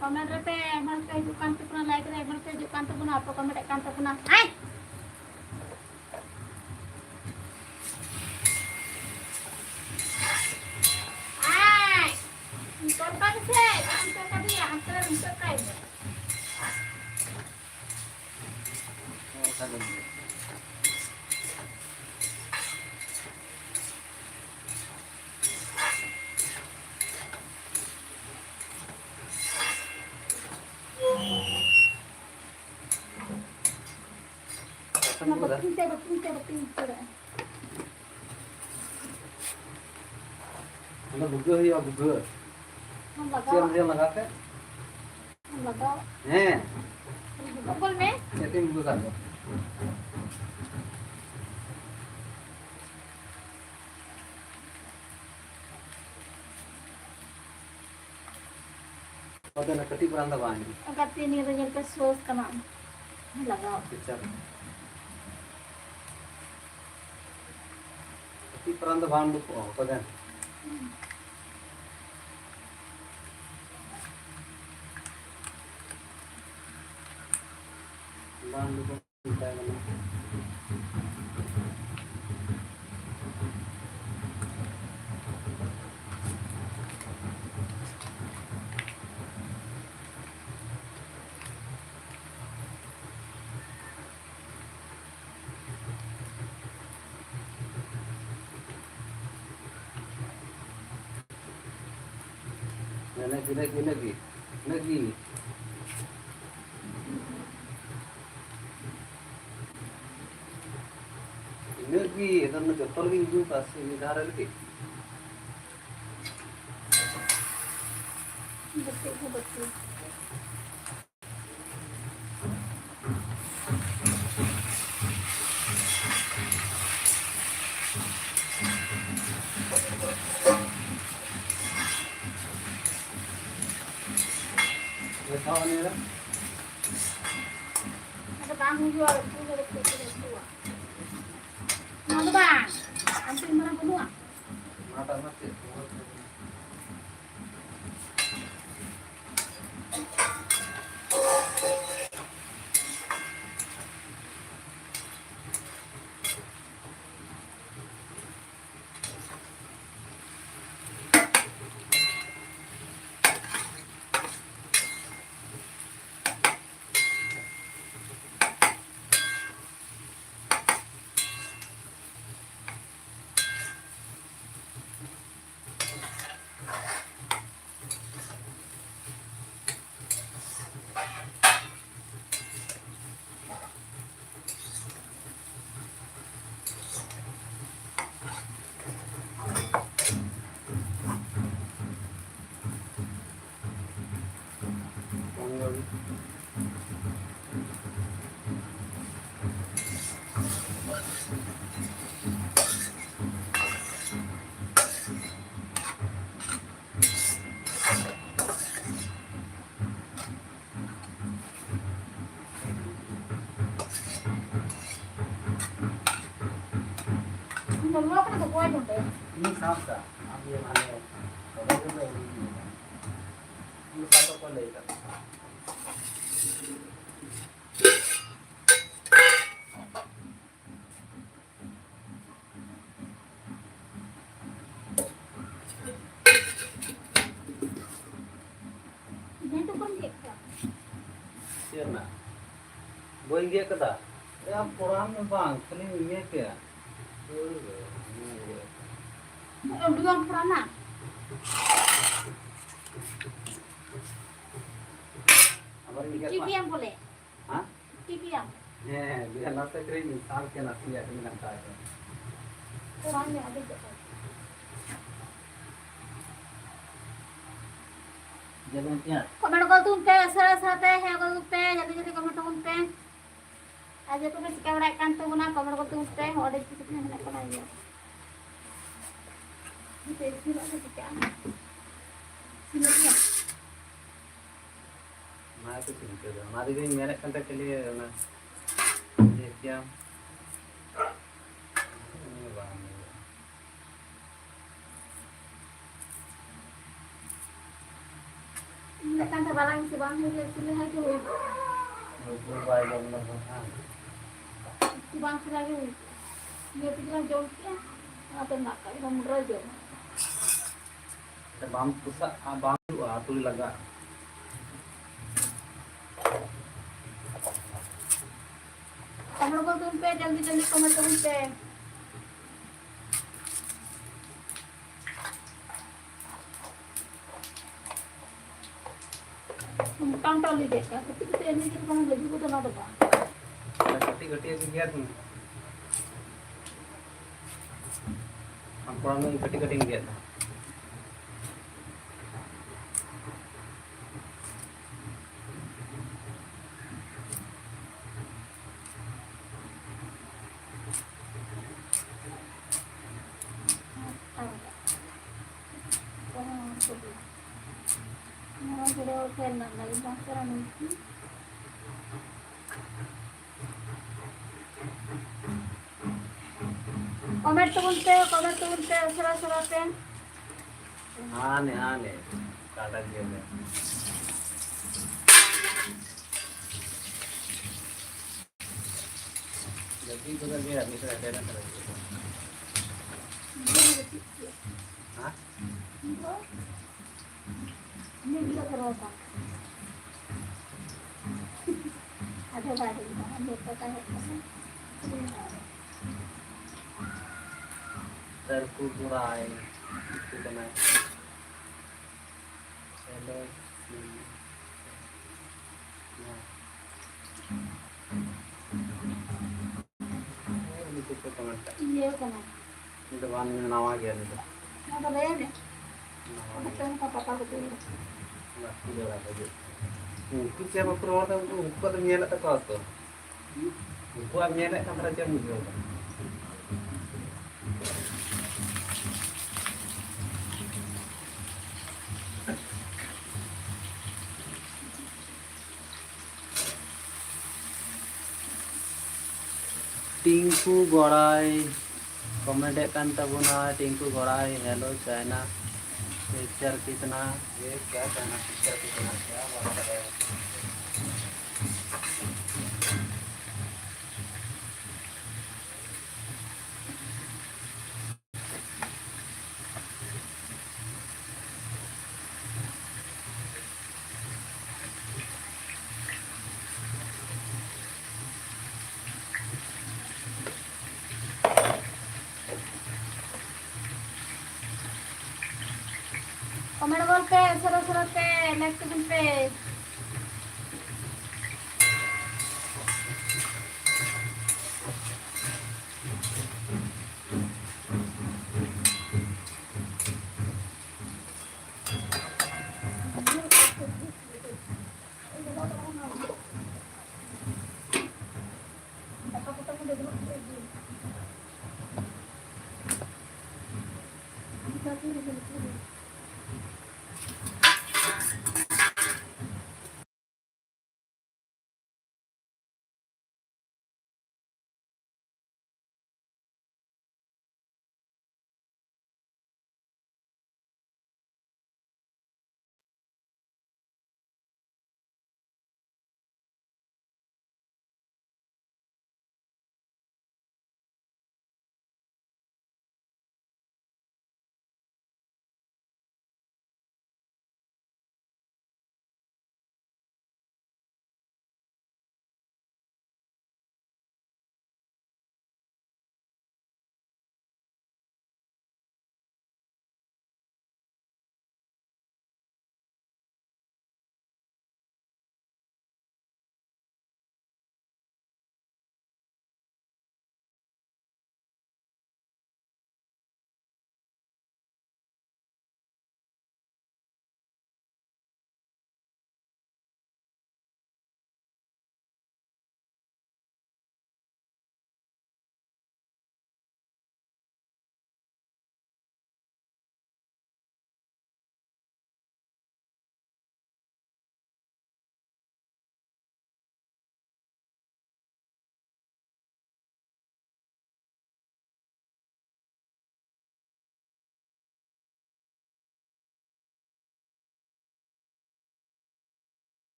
ᱠᱚᱢᱮᱱᱴ ᱨᱮᱯᱮ ᱮᱢ ᱦᱚᱲ ᱯᱮ ᱦᱤᱡᱩᱜ ᱠᱟᱱ ᱛᱟᱵᱚᱱᱟ, ᱞᱟᱭᱤᱠ ᱨᱮ ᱮᱢ ᱦᱚᱲ ᱯᱮ ᱦᱤᱡᱩᱜ ᱠᱟᱱ ᱛᱟᱵᱚᱱᱟ, ᱟᱯᱮ ᱠᱚᱢᱮᱱᱴ ᱮᱫ ᱠᱟᱱ ᱛᱟᱵᱚᱱᱟ᱾ ᱦᱟᱭ! ᱦᱟᱭ! ᱛᱚᱨᱠᱟᱨᱤ ᱥᱮ ᱵᱟᱝ ᱛᱚᱨᱠᱟᱨᱤᱭᱟ, ᱦᱟᱱᱛᱮ ᱨᱮ ᱢᱩᱪᱟᱹᱫ ᱠᱟᱭ ᱢᱮ᱾ ᱚᱱᱟ ᱵᱟᱹᱴᱤ ᱛᱮ, ᱵᱟᱹᱴᱤ ᱛᱮ, ᱵᱟᱹᱴᱤ ᱛᱮ᱾ ᱚᱱᱟ ᱵᱷᱩᱜᱟᱹᱜ ᱦᱩᱭᱩᱜᱼᱟ, ᱵᱷᱩᱜᱟᱹᱜ᱾ ᱟᱢ ᱞᱟᱜᱟᱣ᱾ ᱪᱮᱫ ᱮᱢ ᱞᱟᱜᱟᱣ ᱠᱮᱫ? ᱟᱢ ᱞᱟᱜᱟᱣ᱾ ᱦᱮᱸ᱾ ᱵᱚᱠᱚᱞ ᱢᱮ᱾ ᱪᱮᱫ ᱛᱮᱢ ᱵᱷᱩᱜᱟᱹᱜ ᱠᱟᱜ ᱫᱚ? ᱟᱫᱚ ᱚᱱᱟ ᱠᱟᱹᱴᱤᱡ ᱢᱟᱨᱟᱝ ᱫᱚ ᱵᱟᱝ ᱦᱩᱭᱩᱜᱼᱟ᱾ ᱜᱟᱛᱮ, ᱱᱤᱭᱟᱹ ᱫᱚ ᱧᱮᱞ ᱯᱮ, ᱥᱚᱥ ᱠᱟᱱᱟ᱾ ᱞᱟᱜᱟᱣ᱾ ᱟᱪᱪᱷᱟ᱾ ᱠᱟᱹᱴᱤᱡ ᱯᱟᱨᱟᱝ ᱫᱚ ᱵᱟᱝ ᱩᱰᱩᱠᱚᱜᱼᱟ, ᱚᱠᱚᱭ ᱫᱚ? ᱵᱟᱝ ᱩᱰᱩᱠᱚᱜ᱾ ᱤᱱᱟᱹᱜ ᱜᱮ, ᱤᱱᱟᱹᱜ ᱜᱮ, ᱤᱱᱟᱹᱜ ᱜᱮ, ᱤᱱᱟᱹᱜ ᱜᱮ᱾ ᱤᱱᱟᱹᱜ ᱜᱮ, ᱟᱫᱚ ᱡᱚᱛᱚ ᱞᱟᱹᱜᱤᱫ ᱤᱧ ᱟᱹᱜᱩ ᱠᱟᱜᱼᱟ ᱥᱮ ᱢᱤᱫ ᱫᱷᱟᱣ ᱨᱮ ᱞᱟᱹᱜᱤᱫ? ᱵᱟᱹᱴᱤ ᱠᱚ ᱵᱟᱹᱴᱤ᱾ ᱟᱫᱚ ᱵᱟᱝ ᱦᱩᱭᱩᱜᱼᱟ, ᱩᱛᱩ ᱫᱚ ᱠᱟᱹᱴᱤᱡ ᱠᱟᱹᱴᱤᱡ ᱩᱛᱩᱣᱟ᱾ ᱱᱚᱣᱟ ᱫᱚ ᱵᱟᱝ, ᱟᱢ ᱴᱷᱮᱱ ᱢᱟᱨᱟᱝ ᱵᱟᱹᱱᱩᱜᱼᱟ᱾ ᱚᱱᱟᱴᱟᱜ ᱢᱟ ᱪᱮᱫ? ᱤᱧ ᱥᱟᱶ ᱥᱟᱶ ᱟᱢ ᱜᱮ ᱢᱟᱱᱮ ᱛᱚᱵᱮ ᱜᱮᱞᱮ ᱩᱨᱩᱢ ᱧᱟᱢᱟ᱾ ᱩᱱᱠᱩ ᱥᱟᱶ ᱫᱚᱠᱚ ᱞᱟᱹᱭ ᱠᱟᱫᱟ᱾ ᱤᱧ ᱫᱚ ᱵᱟᱹᱧ ᱜᱮᱫ ᱠᱟᱜ᱾ ᱪᱮᱫ ᱨᱮᱱᱟᱜ? ᱵᱟᱹᱧ ᱜᱮᱫ ᱠᱟᱫᱟ᱾ ᱮ, ᱟᱢ ᱯᱚᱲᱟᱢ ᱢᱮ ᱵᱟᱝ, ᱠᱷᱟᱹᱞᱤ ᱤᱭᱟᱹ ᱠᱮᱫ᱾ ᱟᱹᱰᱤ ᱵᱟᱝ ᱯᱚᱲᱟᱱᱟ᱾ ᱟᱵᱟᱨ ᱤᱧ ᱜᱮᱫ ᱴᱷᱤᱠ ᱠᱚᱣᱟ᱾ ᱜᱮᱭᱟ ᱵᱚᱞᱮ᱾ ᱦᱮᱸ? ᱴᱷᱤᱠ ᱜᱮᱭᱟ᱾ ᱦᱮᱸ, ᱵᱤᱨᱟᱴ ᱱᱟᱥᱮ ᱠᱟᱹᱴᱤᱡ ᱢᱮᱥᱟᱞ ᱠᱮ ᱱᱟᱥᱮᱭᱟᱜ ᱠᱟᱹᱴᱤᱡ ᱱᱟᱥᱮ ᱠᱟᱱᱟ᱾ ᱛᱚ ᱵᱟᱝ ᱧᱚᱜ ᱟᱹᱰᱤ ᱡᱚᱛᱚ᱾ ᱡᱮᱢᱚᱱ ᱯᱮᱸᱭᱟᱡᱽ᱾ ᱠᱚᱢᱮᱱᱴ ᱜᱚᱫ ᱛᱟᱵᱚᱱ ᱯᱮ, ᱩᱥᱟᱹᱨᱟ ᱩᱥᱟᱹᱨᱟ ᱛᱮ, ᱦᱮᱸ ᱜᱚᱫ ᱯᱮ, ᱡᱚᱞᱫᱤ ᱡᱚᱞᱫᱤ ᱠᱚᱢᱮᱱᱴ ᱛᱟᱵᱚᱱ ᱯᱮ᱾ ᱟᱨ ᱡᱚᱛᱚ ᱯᱮ ᱪᱤᱠᱟᱹ ᱵᱟᱲᱟᱭᱮᱫ ᱠᱟᱱ ᱛᱟᱵᱚᱱᱟ, ᱠᱚᱢᱮᱱᱴ ᱜᱚᱫ ᱛᱟᱵᱚᱱ ᱯᱮ, ᱦᱚᱸ ᱟᱹᱰᱤ ᱠᱤᱪᱷᱩ ᱢᱮᱱᱟᱜ ᱠᱟᱱᱟ ᱤᱭᱟᱹ᱾ ᱪᱮᱫ ᱤᱥᱤᱱᱚᱜ ᱥᱮ ᱪᱤᱠᱟᱹᱜᱼᱟ? ᱤᱥᱤᱱᱚᱜ ᱜᱮᱭᱟ᱾ ᱚᱱᱟ ᱜᱮᱛᱚ ᱪᱤᱱᱛᱟᱹ ᱫᱚ, ᱚᱱᱟ ᱛᱮᱜᱮᱧ ᱢᱮᱱᱮᱫ ᱠᱟᱱ ᱛᱟᱦᱮᱸᱫ ᱠᱷᱟᱹᱞᱤ ᱚᱱᱟ ᱞᱟᱹᱭ ᱠᱮᱭᱟᱢ᱾ ᱵᱟᱝ ᱦᱩᱭᱩᱜᱼᱟ᱾ ᱢᱤᱫᱴᱟᱝ ᱛᱮ ᱵᱟᱞᱟᱝ ᱤᱥᱤᱱ ᱵᱟᱝ ᱦᱩᱭ ᱞᱮᱱ ᱛᱩᱞᱩᱡ ᱦᱚᱭᱛᱳ ᱦᱩᱭ ᱠᱚᱜᱼᱟ᱾ ᱩᱛᱩ ᱵᱟᱭ ᱡᱚᱢ ᱞᱮᱠᱚ ᱠᱷᱟᱱ᱾ ᱩᱛᱩ ᱵᱟᱝ ᱥᱟᱞᱟ ᱜᱮ ᱦᱩᱭ ᱠᱚᱜᱼᱟ᱾ ᱤᱱᱟᱹ ᱛᱮᱜᱮ ᱞᱟᱝ ᱡᱚᱢ ᱠᱮᱜᱼᱟ, ᱚᱱᱟᱛᱮ ᱢᱮᱱᱟᱜ ᱠᱟᱜ ᱜᱮ ᱵᱟᱢ ᱵᱟᱰᱟᱭ ᱡᱚᱢᱟ᱾ ᱵᱟᱢ ᱯᱚᱥᱟᱜᱼᱟ, ᱵᱟᱝ ᱦᱩᱭᱩᱜᱼᱟ, ᱟᱹᱛᱩ ᱞᱟᱜᱟᱜᱼᱟ᱾ ᱠᱚᱢᱮᱱᱴ ᱜᱚᱫ ᱛᱟᱵᱚᱱ ᱯᱮ, ᱡᱚᱞᱫᱤ ᱡᱚᱞᱫᱤ ᱠᱚᱢᱮᱱᱴ ᱛᱟᱵᱚᱱ ᱯᱮ᱾ ᱢᱚᱴᱟ ᱢᱚᱴᱟ ᱞᱟᱹᱭ ᱠᱮᱫ ᱠᱷᱟᱱ, ᱠᱟᱹᱴᱤᱡ ᱠᱟᱹᱴᱤᱡ ᱮᱢᱱᱤ ᱪᱮᱫ ᱠᱚ ᱵᱟᱝ ᱞᱟᱹᱵᱤᱫ ᱠᱚᱫᱚ ᱚᱱᱟ ᱫᱚ ᱵᱟᱝ᱾ ᱠᱟᱹᱴᱤᱡ ᱠᱟᱹᱴᱤᱡ ᱜᱮᱭᱟ ᱛᱚ᱾ ᱟᱢ ᱠᱚᱲᱟ ᱢᱤᱫ ᱠᱟᱹᱴᱤᱡ ᱠᱟᱹᱴᱤᱡ ᱮᱢ ᱜᱮᱫ ᱫᱟ᱾ ᱱᱚᱣᱟ ᱠᱚᱫᱚ ᱯᱷᱮᱱ ᱨᱮᱱᱟᱜ ᱞᱟᱹᱜᱤᱫ ᱵᱟᱝ ᱠᱟᱱᱟ ᱱᱩᱝᱠᱩ᱾ ᱠᱚᱢᱮᱱᱴ ᱛᱟᱵᱚᱱ ᱯᱮ, ᱠᱚᱢᱮᱱᱴ ᱛᱟᱵᱚᱱ ᱯᱮ, ᱩᱥᱟᱹᱨᱟ ᱩᱥᱟᱹᱨᱟ ᱛᱮ᱾ ᱦᱟᱱᱮ, ᱦᱟᱱᱮ, ᱠᱟᱴᱟ ᱜᱮᱭᱟ ᱞᱮ᱾ ᱡᱟᱹᱯᱤᱫ ᱠᱚᱫᱚ ᱜᱮ ᱟᱹᱰᱤ ᱥᱟᱨᱟ ᱦᱮᱰᱮ ᱱᱟ ᱠᱟᱱᱟ᱾ ᱦᱮᱸ? ᱟᱫᱚ ᱵᱟᱭ ᱦᱩᱭᱩᱜᱼᱟ, ᱟᱫᱚ ᱯᱟᱛᱟ ᱦᱮᱡ ᱠᱟᱱᱟ᱾ ᱛᱟᱹᱨᱠᱩ ᱜᱚᱲᱟᱭ ᱩᱛᱩ ᱠᱟᱱᱟᱭ᱾ ᱥᱮᱞᱮᱫ ᱢᱮ᱾ ᱱᱚᱣᱟ᱾ ᱤᱭᱟᱹ ᱠᱟᱱᱟ᱾ ᱩᱱᱤ ᱫᱚ ᱵᱟᱝ, ᱱᱟᱣᱟ ᱜᱮᱭᱟ ᱩᱱᱤ ᱫᱚ᱾ ᱱᱚᱣᱟ ᱫᱚ ᱞᱟᱹᱭ ᱢᱮ᱾ ᱱᱟᱣᱟ ᱜᱮᱭᱟ᱾ ᱚᱱᱟ ᱯᱟᱛᱟ ᱠᱚ ᱫᱩᱲᱩᱵ᱾ ᱵᱟᱠᱚ ᱫᱟᱹᱲᱟ ᱠᱚ ᱡᱮ᱾ ᱩᱱᱠᱩ ᱪᱮᱫ ᱵᱟᱠᱚ ᱨᱚᱲ ᱮᱫᱟ, ᱩᱱᱠᱩ, ᱩᱱᱠᱩᱣᱟᱜ ᱫᱚ ᱧᱮᱞᱮᱫ ᱛᱟᱠᱚᱣᱟ ᱛᱚ᱾ ᱩᱱᱠᱩᱣᱟᱜ ᱧᱮᱞᱮᱫ ᱠᱟᱱ ᱛᱟᱦᱮᱸ ᱪᱮᱫ ᱮᱢ ᱵᱩᱡᱷᱟᱹᱣ ᱮᱫᱟ? ᱴᱤᱝᱠᱩ ᱜᱚᱲᱟᱭ comment ᱮᱫ ᱠᱟᱱ ᱛᱟᱵᱚᱱᱟ, ᱴᱤᱝᱠᱩ ᱜᱚᱲᱟᱭ, hello China picture कितना, ये क्या China picture कितना, क्या बात है? Comment ᱜᱚᱞ ᱯᱮ, ᱥᱚᱨᱚ ᱥᱚᱨᱚ ᱛᱮ, like ᱛᱟᱵᱚᱱ ᱯᱮ᱾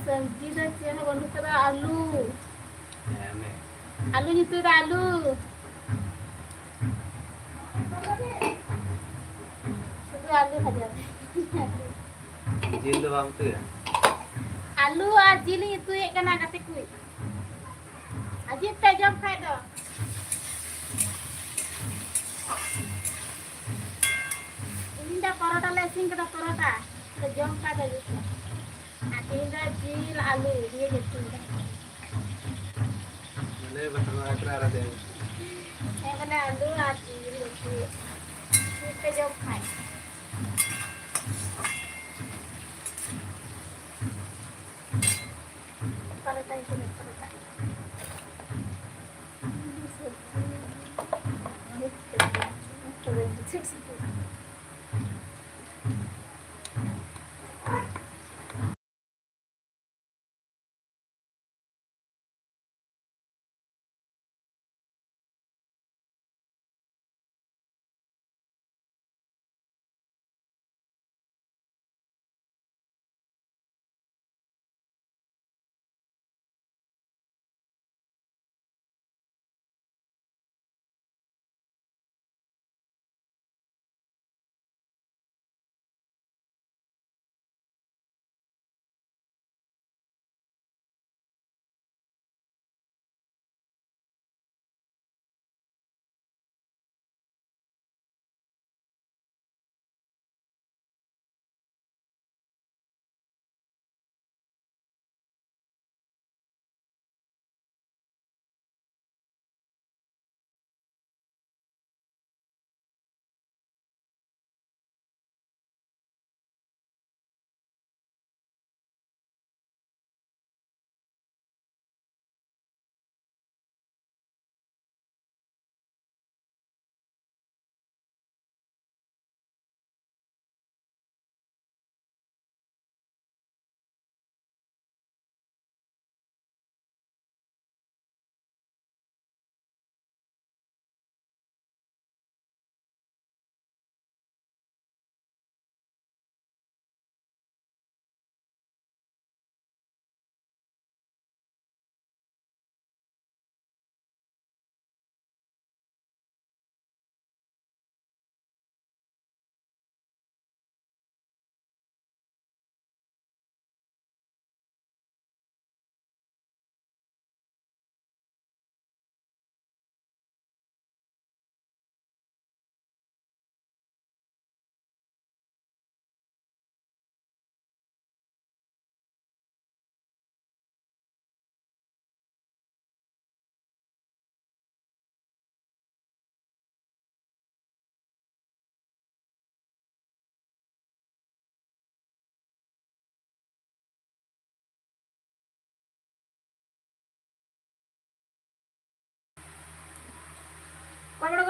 ᱥᱚᱵᱽᱡᱤ ᱫᱚ ᱪᱮᱫ ᱦᱚᱸ ᱵᱟᱹᱱᱩᱜ ᱠᱟᱫᱟ, ᱟᱹᱞᱩ᱾ ᱟᱹᱞᱩᱧ ᱩᱛᱩᱭᱮᱫᱟ, ᱟᱹᱞᱩ᱾ ᱥᱩᱫᱷᱩ ᱟᱹᱞᱩ ᱵᱷᱟᱡᱟ᱾ ᱡᱤᱞ ᱫᱚ ᱵᱟᱢ ᱩᱛᱩᱭᱟ? ᱟᱹᱞᱩ ᱟᱨ ᱡᱤᱞ ᱤᱧ ᱩᱛᱩᱭᱮᱫ ᱠᱟᱱᱟ, ᱜᱟᱛᱮ ᱠᱩᱲᱤ᱾ ᱟᱹᱡᱤᱵ ᱯᱮ ᱡᱚᱢ ᱠᱷᱟᱡ ᱫᱚ᱾ ᱤᱧ ᱫᱚ ᱯᱚᱨᱚᱴᱟ ᱞᱮ ᱤᱥᱤᱱ ᱠᱟᱫᱟ, ᱯᱚᱨᱚᱴᱟ᱾ ᱛᱚ ᱡᱚᱢ ᱠᱷᱟᱡ ᱫᱚ ᱟᱹᱡᱤᱵ ᱯᱮ᱾ ᱟᱨ ᱛᱮᱦᱮᱧ ᱫᱚ ᱡᱤᱞ ᱟᱹᱞᱩ ᱫᱤᱭᱮ ᱡᱟᱹᱯᱩᱫ ᱫᱟ᱾ ᱵᱚᱞᱮ ᱵᱟᱛᱟᱣ ᱟᱠᱷᱲᱟ ᱨᱮ ᱫᱮ᱾ ᱦᱮᱸ, ᱵᱚᱞᱮ ᱟᱹᱞᱩ ᱟᱨ ᱡᱤᱞ ᱩᱛᱩ᱾ ᱪᱮᱫ ᱯᱮ ᱡᱚᱢ ᱠᱷᱟᱡ? ᱯᱟᱞᱮ ᱛᱟᱭ ᱠᱚ ᱯᱟᱞᱮ ᱛᱟᱭ᱾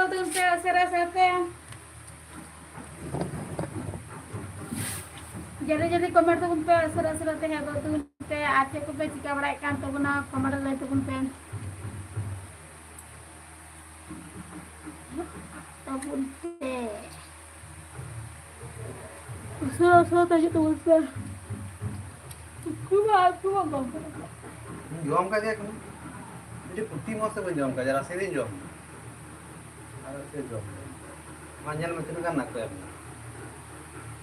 ᱛᱟᱵᱚᱱ ᱯᱮ ᱩᱥᱟᱹᱨᱟ ᱩᱥᱟᱹᱨᱟ ᱛᱮ᱾ ᱡᱚᱞᱫᱤ ᱡᱚᱞᱫᱤ comment ᱛᱟᱵᱚᱱ ᱯᱮ, ᱩᱥᱟᱹᱨᱟ ᱩᱥᱟᱹᱨᱟ ᱛᱮ ᱦᱮᱡ ᱜᱚᱫ ᱛᱟᱵᱚᱱ ᱯᱮ᱾ ᱟᱨ ᱪᱮᱫ ᱠᱚᱯᱮ ᱪᱤᱠᱟᱹ ᱵᱟᱲᱟᱭᱮᱫ ᱠᱟᱱ ᱛᱟᱵᱚᱱᱟ, comment ᱨᱮ ᱞᱟᱹᱭ ᱛᱟᱵᱚᱱ ᱯᱮ᱾ ᱛᱟᱵᱚᱱ ᱯᱮ᱾ ᱩᱥᱟᱹᱨᱟ ᱩᱥᱟᱹᱨᱟ ᱛᱮ ᱦᱤᱡᱩᱜ ᱛᱟᱵᱚᱱ ᱯᱮ᱾ ᱩᱠᱩ ᱢᱟ, ᱩᱠᱩ ᱢᱟ ᱜᱚᱢᱠᱮ᱾ ᱡᱚᱢ ᱠᱟᱜ ᱜᱮᱭᱟ ᱠᱚ᱾ ᱢᱤᱫᱴᱤᱡ ᱯᱩᱴᱤ ᱢᱚᱡᱽ ᱛᱮ ᱵᱟᱹᱧ ᱡᱚᱢ ᱠᱟᱜ, ᱡᱟᱨᱟ ᱥᱮᱫ ᱤᱧ ᱡᱚᱢ᱾ ᱟᱨ ᱥᱮ ᱡᱚᱢ᱾ ᱢᱟ ᱧᱮᱞ ᱢᱮ ᱛᱤᱱᱟᱹᱜ ᱜᱟᱱ ᱱᱟᱠᱚ ᱮᱢ᱾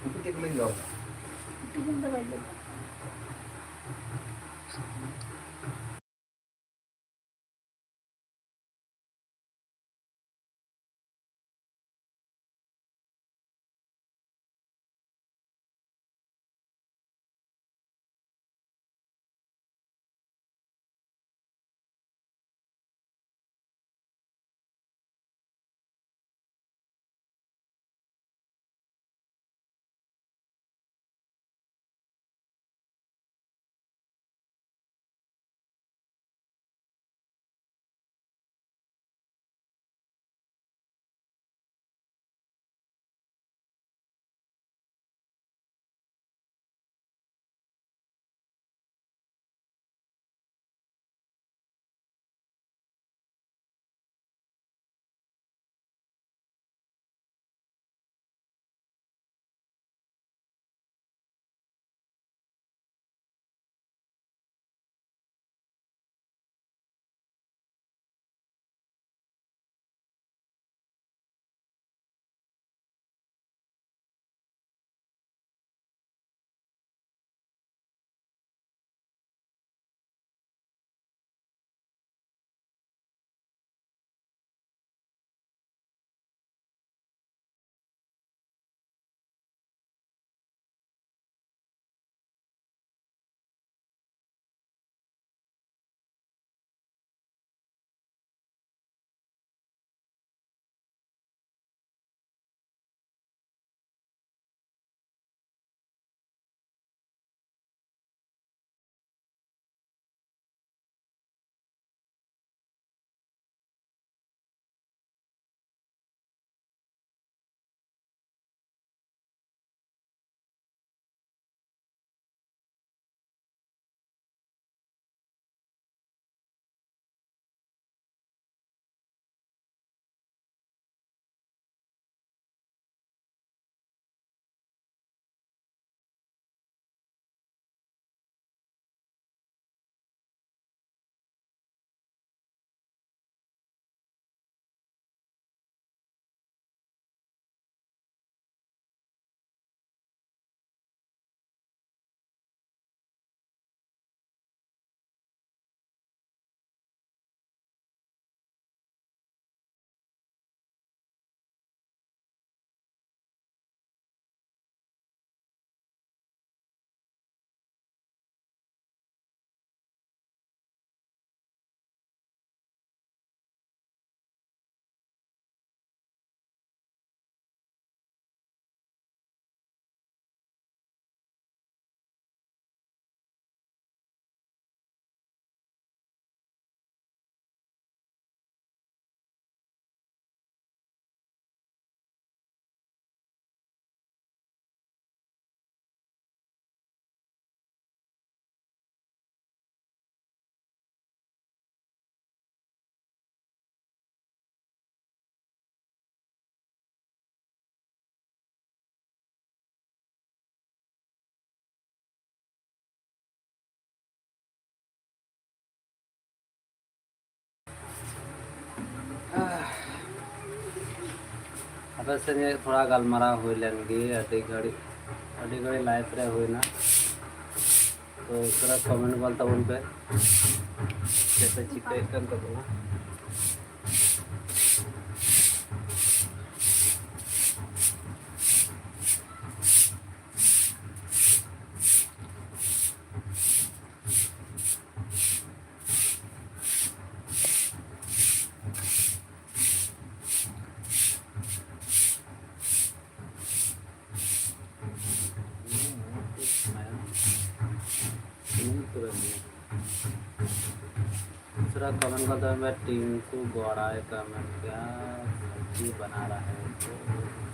ᱩᱱᱠᱩ ᱪᱮᱫ ᱠᱚ ᱞᱟᱹᱭ ᱡᱚᱢ? ᱩᱛᱩ ᱡᱚᱢ ᱫᱚ ᱵᱟᱭ ᱡᱚᱢᱟ᱾ ᱵᱮᱥ ᱜᱮ ᱛᱷᱚᱲᱟ ᱜᱟᱞᱢᱟᱨᱟᱣ ᱦᱩᱭ ᱞᱮᱱ ᱜᱮ, ᱟᱹᱰᱤ ᱜᱷᱟᱹᱲᱤᱡ, ᱟᱹᱰᱤ ᱜᱷᱟᱹᱲᱤᱡ live ᱨᱮ ᱦᱩᱭᱱᱟ᱾ ᱛᱚ ᱩᱥᱟᱹᱨᱟ comment ᱜᱚᱫ ᱛᱟᱵᱚᱱ ᱯᱮ, ᱪᱮᱫ ᱯᱮ ᱪᱤᱠᱟᱹᱭᱮᱫ ᱠᱟᱱ ᱛᱟᱵᱚᱱᱟ᱾ दूसरा comment का तो मैं टिंकू गौड़ा का मैं क्या सब्जी बना रहा है तो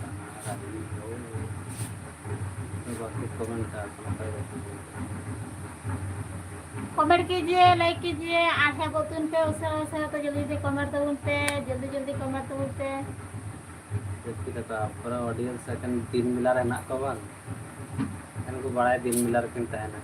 बना रही हो। तो बाकी comment का comment कीजिए, like कीजिए, ᱟᱨ ᱦᱮᱡ ᱜᱚᱫ ᱛᱟᱵᱚᱱ ᱯᱮ ᱩᱥᱟᱹᱨᱟ ᱩᱥᱟᱹᱨᱟ ᱛᱮ, ᱡᱚᱞᱫᱤ ᱡᱚᱞᱫᱤ comment ᱛᱟᱵᱚᱱ ᱯᱮ, ᱡᱚᱞᱫᱤ ᱡᱚᱞᱫᱤ comment ᱛᱟᱵᱚᱱ ᱯᱮ᱾ ᱡᱟᱹᱥᱛᱤ ᱠᱟᱛᱮ ᱯᱩᱨᱟᱹ audience ᱮᱠᱮᱱ ᱫᱤᱱ ᱵᱮᱞᱟ ᱨᱮ ᱦᱮᱱᱟᱜ ᱠᱚᱣᱟ ᱵᱟᱝ? ᱮᱱᱠᱩ ᱵᱟᱲᱟᱭ ᱫᱤᱱ ᱵᱮᱞᱟ ᱨᱮᱠᱤᱱ ᱛᱟᱦᱮᱱᱟ᱾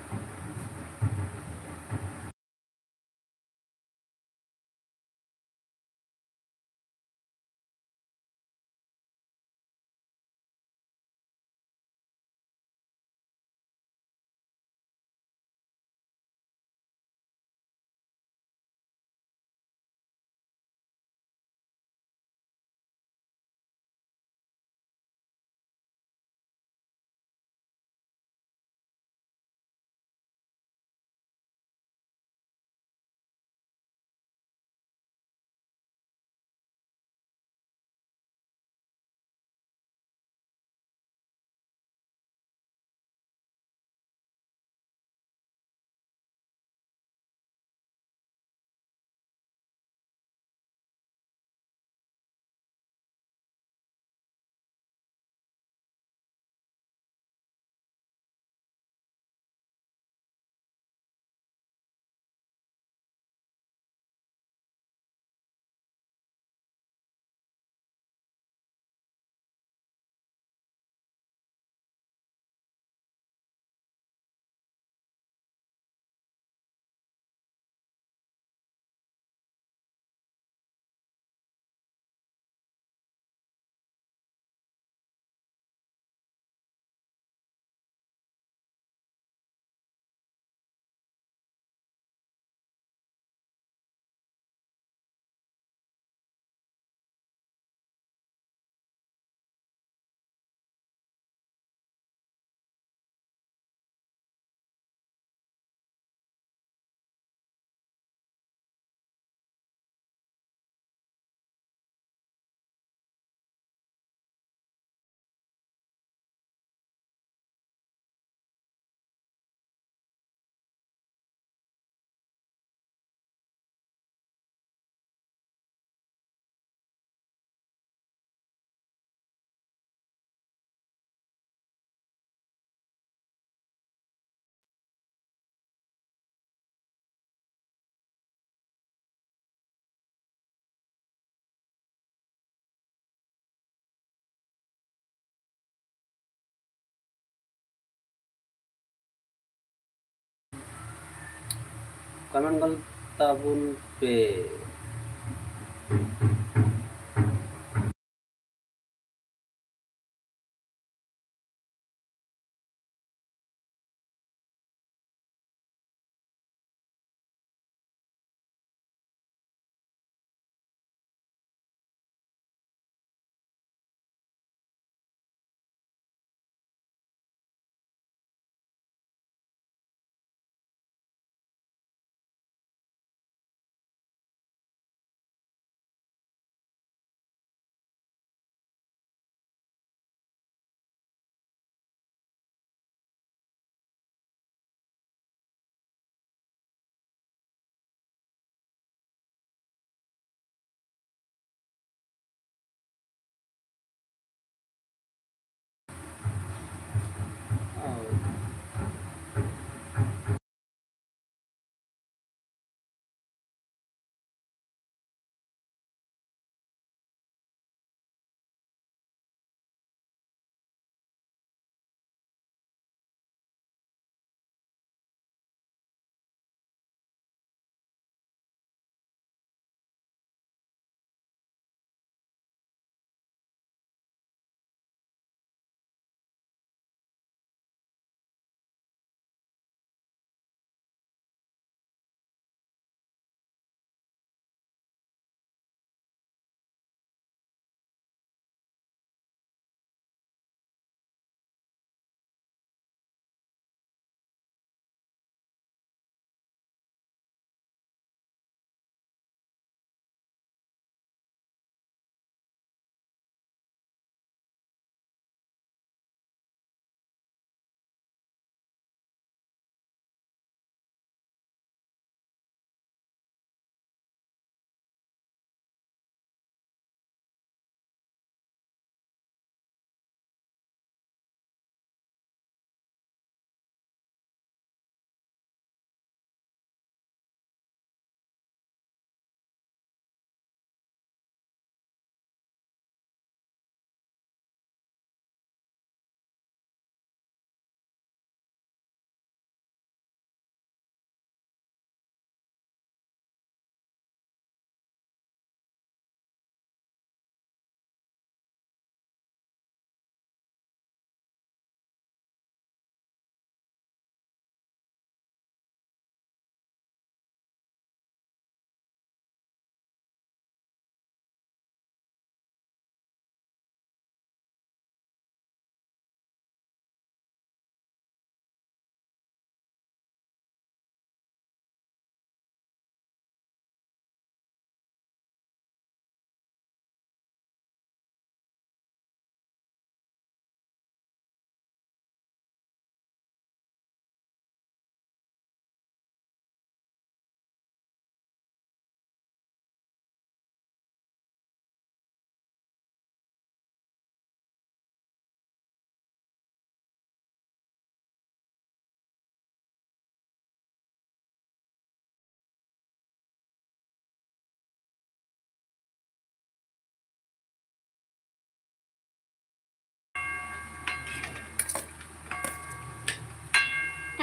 ᱠᱚᱢᱮᱱᱴ ᱜᱚᱫ ᱛᱟᱵᱚᱱ ᱯᱮ᱾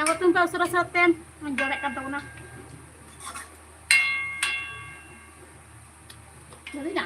ᱛᱚ ᱛᱮᱦᱮᱧ ᱫᱚ ᱩᱥᱟᱹᱨᱟ ᱥᱟᱨ ᱛᱮ ᱡᱚᱲᱮᱫ ᱠᱟᱱ ᱛᱟᱵᱚᱱᱟ᱾ ᱵᱷᱟᱹᱞᱤ ᱱᱟ᱾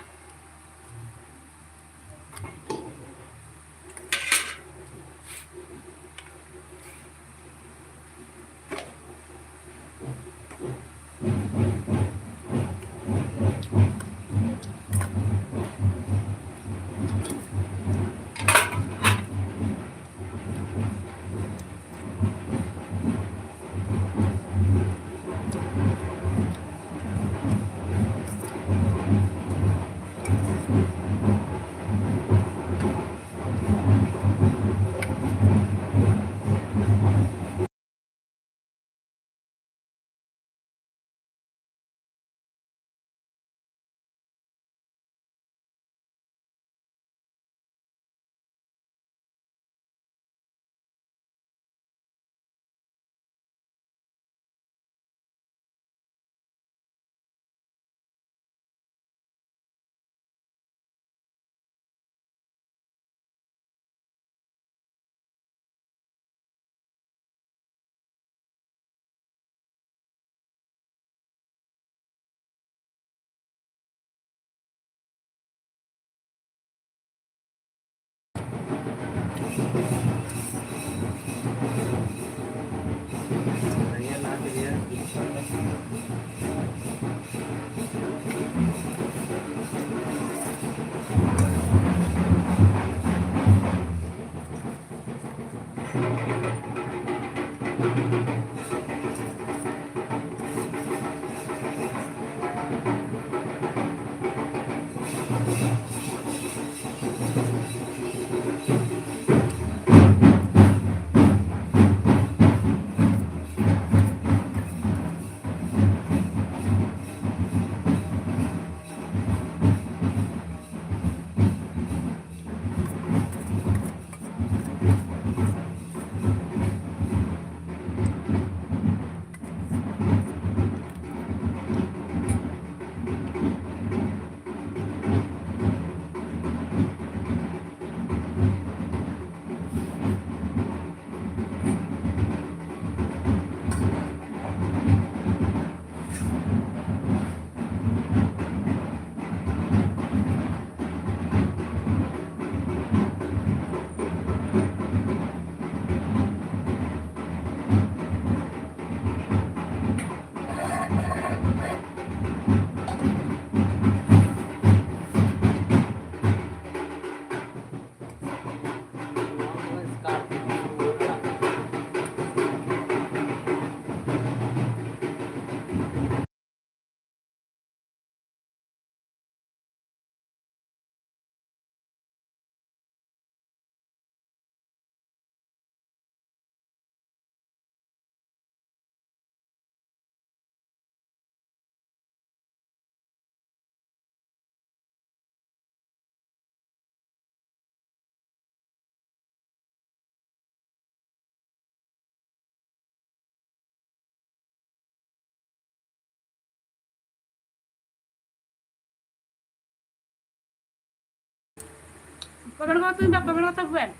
ᱵᱟᱵᱮᱱ ᱜᱚ ᱛᱩᱧ ᱵᱟ, ᱵᱟᱵᱮᱱ ᱜᱚ ᱛᱟᱵᱮᱱ᱾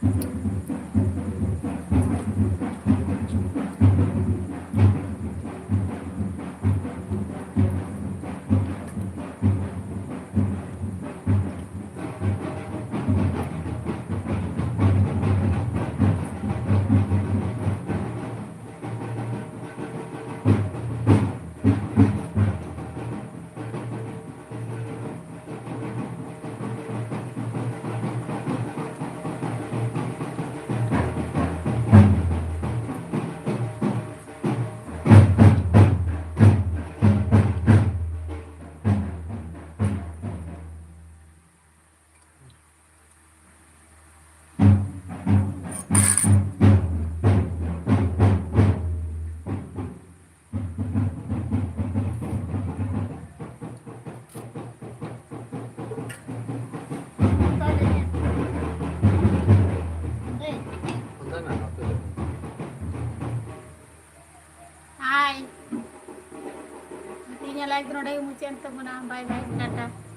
ᱦᱟᱭ᱾ ᱛᱮᱦᱮᱧᱟᱜ live ᱫᱚ ᱱᱚᱰᱮ ᱜᱮ ᱢᱩᱪᱟᱹᱫ ᱮᱱ ᱛᱟᱵᱚᱱᱟ᱾ ᱵᱟᱭ ᱵᱟᱭ, ᱴᱟᱴᱟ᱾